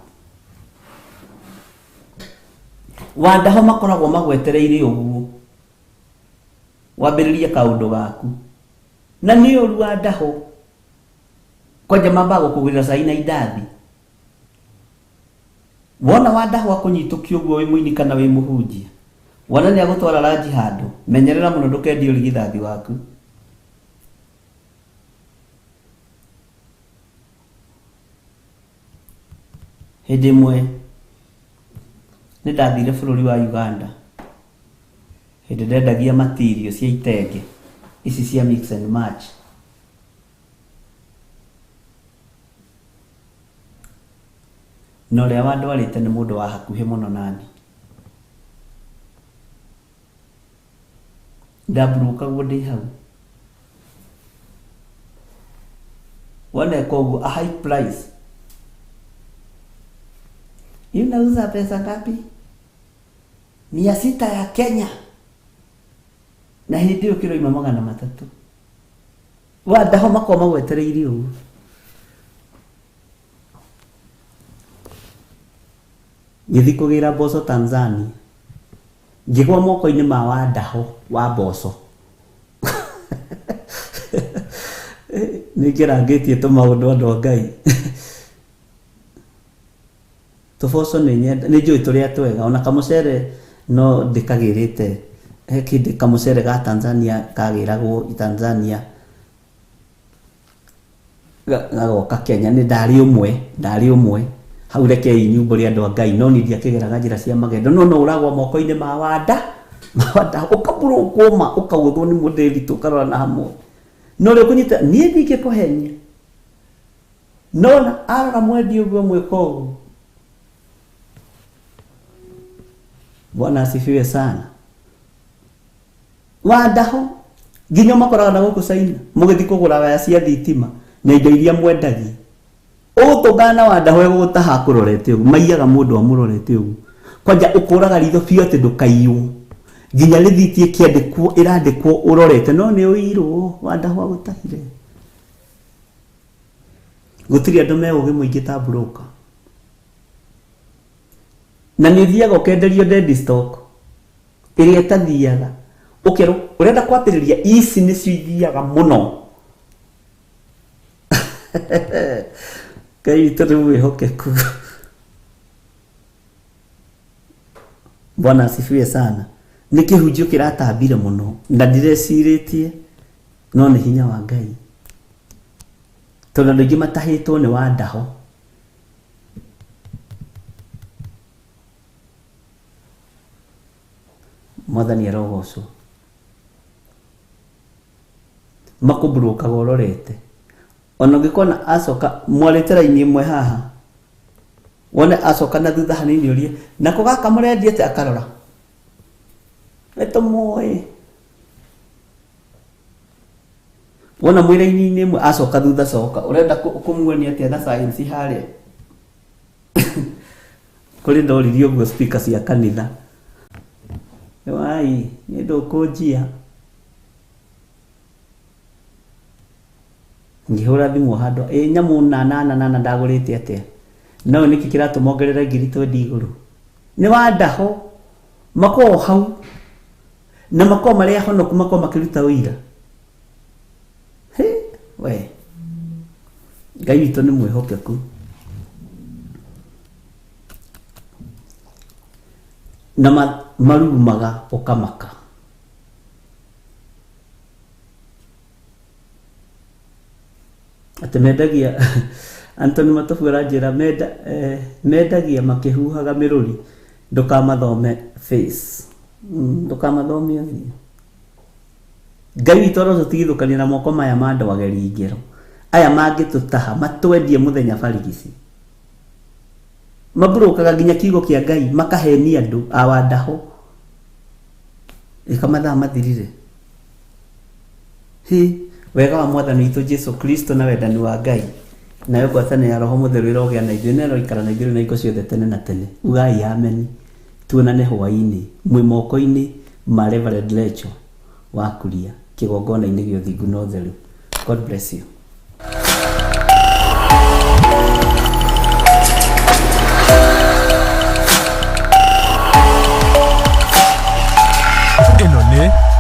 Wandaho makoragwo magwetereire ũguo. Wambĩrĩrie kaũndũ gaku. Na nĩ ũru wa ndaho. Kwanja mambaga gũkũgũrĩra cai na indathi. Wona wa ndaho akũnyitũkia ũguo wĩ mũini kana wĩ mũhunjia. Wona nĩ agũtwara ranji handũ, menyerera mũno ndũkendie ũrigithathi waku. Hĩndĩ ĩmwe nĩ ndathire bũrũri wa Uganda. Hĩndĩ ndendagia material cia itenge ici cia mix and match. Na ũrĩa wandwarĩte nĩ mũndũ wa hakuhĩ mũno nani. Ndamburũkagwo ndĩ hau. Wona eka ũguo a high price. Unauza pesa ngapi? 600 ya Kenya. Na hĩndĩ ĩyo kĩroima 300. Wandaho makoragwo magwetereire ũguo. Ngĩthiĩ kũgĩra mboco Tanzania. Ngĩgwa moko-inĩ ma Wandaho wa mboco. Nĩ ngerangĩtie tũmaũndũ andũ a Ngai. Tũboco nĩ nyenda, nĩ njũĩ tũrĩa twega ona kamũcere no ndĩkagĩrĩte. He kĩndĩ kamũcere ga Tanzania kagĩragwo Tanzania gagoka Kenya. Nĩ ndarĩ ũmwe, ndarĩ ũmwe. Hau rekei nyumbũre andũ a Ngai, no niĩ ndiakĩgeraga njĩra cia magendo. No no ũragwa moko-inĩ ma wanda, ma wanda, ũkaburũkwo ma, ũkagũthwo nĩ mũndĩritũ ũkarora na hamwe. Na ũrĩa ũkũnyita, niĩ ndingĩkũhenia. No na arora mwendia ũguo amwĩka ũguo. Bwana asifiwe sana. Wandaho nginya makoraga na gũkũ China mũgĩthiĩ kũgũra waya cia thitima na indo iria mwendagia. Ũgũtũngana na wandaho egũgũtaha akũrorete ũguo, maiyaga mũndũ amũrorete ũguo. Kwanja ũkũraga ritho biũ atĩ ndũkaiywo. Nginya rĩthiti ĩkĩandĩkwo ĩrandĩkwo ũrorete no nĩ ũirwo wandaho agũtahire. Gũtirĩ andũ me ũgĩ mũingĩ ta broker. Na nĩ ũthiaga ũkenderio dead stock ĩrĩa ĩtathiaga. Ũkerwo ũrenda kwambĩrĩria ici nĩcio ithiaga mũno. Ngai witũ nĩ mwĩhokeku. Bwana asifiwe sana. Nĩ kĩhunjio kĩratambire mũno na ndirecirĩtie no nĩ hinya wa Ngai. Tondũ andũ aingĩ matahĩtwo nĩ wandaho. Mwathani arogocwo. Makũmburũkaga ũrorete. Ona ũngĩkona acoka mwarĩte raini ĩmwe haha, wone acoka na thutha hanini ũrie, nako gaka mũrendia atĩa? Akarora. Nĩtũmũĩ. Wona mwĩ raini-inĩ ĩmwe acoka thutha coka, ũrenda kũmuonia atĩa na science harĩa? Kũrĩ ndoririe ũguo speaker cia kanitha. Wai, niĩ ndũkũnjia. Ngĩhũra thimũ handũ, ĩ nyamũ na na na na ndagũrĩte atĩa? No nĩkĩ kĩratũma ongerere ngiri twendi igũrũ? Nĩ wandaho, makoragwo hau. Na makoragwo marĩ ahonoku, makoragwo makĩruta ũira. Hĩ, we. Ngai witũ nĩ mwĩhokeku. Na marurumaga ũkamaka. Atĩ mendagia Anthony Matobu aranjĩra menda, eh, mendagia makĩhuhaga mĩrũri ndũkamathome face ndũkamathome ũthiũ. Ngai witũ arotũtigithũkania na moko maya ma andũ ageri ngero aya mangĩtũtaha matwendie mũthenya barigici. Maburũkaga nginya kiugo kĩa Ngai makahenia andũ a wandaho. Ĩka mathaa mathirire. Hi, wega wa mwathani witũ Jesu Kristo na wendani wa Ngai nayo ngwatanĩro ya Roho Mũtheru ĩrogĩa na ithuĩ na ĩroikara na ithuĩ na hingo ciothe tene na tene. Ugai ameni. Tuonane hwaĩ-inĩ mwĩ moko-inĩ ma Reverend Lecho wa Kuria kĩgongona-inĩ gĩa ũthingu na ũtheru. God bless you.